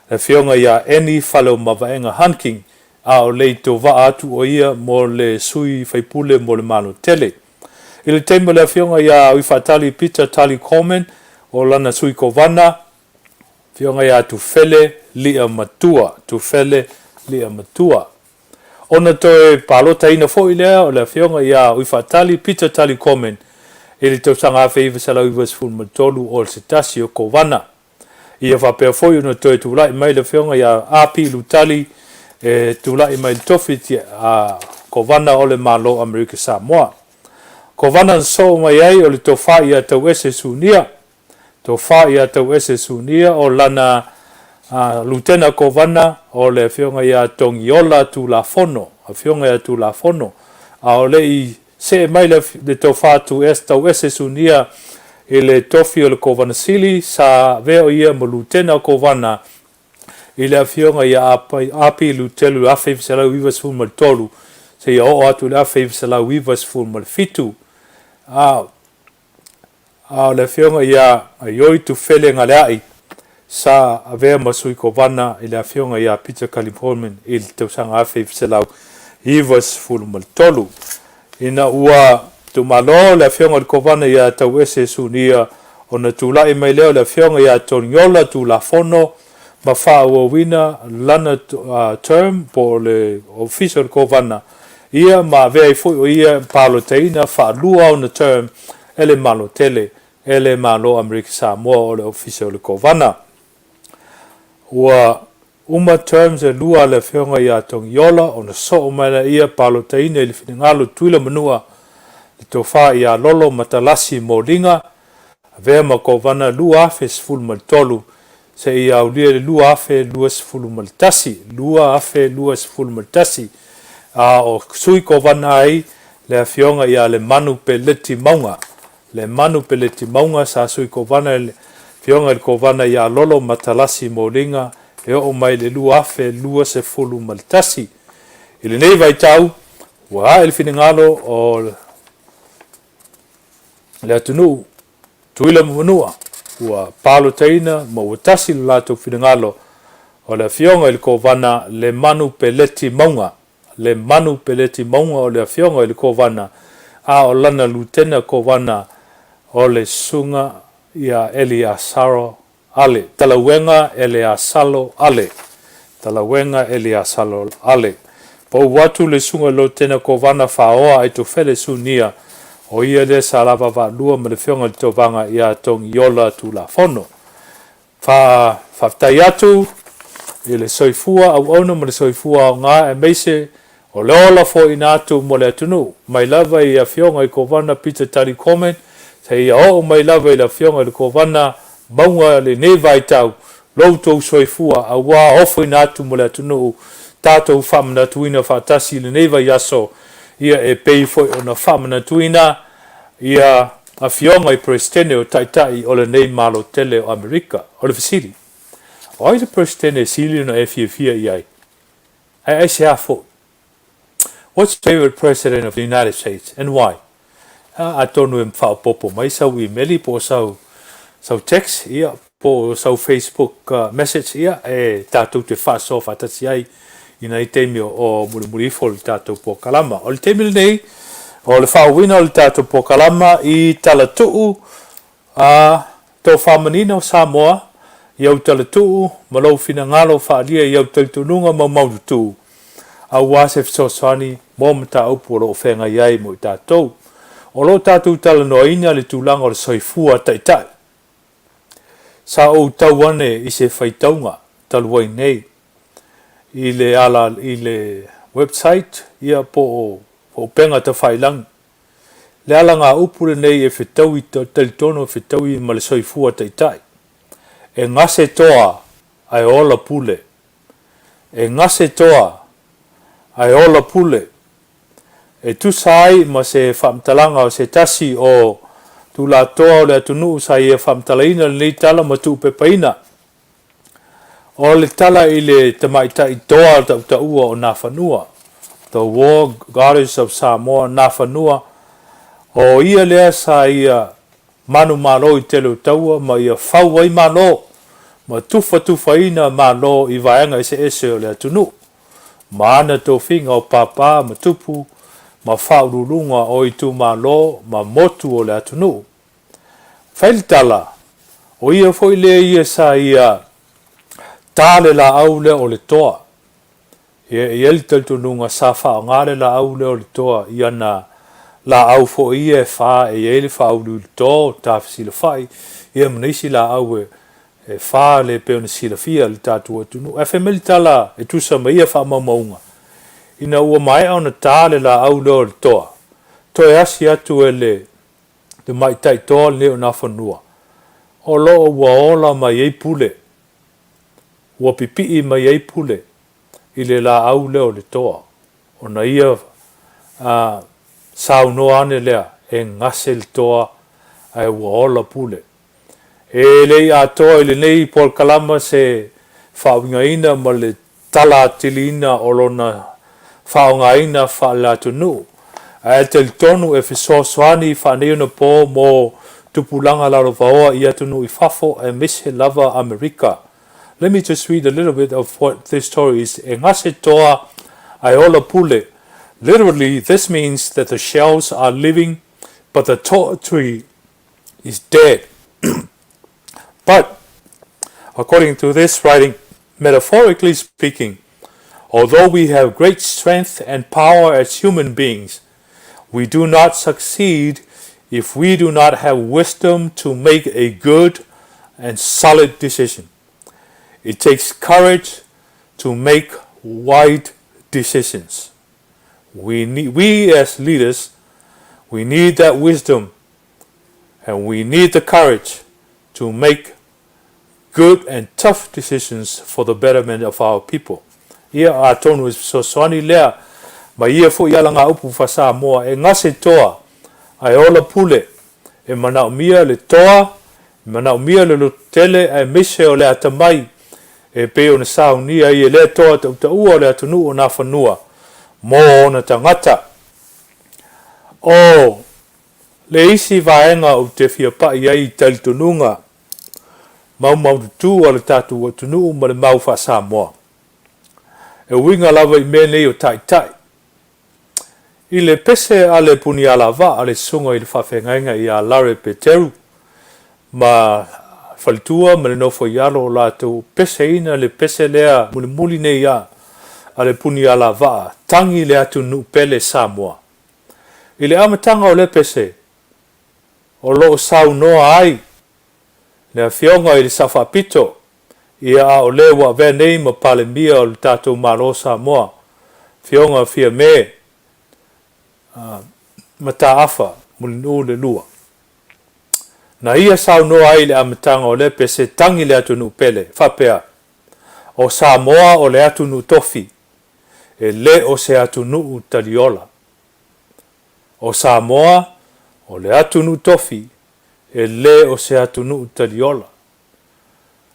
le Afioga ia Eni Faleomavaega Hunking, a o le i tovaa atu o ia mo le sui faipule mo le Malo tele. I le taimi o le Afioga ia Uifaatali Peter Tali Coleman, o lana Sui Kovana, Afioga ia Tufele Liamatua, Tufele Liamatua. Ona toe palotaina foi lea o le Afioga ia Uifaatali Peter Tali Coleman i le tausaga 1993 o se tasi o Kovana. Ia faapea foi ona toe tulai mai le Afioga ia AP Lutali e tulai mai i le tofi a Kovana o le Malo Amerika Samoa. Kovana na soo mai ai o le Tofa ia Tauese Sunia Tofa ia Tauese Sunia o lana Lutena Kovana o le Afioga ia Togiola Tulafono, Afioga ia Tulafono, a o le i see mai le Tofa Tauese Sunia i le tofi o le Kovana Sili, sa avea o ia ma Lutena Kovana i le Afioga ia Api Lutelu 1993 seia oo atu i le 1997. A A o le Afioga ia Ioi Tufele Galea'i sa avea ma Sui Kovana i le Afioga ia Peter Cully Coleman i le tausaga 1993. Ina ua tuumalo le Afioga i le Kovana ia Tauese Sunia ona tulai mai lea o le Afioga ia Togiola Tulafono ma faaauauina lana term po o le Ofisa o le Kovana ia ma avea ai foi o ia palotaina faalua ona term e le Malo tele e le Malo Amerika Samoa o le Ofisa o le Kovana. Ua uma terms e lua a le Afioga ia Togiola ona soo mai lea palotaina i le finagalo Tuila Manua le tofa ia Lolo Matalasi Moliga avea ma Kovana 2013 seia aulia i le 2021, 2021, a o Sui Kovana ai le Afioga ia Lemanu Peleti Mauga. Lemanu Peleti Mauga sa Sui Kovana i le Afioga i le Kovana ia Lolo Matalasi Moliga e oo mai i le 2021. I lenei vaitau, ua ae le finagalo o le atunuu Tuila ma Manua, ua palotaina ma ua tasi lo latou finagalo o le Afioga i le Kovana Lemanu Peleti Mauga, Lemanu Peleti Mauga o le Afioga i le Kovana, a o lana Lutena Kovana o le Susuga ia Eliasaro Ale, Talauega Eleasalo Ale, Talauega Eleasalo Ale. Pau atu le susuga i Lotena Kovana Faoa Aitofele Sunia, o ia lea sa lava vaalua ma le Afioga i le Tovaga ia Togiola Tulafono. Fa, faafetai atu. i le soifua auauna ma le soifua aoga aemaise o le ola foaiina atu mo le atunuu, mai lava i Afioga i Kovana Peter Tali Coleman seia oo mai lava i le Afioga i le Kovana Mauga lenei vaitau, lo outou soifua auā ofoina atu mo le atunuu, tatou faamanatuina faatasi i lenei vaiaso, ia e pei foi ona faamanatuina ia Afioga i Peresetene o Taitai o lenei Malo tele o Amerika. O le fesili, O ai le Peresetene e sili ona e fiafia i ai? Ae aisea foi? What's your favorite president of the United States and why? Atonu e faaopoopo mai sau imeli po o sau sau text ia po o sau Facebook message ia e tatou te faasoa faatasi ai i nai taimi o mulimuli ifo o le tatou polokalama. O le taimi lenei o le faaauauina o le tatou polokalama i Talatuu A tofa manino Samoa i au talatuu ma lou finagalo faaalia i au talitonuga maumaututu aua se fesoasoani mo mataupu o lo o feagai ai mo i tatou. O lo o tatou talanoaina le tulaga o le soifua taitai. Sa ou tau ane i se faitauga talu ai nei i le ala i le website ia po o upega tafailagi. Le alagaupu lenei e fetaui talitonu e fetaui ma le soifua taitai. E gase toa ae ola pule. E gase toa ae ola pule. E tusa ai ma se faamatalaga o se tasi o tulatoa o le atunuu sa ia faamatalaina lenei tala ma tuupepaina. O le tala i le tamaitai toa tautaua o Nafanua, The War Goddess of Samoa, Nafanua, o ia lea sa ia manumalo i tele o taua ma ia fau ai malo ma tufatufaina malo i vaega eseese o le atunuu ma ana tofiga o pāpā ma tupu ma faauluuluga o itumalo ma motu o le atunuu. Fai le tala, o ia foi lea ia sa ia ta le laau lea o le toa. Ia, e i ai le talitonuga sa faaaoga le laau lea o le toa i ana laau foi ia e fa e i ai le faauliulito, tafesilafai, ia ma nisi laau e, e fa le pei ona silafia e le tatou atunuu. Ae fai mai le tala e tusa ma ia faamaumauga, ina ua maea ona ta le laau lea o le toa, toe asi atu e le tamaitai toa lenei o Nafanua, o lo o ua ola mai ai pule, ua pipii mai ai pule i le laau lea o le toa, ona ia a saunoa ane lea, e gase le toa ae ua ola pule. E le i atoa i lenei polokalama se faauigaina ma le tala atiliina o lona faaaogaina faale-atunuu, ae talitonu e fesoasoani faaneionapo mo tupulaga lalovaoa i atunuu i fafo aemaise lava Amerika. Let me just read a little bit of what this story is, E gase toa ae ola pule. Literally, this means that the shells are living but the toa tree is dead. But, according to this writing, metaphorically speaking, although we have great strength and power as human beings, we do not succeed if we do not have wisdom to make a good and solid decision. It takes courage to make wise decisions. We, need, we as leaders, we need that wisdom and we need the courage to make good and tough decisions for the betterment of our people. Ia, atonu e fesoasoani lea ma ia foi alagaupu faa-Samoa e gase toa ae ola pule, e manaomia le toa, e manaomia le lototele aemaise o le atamai e pei ona saunia ai e lea toa tautaua o le atunuu o Nafanua mo ona tagata. O le isi vaega ou te fia pai ai i talitonuga maumaututu a le tatou atunuu ma le mau faa-Samoa, e uiga lava i mea nei o taitai. I le pese a le Punialavaa a le Susuga i le Faafeagaiga ia Larry Peteru ma faletua ma le nofo i alo o latou peseina le pese lea mulimuli nei a a le Punialavaa, tagi le atunuu pele Samoa. I le amataga o lea pese, o lo o saunoa ai le Afioga i le Sao Faapito Ia a o le ua avea nei ma Palemia o le tatou Malo o Samoa, Afioga Fiame Mataafa Mulinuu le Lua. Na ia saunoa ai i le amataga o lea pese tagi le atunuu pele, faapea, O Samoa o le atunuu tofi, e le o se atunuu taliola. O Samoa o le atunuu tofi, e le o se atunuu taliola.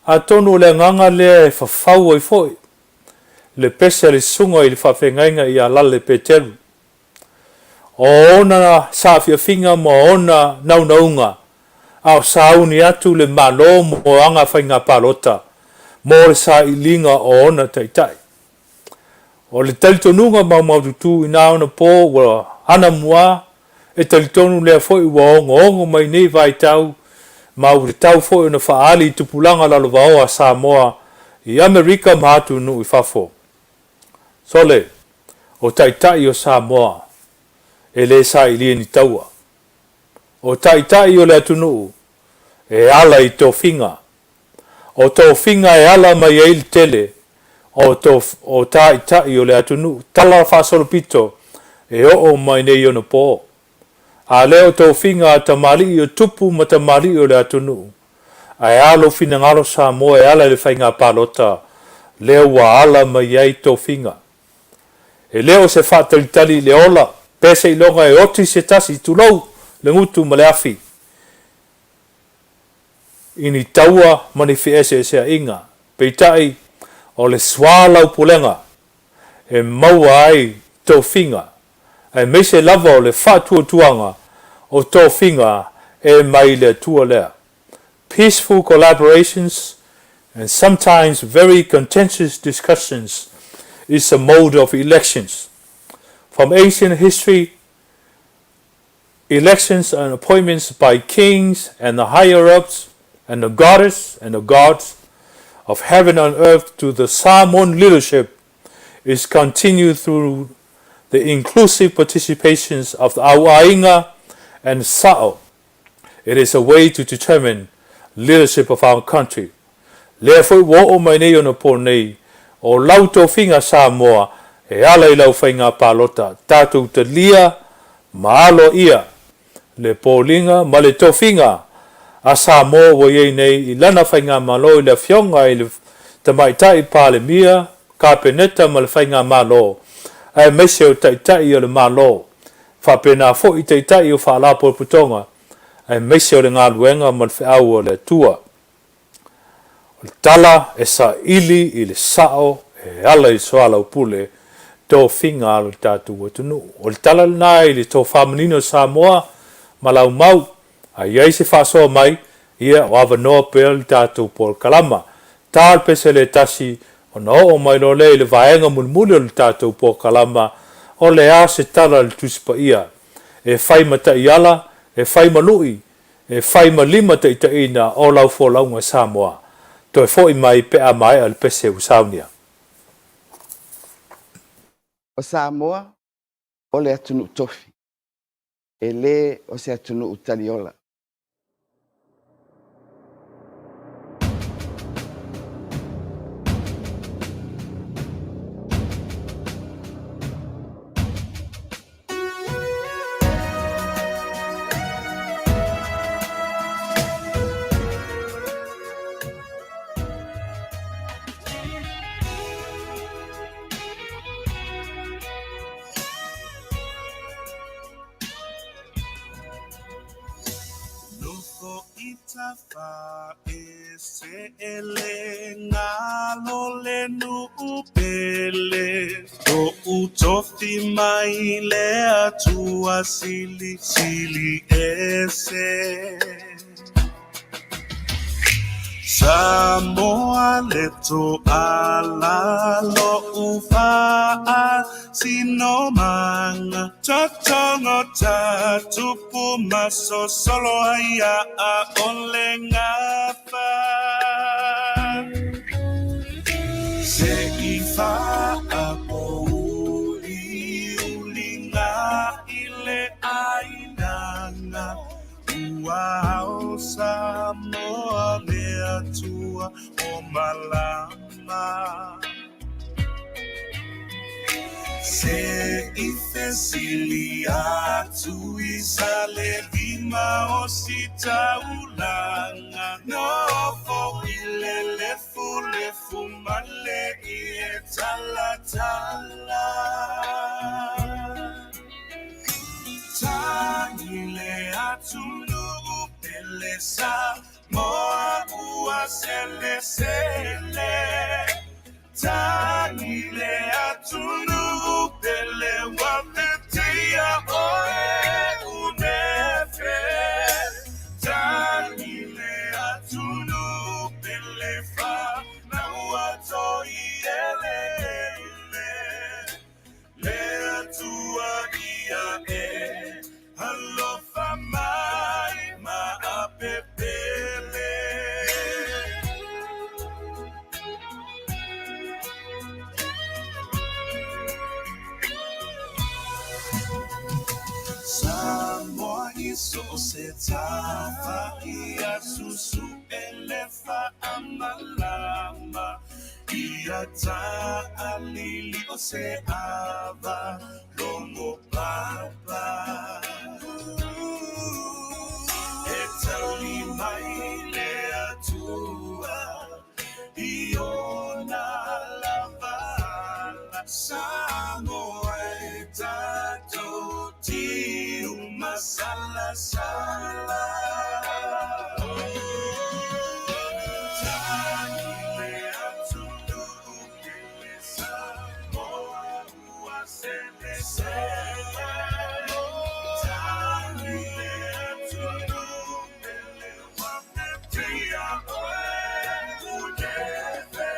Atonu o le agaga lea e fafau ai foi le pese a le susuga i le faafeagaiga ia Lale Peteru. O ona saafiafiga ma ona naunauga a o sauni atu le Malo mo aga faiga palota mo le sailiga o ona taitai. O le talitonuga maumaututu i na ona po ua anamua, e talitonu lea foi ua ogoogo mai nei vaitau ma ua tatau foi ona faaali i tupulaga lalovaoa a Samoa i Amerika ma atunuu i fafo. Sole, o taitai o Samoa e le sailia ni taua. O taitai o le atunuu e ala i tofiga. O tofiga e ala mai ai le tele o o taitai o le atunuu tala faasolopito e oo mai nei ona po. A lea o tofiga a tamalii o tupu ma tamalii o le atunuu, ae a lou finagalo Samoa e ala i le faiga palota lea ua ala mai ai tofiga. E le o se faatalitali i le ola, pe seiloga e oti se tasi, tulou, le gutu ma le afi, i ni taua ma ni feeseeseaiga. Peitai, o le soalaupulega e maua ai tofiga, aemaise lava o le faatuatuaga o tofiga e mai le Atua lea. Peaceful collaborations and sometimes very contentious discussions is a mode of elections. From ancient history, elections and appointments by kings and the higher-ups and the goddess and the gods of heaven and earth to the Samoan leadership is continued through the inclusive participations of the Au'aiga and Sa'o. It is a way to determine leadership of our country. Lea foi ua oo mai nei ona po nei, o lau tofiga Samoa e ala i lau faiga palota, tatou talia ma aloaia le poliga ma le tofiga a Samoa ua i ai nei i lana faigamalo i le Afioga i le Tamaitai Palemia, Kapeneta ma le Faigamalo, aemaise o Taitai o le Malo, faapena foi Taitai o Faalapotopotoga, aemaise o le galuega ma le feau a le Atua. O le tala e saili i le sao e ala i le soalaupule tofiga a lo tatou atunuu. O le tala lena i le tofa manino o Samoa ma lau mau. A i ai se faasoa mai, ia, o avanoa pea le tatou polokalama. Ta le pese le tasi ona oo mai loa lea i le vaega mulimuli o le tatou polokalama, o le a se tala a le Tusi Paia e fai ma taiala, e fai ma lui, E fai ma lima taitaiina o lau folauga Samoa. Toe foi mai pe a maea le pese ua saunia. O Samoa o le atunuu tofi, e le o se atunuu taliola. Nofo i tafa e se ele ngalo le nuu pele Toʻu tofi mai le Atua silisili ese Samoa le toala loʻu faasinomaga Totogo ta tupu masosolo ai ʻaʻole gafa Se i faapouliuliga i le ʻainaga Ua ao Samoa le Atua o malama. Se i fesili atu i Salelima o Sitaulaga, Nofo i le lefulefu ma le ie talatala. Tagi le atunuu pele Samoa ua selesele. Tagi le atunuu pele ua feteia oe unefe. Tagi le atunuu pele fanau toi eleele. Le Atua ia e alofa mai ma apepele. Samoa i so o se tafa ia susue le faamalama ia taalili o se ava logo papa. E tali mai le Atua i ona lava ala. Samoa e tatou tiu masalasala. Tagi le atunuu pele Samoa ua selesele. Tagi le atunuu pele ua feteia oe unefe.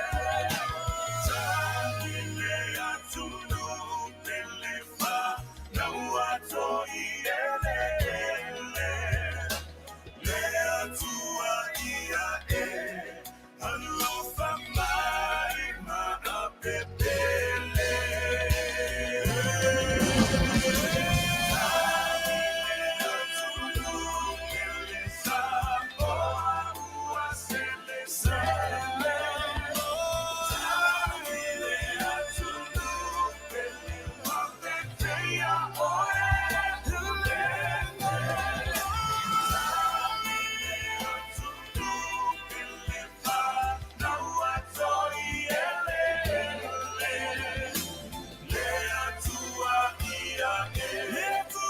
Tagi le atunuu pele fanau toi eleele. Le Atua ia e alofa mai ma apepele. Tagi le atunuu pele Samoa ua selesele. Tagi le atunuu pele ua feteia oe unefe. Tagi le atunuu pele fanau toi eleele. Le Atua ia e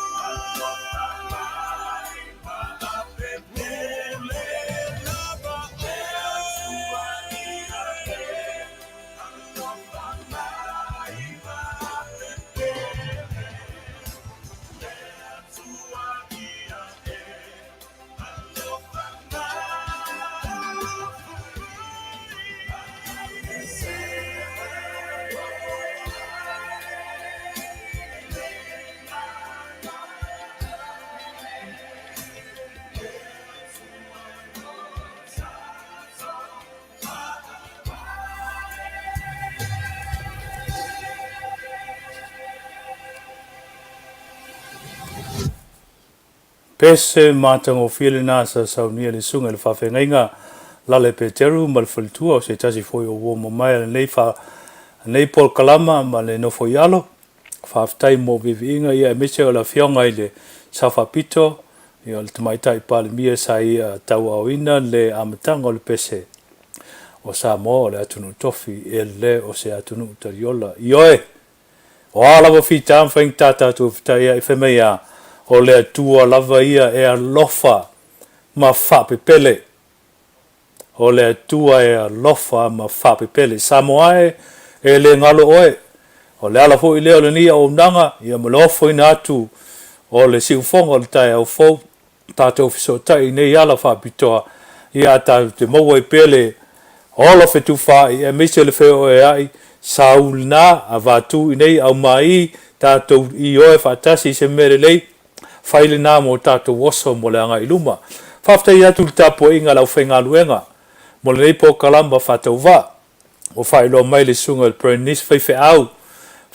alofa mai ma apepele. Le Atua ia e alofa mai ma apepele. Le Atua ia e alofa mai Pese matagofie lena sa saunia le susuga i le faafeagaiga Lale Peteru ma le faletua o se tasi foi o uo mamae a lenei fa lenei polokalama ma le nofo i alo. Faafetai mo viiviiga ia aemaise o le afioga i le Sao Faapito ia o le Tamaitai Palemia sa ia tauaaoina le amataga o le pese o Samoa o le atunuu tofi e le o se atunuu taliola. Ioe! O a lava fita ma faigata tatou fetaiai fai mai a, o le Atua lava ia e alofa ma faapepele. O le Atua e alofa ma faapepele. Samoa e, e le galo oe. O le ala foi lea o lenei auaunaga, ia ma le ofoina atu o le siufofoga o le taeao fou, tatou fesootai i nei ala faapitoa, ia tatou te maua ai pea le ola fetufaai aemaise le feoeoeai, sau lena, avatu i nei aumai, tatou ioe faatasi i se mea lelei, fai lena mo tatou oso mo le agai i luma. Faafetai atu i le tapuaiga a le aufaigaluega mo lenei polokalama faatauvaa. Ua faailoa mai le susuga i le Berenice faifeau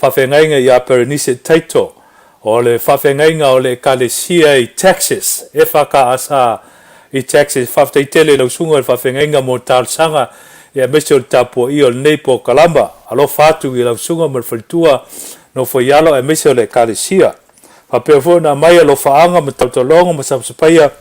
faafeagaiga ia Berenice Taito o le faafeagaiga o le Ekalesia i Texas, FKASA i Texas. Faafetai tele i lau susuga i le faafeagaiga mo talosaga ia aemaise o le tapuaia o lenei polokalama. Alofa atu i lau susuga ma le faletua Nofoialo aemaise o le Ekalesia. Faapea foi ona aumai alofaaga ma talotaloga ma sapasapaia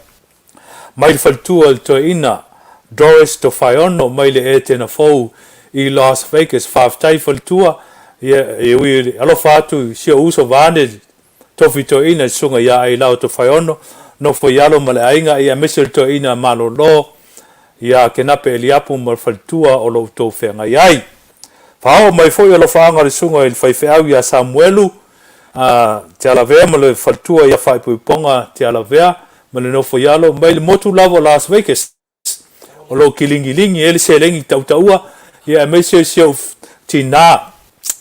mai le faletua i le toeaina Doris Tofaeono mai le Etena Fou i Las Vegas. Faafetai faletua, ia e ui alofa atu i si ou uso vaeane Tofi Toeaina i le susuga ia Ailao Tofaeono, Nofoialo ma le aiga, ia aemaise o le toeaina malolo ia Kenape Eliapu ma le faletua o lo outou feagai ai. Faaoo mai foi alofaaga a le susuga i le faifeau ia Samuelu Tialavea ma le faletua ia Faaipoipoga Tialavea ma le Nofoialo mai le motu lava o Las Vegas. O lo o kiligilingi ai le seleni tautaua, ia aemaise o si ou tinā,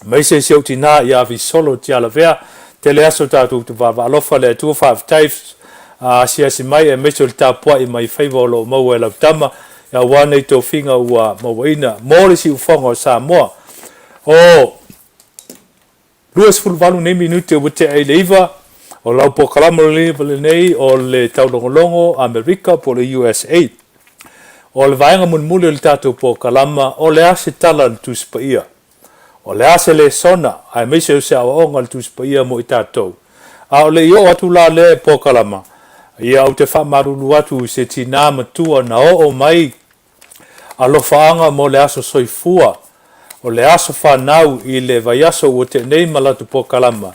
aemaise si ou tinā ia Visolo Tialavea. Tele aso tatou te vaavaalofa le Atua, faafetai asiasi mai aemaise o le tapuai mai faiva o lo o maua e lau tama, aua nei tofiga ua mauaina mo le siufofoga o Samoa. O 28 nei minute ua tea i le 9, o lau polokalama lenei o le taulogologo Amerika po o le USA. O le vaega mulimuli o le tatou polokalama, o le a se tala a le Tusi Paia? O le a se lesona aemaise o se aoaoga a le Tusi Paia mo i tatou? A o le i oo atu la lea polokalama, ia ou te faamalulu atu i se tinā matua na oo mai Alofaaga mo le aso soifua, o le aso fanau i le vaiaso ua tea nei ma latou polokalama,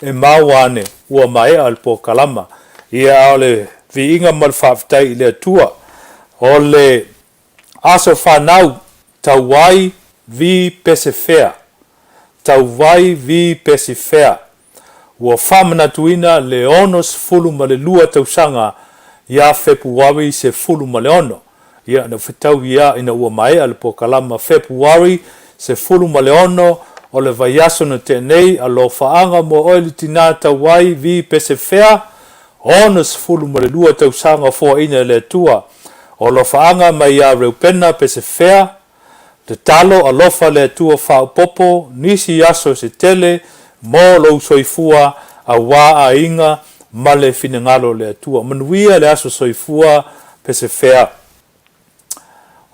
e maua ane ua maea le polokalama. Ia a o le viiga ma le faafetai i le Atua. O le aso fanau, Tauai vi Pesefea, Tauai vi Pesifea, Ua faamanatuina le 62 tausaga ia Fepuari 16. Ia, na fetau ia ina ua maea le polokalama Fepuari 16 o le vaiaso na tea nei, alofaaga mo oe le tinā tauai vi pesefea, 62 tausaga foaina e le Atua. O alofaaga mai ia Reupena Pesefea, Tatalo alofa le Atua faaopopo nisi aso se tele mo lou soifua aua aiga ma le finagalo o le Atua. Manuia le aso soifua pesefea.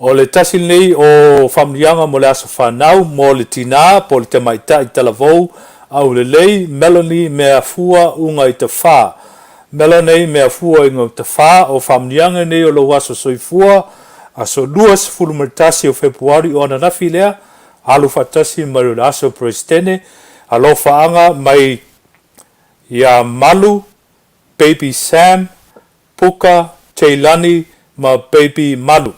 O le tasi lenei o faamanuiaga mo le aso fanau mo le tinā po o le tamaitai talavou aulelei Melanie Meafua Ugaitafā. Melanie Meafua Ugaitafā, o faamanuiaga nei o lou aso soifua Aso 21 o Fepuari o ananafi lea, alu faatasi mai o le Aso Peresetene, alofaaga mai ia Malu, Baby Sam, Puka, Teilani ma Baby Malu.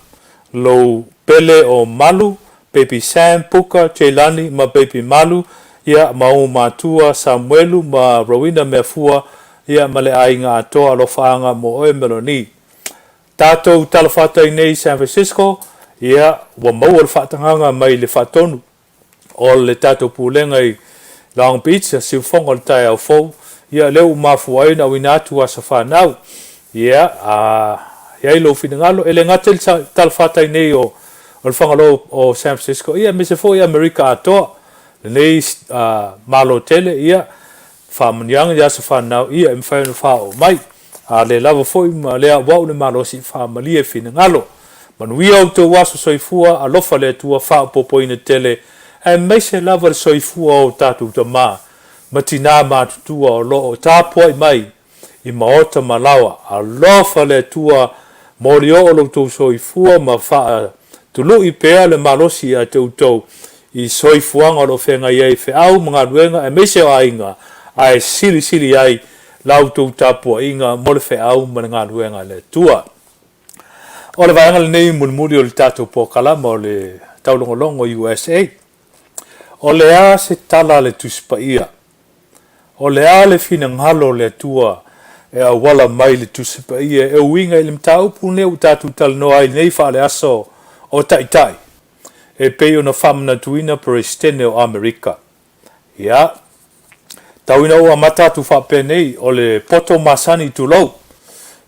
Lou pele o Malu, Baby Sam, Puka, Teilani ma Baby Malu, ia ma ou matua Samuelu ma Rowena Meafua, ia ma le aiga atoa alofaaga mo oe Melanie. Tatou talafatai nei i San Francisco, ia, ua maua le faatagaga mai le faatonu o le tatou pulega i Long Beach, siufofoga o le taeao fou, ia, lea ua mafua ai ona auina atu aso fanau. Ia, a i ai lou finagalo, e le gata i le talafatai nei o le Fagaloa o San Francisco, ia, aemaise foi Amerika atoa, lenei Malo tele, ia, faamanuiaga i aso fanau, ia, e mafai ona faaoo mai. A le lava foi ma le auau le malosi, faamalie finagalo. Manuia outou aso soifua, alofa le Atua faaopoopoina tele, aemaise lava le soifua o tatou tama ma tinā matutua o lo o tapuai mai i maota ma laoa. Alofa le Atua molioo lo outou soifua ma faatului pea le malosi ia te outou i soifuaga o lo o feagai ai feau ma galuega aemaise o aiga, ae silisili ai la outou tapuaiga mo le feau ma le galuega a le Atua. O le vaega lenei mulimuli o le tatou polokalama o le taulogologo USA. O le a se tala a le Tusi Paia? O le a le finagalo o le Atua e auala mai le Tusi Paia e uiga i le mataupu lenei ua tatou talanoa ai nei faaleaso o Taitai e pei ona faamanatuina Peresetene o Amerika? Ia, tau ina ou amata atu faapenei, o le poto masani tulou,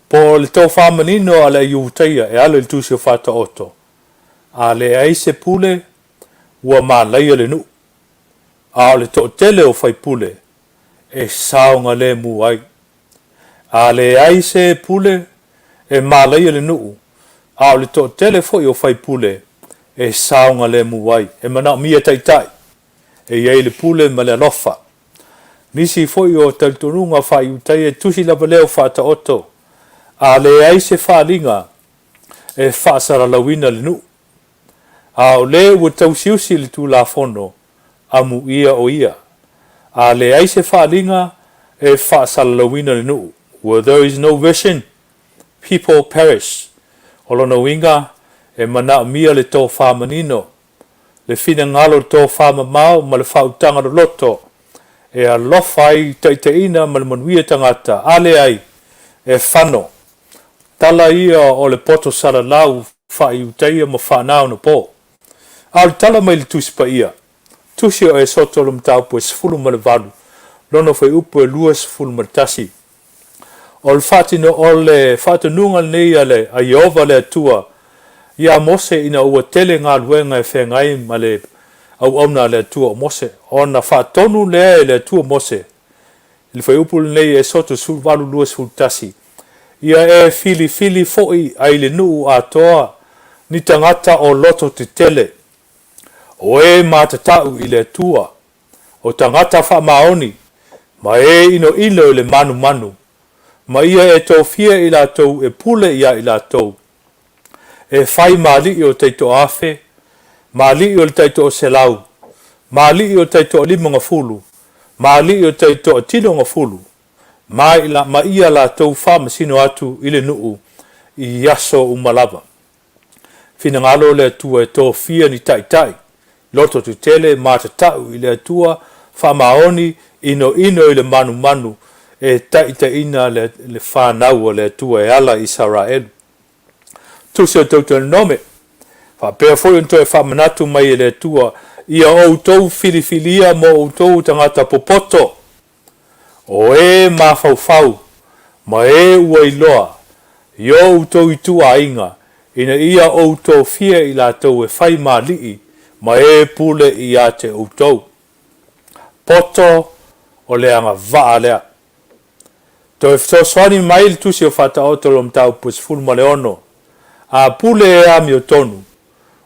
po o le tofa manino a le Iutaia e ala i le Tusi o Faataoto, a leai se pule, ua malaia le nuu, a o le toatele o faipule e saogalemu ai. A leai se pule, e malaia le nuu, a o le toatele foi o faipule e saogalemu ai. E manaomia taitai e i ai le pule ma le alofa. Nisi foi o talitonuga faa-Iutaia e tusi lava lea o faataoto, a leai se faaaliga e faasalalauina le nuu. A o le ua tausiusi le Tulafono, amuia o ia. A leai se faaaliga e faasalalauina le nuu, where there is no vision, people perish. O lona uiga, e manaomia le tofa manino, le finagalo tofa mamao ma le faautaga loloto e alofa ai taitaiina ma le manuia tagata, a leai, e fano. Tala ia o le poto salalau faa-Iutaia ma faaneionapo. A o le tala mai le Tusi Paia, Tusi o Esoto le mataupu e 18, lona fuaiupu e 21. O le faatino, o le faatonuga lenei a le a Ieova le Atua iā Mose ina ua tele galuega e feagai ma le auauna a le Atua o Mose, ona faatonu lea e le Atua Mose i le fuaiupu lenei Esoto 18, 21, Ia e filifili foi ai le nuu atoa ni tagata o loto tetele, o e matatau i le Atua, o tagata faamaoni, ma e inoino i le manumanu, ma ia e tofia i latou e pule iā i latou, e fai ma alii o taitoafe, ma alii o le taitoaselau, ma alii o taitoalimagafulu, ma alii o taitoatilogafulu, ma i ma ia latou faamasino atu i le nuu i aso uma lava. Finagalo le Atua e tofia ni taitai, loto tetele, matatau i le Atua, faamaoni, inoino i le manumanu, e taitaiina le, le fanau a le Atua e ala i Isaraelu. Tusi o Deuteronome, faapea foi ona toe faamanatu mai e le Atua, ia outou filifilia mo outou tagata popoto, o e mafaufau ma e ua iloa i o outou ituaiga, ina ia ou tofia i latou e fai ma alii ma e pule ia te outou. Poto o le agavaa lea. Toe fesoasoani mai le Tusi o Faataoto lo Mataupu 16, A pule e amiotonu,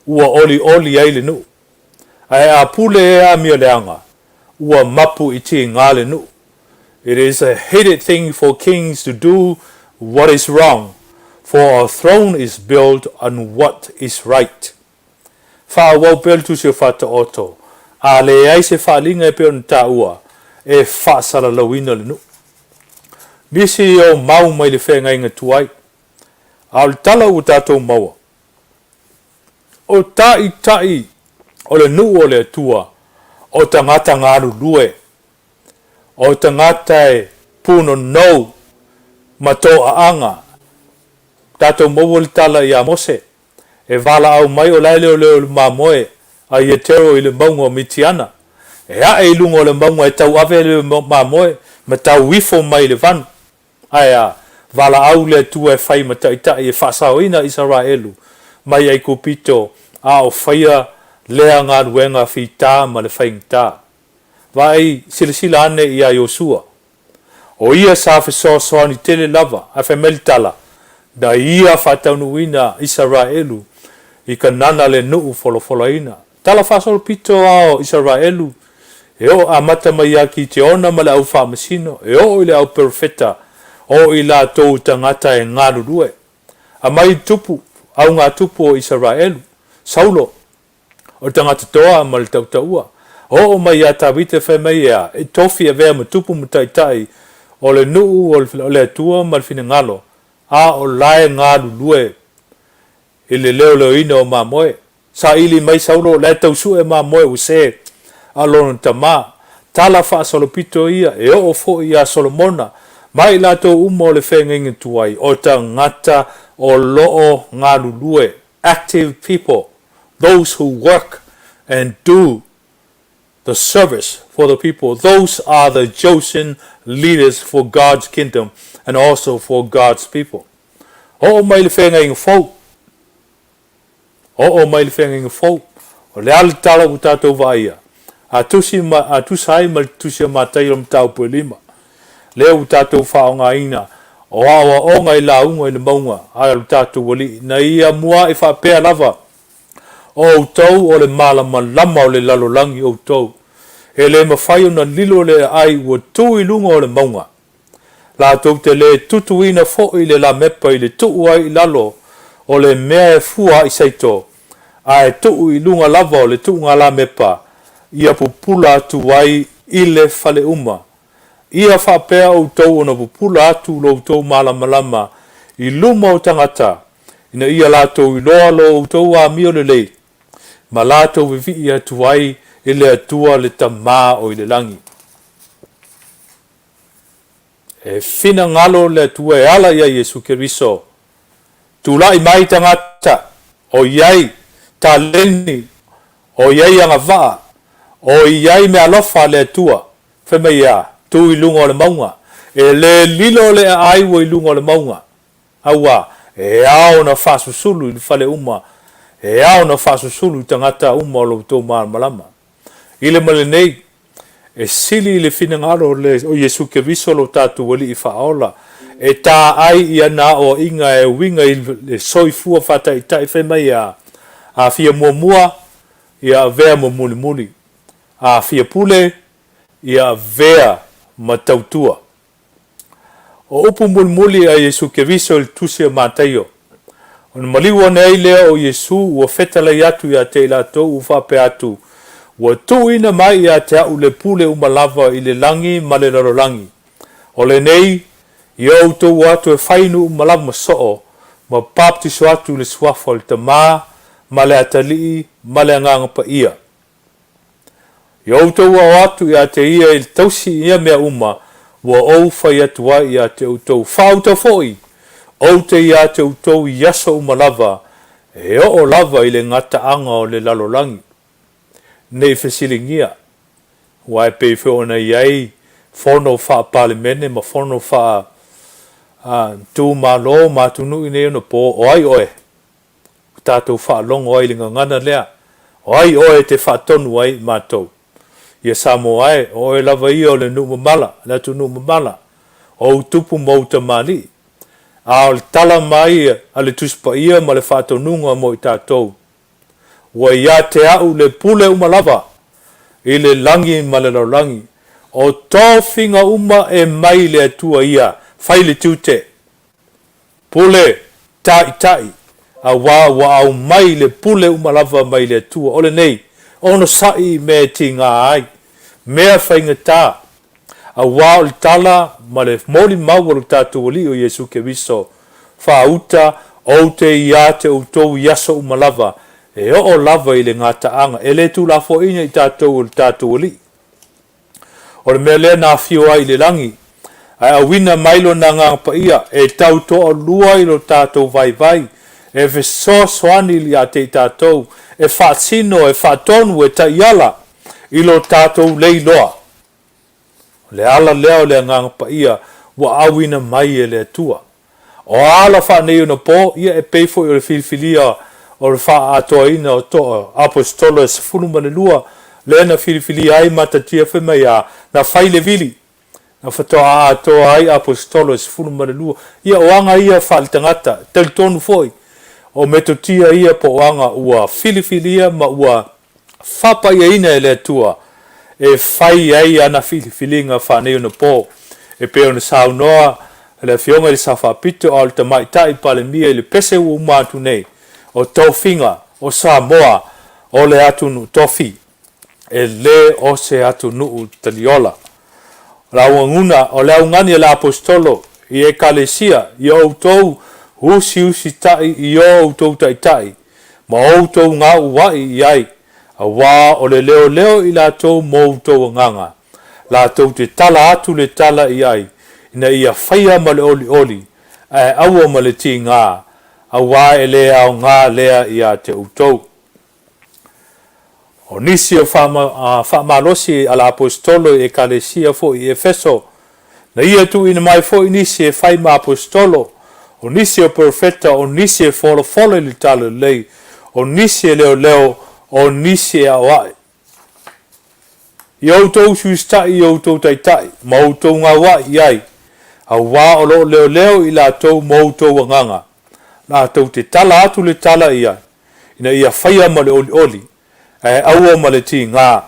ua olioli ai le nuu, ae a pule e amioleaga, ua mapu i tiga le nuu. It is a hated thing for kings to do what is wrong, for our throne is built on what is right. Faaauau pea le Tusi o Faataoto, a leai se faaaliga e pei ona taua, e faasalalauina le nuu. Nisi o mau mai le feagaiga tuai, a o le tala ua tatou maua, o taitai o le nuu o le Atua, o tagata galulue, o tagata e punonou ma toaaga. Tatou maua le tala iā Mose, e valaau mai o la e leoleo i le mamoe a Ietero i le mauga o Mitiana, e ae i luga o le mauga e tauave le mamoe ma tau ifo mai i le vanu. Ae a valaau le Atua e fai ma taitai e faasaoina Isaraelu mai Aikupito, a o faia lea galuega fita ma le faigata. Vaai, silasila ane iā Iosua. O ia sa fesoasoani tele lava, ae fai mai le tala, na ia faataunuuina Isaraelu i Kanana le nuu folafolaina. Tala faasolopito a o Isaraelu, e oo amata mai ia Kiteona ma le au faamasino, e oo i le au perofeta, o i latou tagata e galulue. Aumai tupu, augatupu o Isaraelu, Saulo, o le tagata toa ma le tautaua. Oo mai ia Tavita fai mai e a, e tofi avea ma tupu ma taitai o le nuu o le Atua ma le finagalo, a o la e galulue i le leoleoina o mamoe. Saili mai Saulo, la e tau sue mamoe ua se a lona tama. Tala faasolopito ia, e oo foi ia Solomona ma i latou uma o le feagaiga tuai, o tagata o lo o galulue, active people, those who work and do the service for the people, those are the chosen leaders for God's kingdom and also for God's people. Oo mai le feagaiga fou. Oo mai le feagaiga fou. O le a le tala ua tatou vaaia? A tusi ma, a tusa ai ma le tusi a Mataio mataupu e lima, lea ua tatou faaaogaina o aoaoga i lauga i le mauga a lo tatou Alii, na ia mua'i faapea lava. O outou o le malamalama o le lalolagi outou. E le mafai ona lilo le aai ua tu i luga o le mauga. Latou te le tutuina foi le lamepa i le tuu ai i lalo o le mea e fua ai saito, ae tuu i luga lava o le tuuga lamepa ia pupula atu ai i le fale uma. Ia faapea outou ona pupula atu lo outou malamalama i luma o tagata, ina ia latou iloa lo outou amio lelei, ma latou vivii atu ai i le Atua le Tama o i le lagi. E finagalo le Atua e ala ia Iesu Keriso. Tulai mai tagata o i ai taleni, o i ai agavaa, o i ai meaalofa a le Atua, fai mai e a? Tu i luga o le mauga. E le lilo le aai ua i luga o le mauga. Aua, e ao ona faasusulu i le fale uma, e ao ona faasusulu i tagata uma o lo outou malamalama. I le ma lenei, e sili i le finagalo o le o Iesu Keriso lo tatou Alii Faaola, e tā ai i ana aoaiga e uiga i le soifua faataitai fai mai a, A fia muamua, ia avea ma mulimuli. A fia pule, ia avea ma tautua. O upu mulimuli a Iesu Keriso i le Tusi a Mataio. Ona maliu ane ai lea o Iesu ua fetalai atu ia te i latou ua faapea atu, Ua tuuina mai ia te a'u le pule uma lava i le lagi ma le lalolagi. O lenei, ia outou o atu e fai nuu uma lava ma soo, ma baptiso atu i le suafa o le Tama, ma le Atalii, ma le Agaga Paia. Ia outou ao atu ia te ia i le tausi i ia mea uma ua ou fai atu ai ia te outou. Faauta foi ou te ia te outou i aso uma lava, e oo lava i le gataaga o le lalolagi. Ne i fesiligia, aua e pei foi ona i ai fono faa-Palemene ma fono faa-itumalo ma atunuu i nei ona po, o ai oe? Ua tatou faalogo ai i le gagana lea, O ai oe e te faatonu ai i matou? Ia Samoa e, o oe lava ia o le nuu mamala, le atunuu mamala, o ou tupu ma ou tamalii. A o le tala mai a le Tusi Paia ma le faatonuga mo i tatou, Ua ia te a'u le pule uma lava i le lagi ma le lalolagi, o tofiga uma e mai i le Atua ia, fai le tiute. Pule, taitai, auā ua aumai le pule uma lava mai le Atua, o lenei, onosai i mea e tigā ai, mea faigata, auā o le tala ma le molimau a lo tatou Alii o Iesu Keriso, Faauta, ou te iā te outou i aso uma lava, e oo lava i le gataaga, e le tulafoaina i tatou e lo tatou Alii. O le mea lea na afio ai i le lagi, ae auina mai Lona Agaga Paia e tau toalua i lo tatou vaivai, e fesoasoani ia te i tatou, e faatino, e faatonu, e taiala i lo tatou leiloa. O le ala lea o le Agaga Paia ua auina mai e le Atua. O ala faaneionapo, ia e pei foi o le filifilia o le faaatoaina o toa Aposetolo e 12, lea na filifilia ai Matatia fai mai a, na fai le vili, na faatoa atoa ai Aposetolo e 12. Ia o aga ia faaletagata, talitonu foi, o metotia ia po o aga ua filifilia ma ua faapaiaina e le Atua e fai ai ana filifiliga faaneionapo, e pei ona saunoa le Afioga i le Sao Faapito a o le Tamaitai Palemia i le pese ua uma atu nei, o tofiga o Samoa o le atunuu tofi, e le o se atunuu taliola. O le auaguna, o le augani a le Aposetolo i Ekalesia, ia outou usiusitai i o outou taitai, ma outou gauuaʻi i ai, auā o le leoleo i latou mo outou agaga, latou te tala atu le tala i ai, ina ia faia ma le olioli, ae aua ma le tigā, auā e le aogā lea iā te outou. O nisi o faamalosi a le Aposetolo i Ekalesia foi i Efeso, na ia tuuina mai foi nisi e fai ma Aposetolo, o nisi o perofeta, o nisi e folafola i le Talalelei, o nisi e leoleo, o nisi e aoaʻi. Ia outou usiusitai i outou taitai ma outou gauaʻi i ai, auā o lo o leoleo i latou mo outou agaga, latou te tala atu le tala i ai. ina ia faia ma le olioli, ae aua ma le tiga,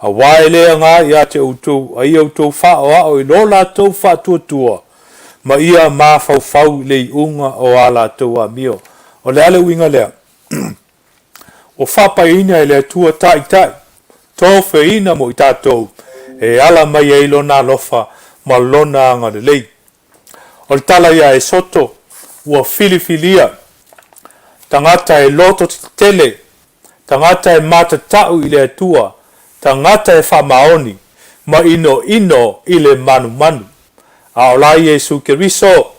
aua e le aga ia te outou, a ia outou faaoao i lo latou faatuatua, ma ia mafaufau i le iuga o a latou amio. O le a le uiga lea? Ua faapaiaina e le Atua taitai tofeina mo i tatou e ala mai ai Lona alofa ma Lona agalelei. O le tala ia Esoto, ua filifilia tagata e loto tetele, tagata e matatau i le Atua, tagata e faamaoni ma inoino i le manumanu. A o la Iesu Keriso,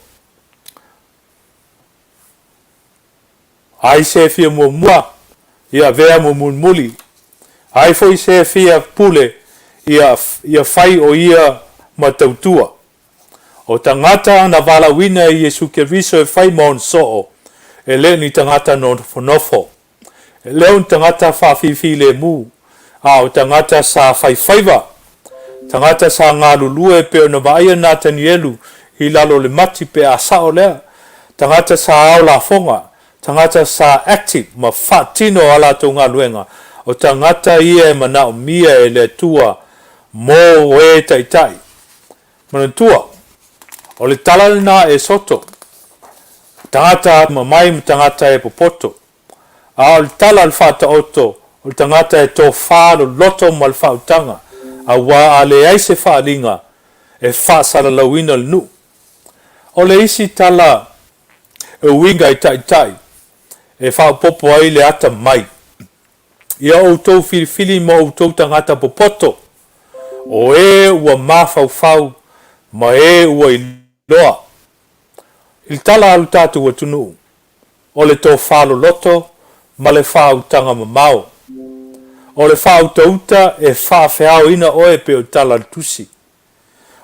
Ai se fia muamua, ia avea mo mulimuli. Ai foi se fia pule, ia, ia fai o ia ma tautua. O tagata na valaauina e Iesu Keriso e fai ma ona soo, e le o ni tagata nofonofo. E le o ni tagata faafifilemu, a o tagata sa faifaiva, tagata sa galulue e pei ona vaaia Natanielu i lalo o le mati pe a sao lea, tagata sa ao lafoga, tagata sa active ma faatino a latou galuega, o tagata ia e manaomia e le Atua mo e taitai. Manatua, o le tala lena e soto, tagata mamai ma tagata e popoto. A o le tala a le Faataoto, o le tagata e tofa loloto ma le faautaga, aua a leai se faaaliga e faasalalauina le nuu. O le isi tala e uiga i taitai e faaopoopo ai le atamai, Ia outou filifili ma outou tagata popoto, o e ua mafaufau ma e ua iloa. I le tala a lo tatou atunuu, o le tofa loloto ma le faautaga mamao. O le faautauta e faafeaoina oe pei o tala a le Tusi.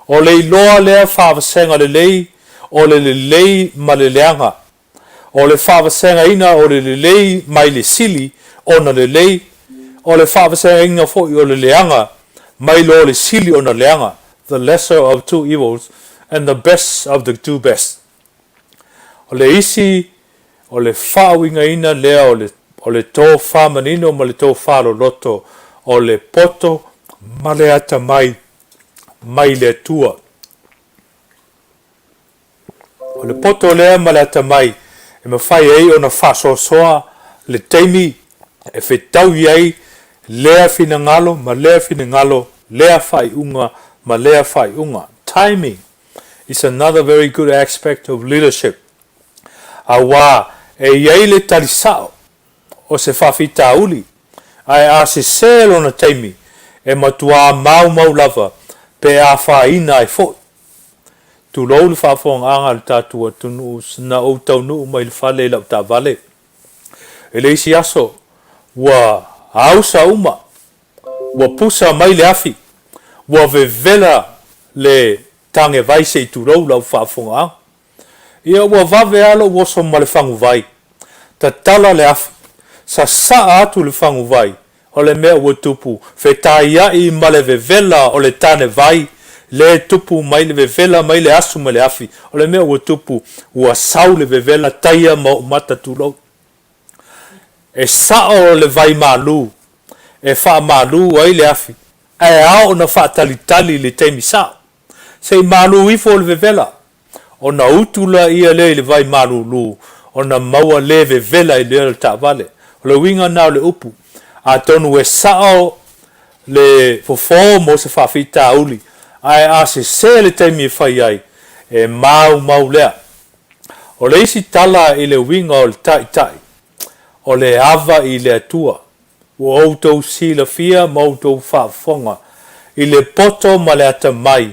O le iloa lea faavasega lelei o le lelei ma le leaga. O le faavasegaina o le lelei mai le sili ona lelei, o le faavasegaina foi o le leaga mai lo le sili ona leaga, the lesser of two evils and the best of the two best. O le isi, o le faauigaina lea o le, o le tofa manino ma le tofa loloto, o le poto ma le atamai mai le Atua. O le poto lea ma le atamai e mafai ai ona faasoasoa le taimi e fetaui ai lea finagalo ma lea finagalo, lea faaiuga ma lea faaiuga. Timing is another very good aspect of leadership. Aua e i ai le tali sao o se faafitauli, ae a sese lona taimi, e matuā maumau lava pe afaina ai foi. Tulou le faafofogaaga a le tatou atunuu, na ou taunuu mai le fale i lau taavale. I le isi aso, ua ausa uma, ua pusa mai le afi, ua vevela le tagevai se i tulou lau faafofogaaga. Ia ua vave lava lou oso ma le faguvai. Tatala le afi, sasaa atu le faguvai, o le mea ua tupu, fetaiai ma le vevela o le tanevai, le tupu mai le vevela mai le asu ma le afi, o le mea ua tupu, ua sau le vevela taia ma ou mata tulou. E sao le vai malu e faamalu ai le afi, ae ao ona faatalitali i le taimi sao. Se i malu ifo le vevela, ona utu laia lea i le vai malulu, ona maua le vevela i lea taavale. O le uiga lena o le upu, atonu e sao le fofo mo se faafitauli, ae a sese le taimi e fai ai, e maumau lea. O le isi tala i le uiga o le taitai, o le ava i le Atua. Ua outou silafia ma outou faafofoga i le poto ma le atamai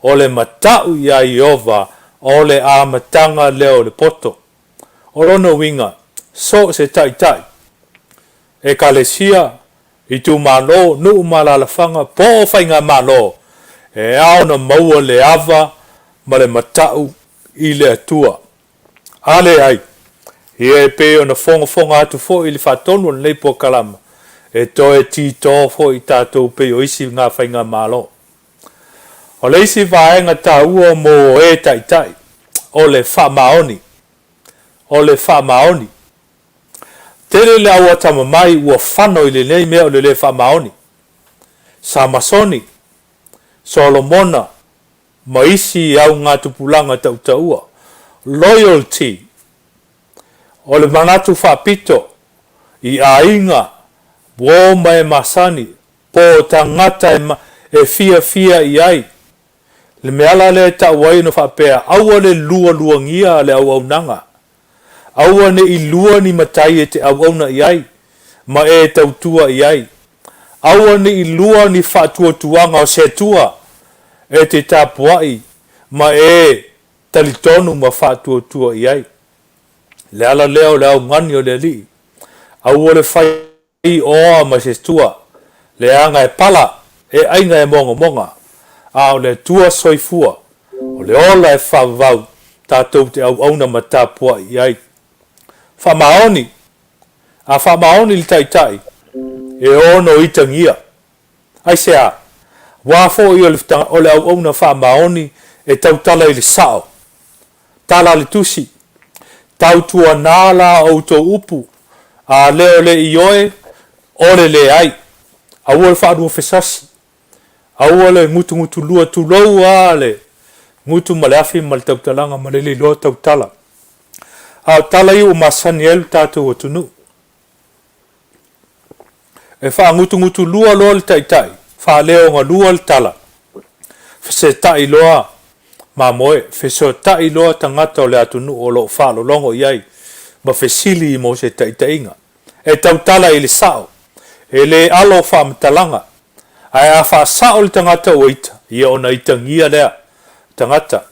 o le matau iā Ieova o le amataga lea o le poto. O lona uiga, so o se taitai, ekalesia, itumalo, nuu ma alaalafaga, po o faigamalo, e ao ona maua le ava ma le matau i le Atua. A leai, ia e pei ona fogafoga atu foi i le faatonu o lenei polokalama, e toe tito foi tatou pei o isi nga faigamalo. O le isi vaega taua mo e taitai, o le faamaoni. O le faamaoni. Tele le au atamamai ua fano i lenei mea o le le faamaoni. Samasoni, Solomona ma isi augatupulaga tautaua. Loyalty, o le manatu faapito i aiga, uo ma e masani, po o tagata e fiafia i ai. Le mea la lea e tau ai ona faapea, aua le lualuagia le auaunaga. Aua ne i lua ni matai e te auauna i ai ma e tautua i ai. Aua ne i lua ni faatuatuaga o se Atua e te tapuai ma e talitonu ma faatuatua i ai. Le ala lea o le augani o le Alii, aua le fai oa ma se Atua, leaga e pala, e aiga e mogamoga, a o le Atua soifua, o le ola e faavavau tatou te auauna ma tapuai i ai. Faamaoni, A faamaoni le Taitai, e ono itagia. Aisea? Aua foi o le auauna faamaoni e tautala i le sao. Tala le Tusi, Tautuanā la outou upu, a lea o le ioe, o le leai. Aua le faaluafesasi, aua le gutugutulua, tulou a le gutu ma le afi ma le tautalaga ma le leiloa tautala. A o tala ia ua masani ai lo tatou atunuu. E faagutugutulua loa le taitai, faaleogalua le tala, fesetai loa mamoe, fesotai loa tagata o le atunuu o lo o faalologo i ai ma fesili mo se taitaiga. E tautala i le sao, e le alo faamatalaga, ae a faasao le tagata ua ita, ia ona itagia lea tagata.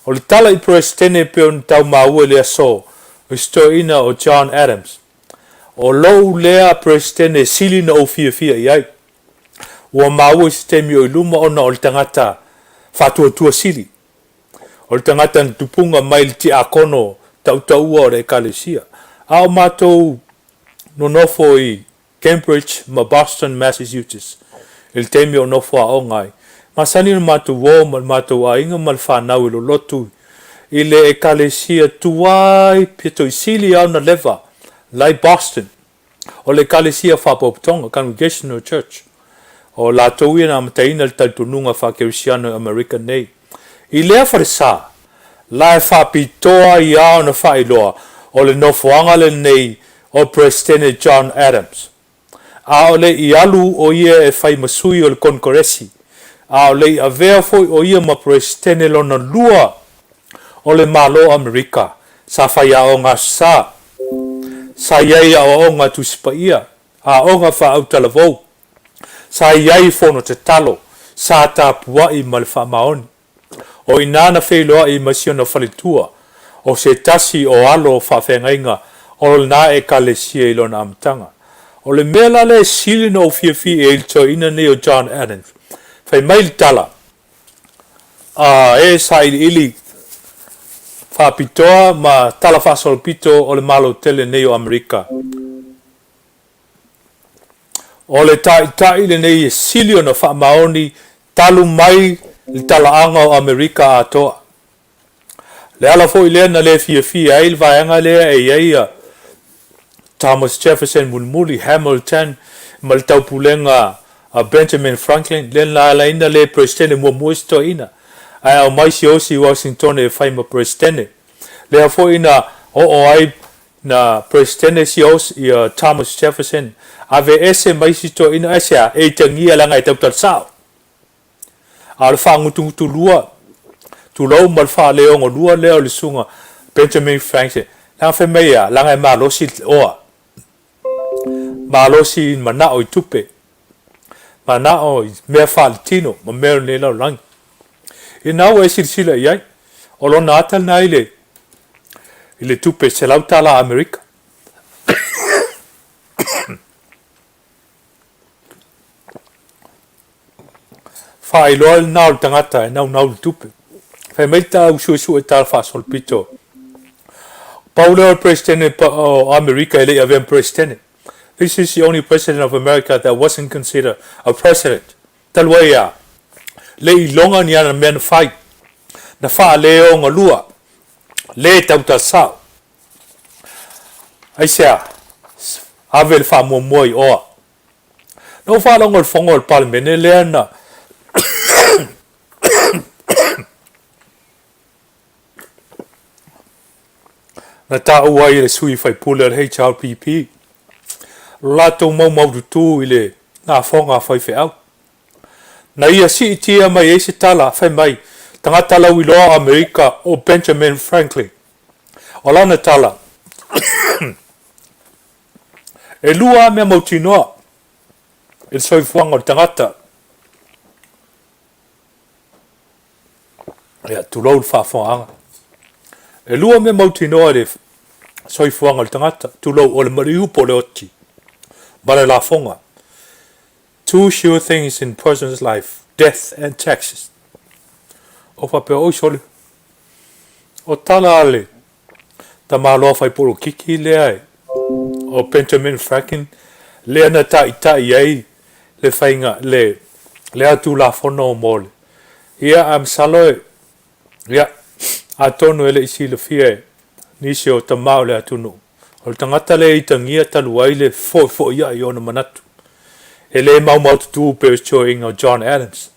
O le tala i Peresetene e pei ona tau maua i le aso, o se toeaina o John Adams. O lou lea Peresetene e sili ona ou fiafia i ai. Ua maua i se taimi o i luma ona o le tagata faatuatua sili. O le tagata na tupuga mai le tiakono tautaua o le Ekalesia. A o matou nonofo i Cambridge ma Boston, Massachusetts, i le taimi o nofo aoga ai. Masani ona matou uo ma le matou aiga ma le fanau e lolotu i le Ekalesia tuai pito i sili lava ona leva la i Boston. O le Ekalesia Faapotopotoga, Congregational Church, o latou ia na amataina le talitonuga faakerisiano i Amerika nei. I lea falesa, la e faapitoa ai lava ona faailoa o le nofoaga lenei o Peresetene John Adams. A o le i alu o ia e fai ma sui o le Konekoresi, a o le i avea foi o ia ma Peresetene lona lua o le Malo o Amerika, sa fai aoga Aso Sa. Sa i ai aoaoga Tusi Paia, aoga faaautalavou, sa i ai fono tatalo, sa tapuai ma le faamaoni. O i ina na feiloai ma si ona faletua, o se tasi o alo o faafeagaiga o lena Ekalesia i lona amataga. O le mea la lea e sili ona ou fiafia i ai i le toeaina nei o John Adams, fai mai le tala, a e sailiili faapitoa ma tala faasolopito o le Malo tele nei o Amerika. O le taitai lenei e sili ona faamaoni talu mai le talaaga o Amerika atoa. Le ala foi lea na le fiafia ai le vaega lea e i ai a Thomas Jefferson mulimuli, Hamilton ma le taupulega a Benjamin Franklin, lea na ala ai na le Peresetene muamua isi toeaina, ae aumai Siaosi Uasintone e fai ma Peresetene. Lea foi na oo ai na Peresetene Siaosi ia Thomas Jefferson aveese ma isi toeaina, aisea? E itagia leaga e tautala sao. A o le faagutugutulua, tulou ma le faaleogolua lea o le susuga Benjamin Franklin, leaga fai mai e a? Leaga e malosi le oa, malosi i manao i tupe, manao i mea faaletino ma mea o lenei lalolagi. Ina ua e silasila i ai, o lona ata lena i le, i le tupe $100 Amerika. Faailoa lena o le tagata e naunau i le tupe. Fai mai le tau suesue tala faasolopito. Pau lea o le Peresetene o Amerika e le i avea ma Peresetene. This is the only president of America that wasn't considered a president. Talu ai a le iloga ni ana mea na fai, na faaleogalua, le tautala sao. Aisea? Ave le faamuamua i oa. Na ou faalogo i le fono a le Palemene lea na na taua ai e le sui faipule o le HRPP lo latou maumaututu i le lafoga a faifeau. Na ia siitia mai ai se tala fai mai, tagata lauiloa o Amerika o Benjamin Franklin. O lana tala, E lua lava mea mautinoa i le soifuaga o le tagata. Ia, tulou le faafofogaaga. E lua mea mautinoa i le soifuaga o le tagata, tulou, o le maliu po o le oti ma le lafoga. Two sure things in person's life, death and taxes. O faapea, oi sole, o tala a le tamaloa fai polokiki lea e, o Benjamin Franklin, lea na taitai ai le faiga, le, lea Tulafono mo le, ia, ae masalo e, ia, atonu e le i silafia e nisi o tama o le atunuu, O le tagata lea e itagia talu ai le foifoiai o ona manatu. E le maumaututu pei o se toeaina o John Adams,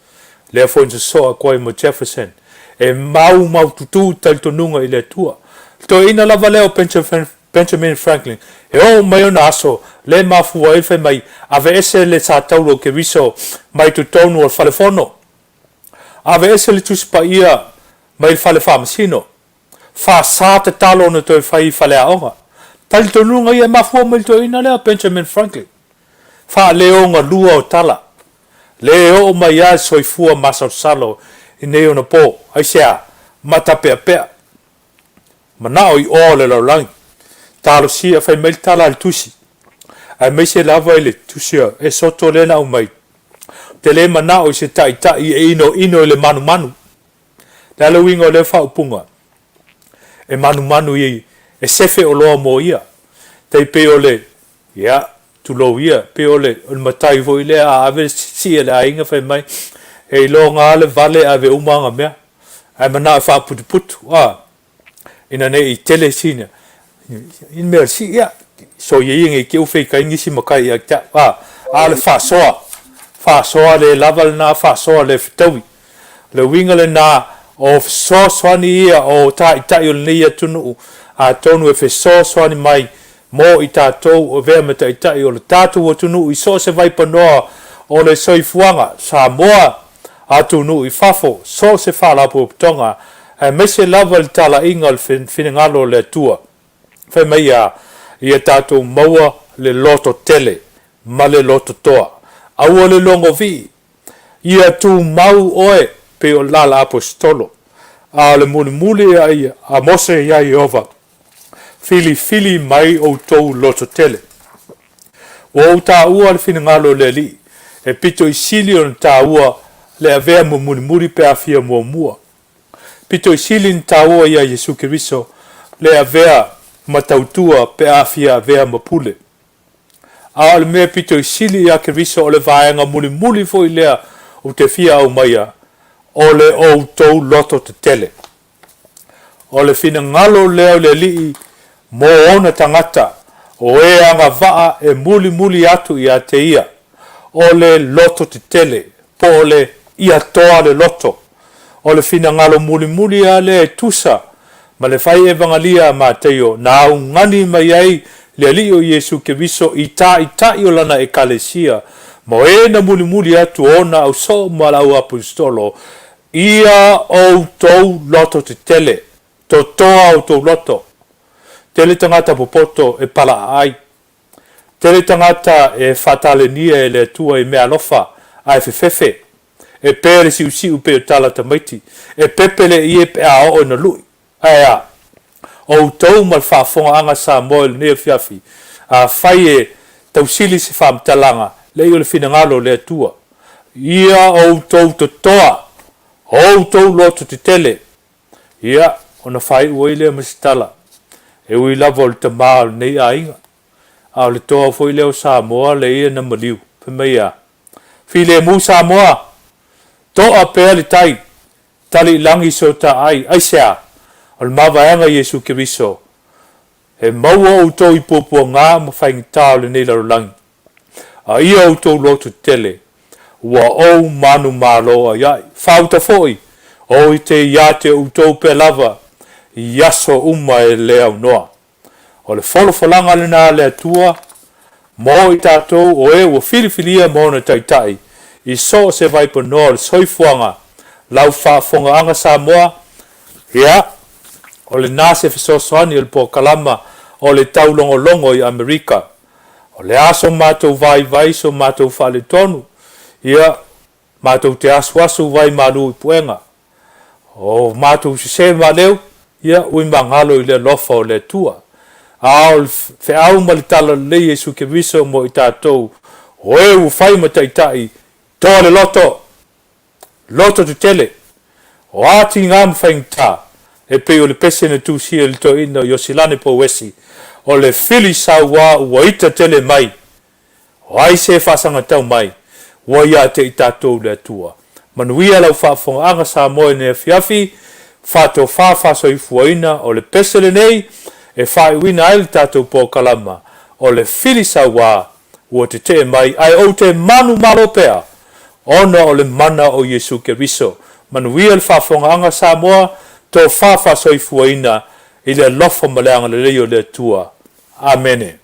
lea foi na sosoa atu ai ma Jefferson, e maumaututu talitonuga i le Atua. Le toeaina lava lea o Benjamin Franklin, e oo mai ona aso, lea e mafua ai le fai mai, Aveese le satauro o Keriso mai totonu o le fale fono. Aveese le Tusi Paia mai le fale faamasino. Faasa tatalo ona toe fai i faleaoga. Talitonuga ia e mafua mai le toeaina lea Benjamin Franklin. Faaleogalua o tala. Le oo mai a le soifua masalosalo i nei ona po. Aisea? Matapeapea. Manao i oa o le lalolagi. Talosia fai mai le tala a le tusi. Aemaise lava i le tusi a Esoto lea na aumai. Ou te le manao i se taitai e inoino i le manumanu. Le a le uiga o lea faaupuga? E manumanu i, e sefe oloa mo ia. Tai pei o le, ia, tulou ia, pei o le, o le matai foi lea a ave le sii a le aiga fai mai, e iloga lava le vale ave uma ana mea, ae manao e faaputuputu, a. ina ne i tele sina i mea o le sii, ia, soia ia ne i te i ua feitai nisi matai ia te au, a, a o le faasoa, faasoa le lava lena, faasoa le fetaui. O le uiga lena o fesoasoani ia o taitai o lenei atunuu, atonu e fesoasoani mai mo i tatou o avea ma taitai o le tatou atunuu i so o se vaipanoa o le soifuaga, Samoa, atunuu i fafo, so o se faalapotopotoga, aemaise lava le talaiga o le finagalo o le Atua. Fai mai a ia tatou maua le loto tele ma le loto toa. Aua le logovii, ia tumau oe pei o le lala aposetolo, a o le mulimuli a ia a Mose iā Ieova, Filifili mai outou loto tele. Ua ou taua le finagalo o le Alii, e pito i sili ona taua le avea ma mulimuli pe a fia muamua. Pito i sili ona taua ia Iesu Keriso le avea ma tautua pe a fia avea ma pule. A o le mea pito i sili ia Keriso o le vaega mulimuli foi lea ou te fia aumaia, o le outou loto tetele. O le finagalo lea o le Alii mō ona tagata, o e agavaa e mulimuli atu ia te ia, o le loto tetele, po o le ia toa le loto. O le finagalo mulimuli lava lea e tusa ma le fai evagalia a Mataio na augani mai ai le Alii o Iesu Keriso i taitai o lana Ekalesia, ma o e na mulimuli atu ona ausoo ma le au aposetolo, Ia outou loto tetele, totoa outou loto. Tele tagata popoto e palaa ai. Tele tagata e faatalenia e le Atua i mea alofa, ae fefefe. E pe le siusiu pei o tala tamaiti, e pepe le ie pe a oo ina lui. Ae a? Outou ma le faafofogaaga Samoa i lenei afiafi, afai e tausili se faamatalaga, leai o le finagalo o le Atua. Ia outou totoa, outou loto tetele. Ia, ona faaiu ai lea ma se tala, e ui lava o le tama o lenei aiga, a o le toa foi lea o Samoa le ia na maliu, fai mai a, Filemu Samoa, toa pea le tai, Tali i lagi so ta ai, aisea? O le mavaega Iesu Keriso. E maua outou i puapuaga ma faigata o lenei lalolagi, a ia outou loto tetele, ua ou manumalo ai ai. Faauta foi, o te ia te outou pea lava i aso uma e le aunoa. O le folafolaga lena a le Atua mo i tatou o e ua filifilia ma ona taitai i so o se vaipanoa o le soifuaga lau faafofogaaga Samoa. Ia, o lena se fesoasoani o le polokalama o le taulogologo i Amerika. O le a so matou vaivai, so matou faaletonu, ia, matou te asuasu vai malu i puega. O matou sesē maaleu, ia, ui magalo i le alofa o le Atua. A o le feau ma le talalelei Iesu Keriso mo i tatou, o e ua fai ma taitai, toa le loto, loto tetele, o a tiga ma faigata, e pei o le pese na tusia i le toeaina o Iosilane Pouesi, o le fili sauā ua ita tele mai, o ai se faasagatau mai, ua ia te i tatou le Atua. Manuia lau faafofogaaga Samoa i lenei afiafi, faatofa faasoifuaina o le pese lenei e faaiuina ai le tatou polokalama o le fili sauā ua tetee mai, ae ou te manumalo pea ona o le mana o Iesu Keriso. Manuia le faafofogaaga Samoa, tofa faasoifuaina i le alofa ma le agalelei o le Atua. Amene.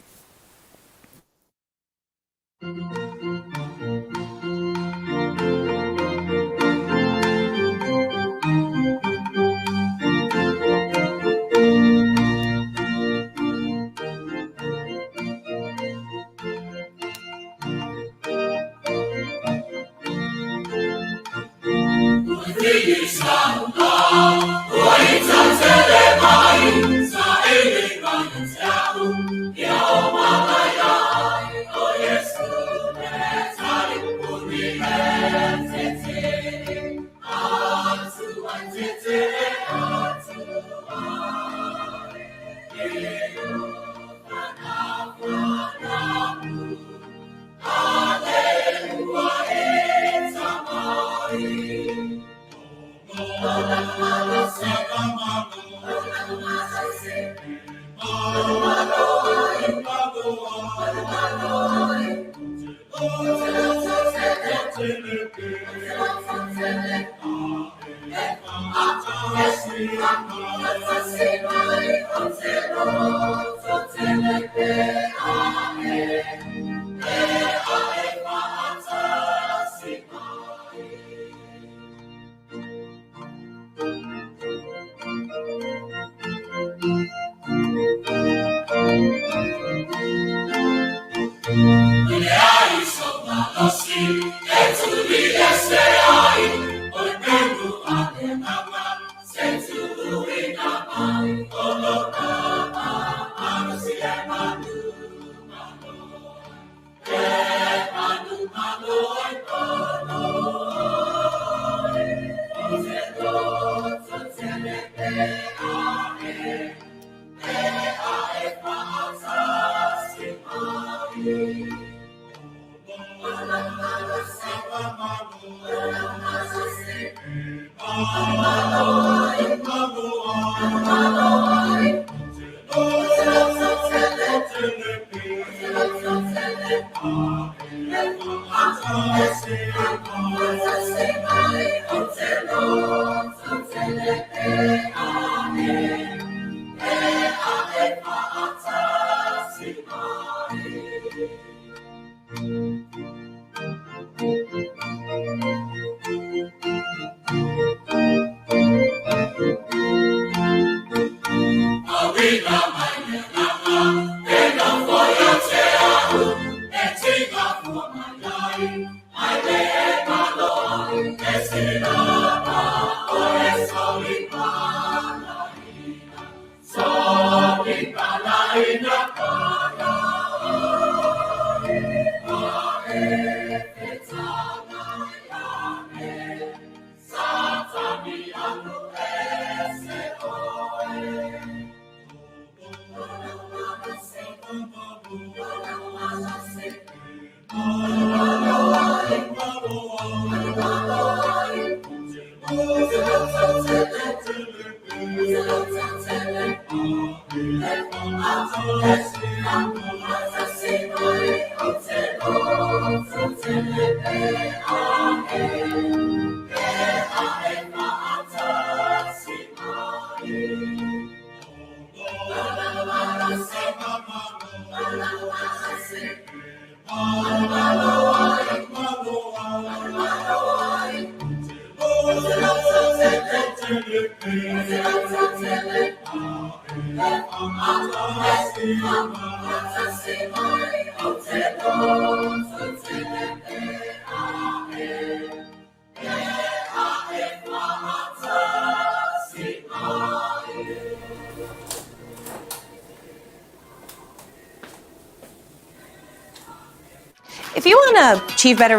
If you want to achieve better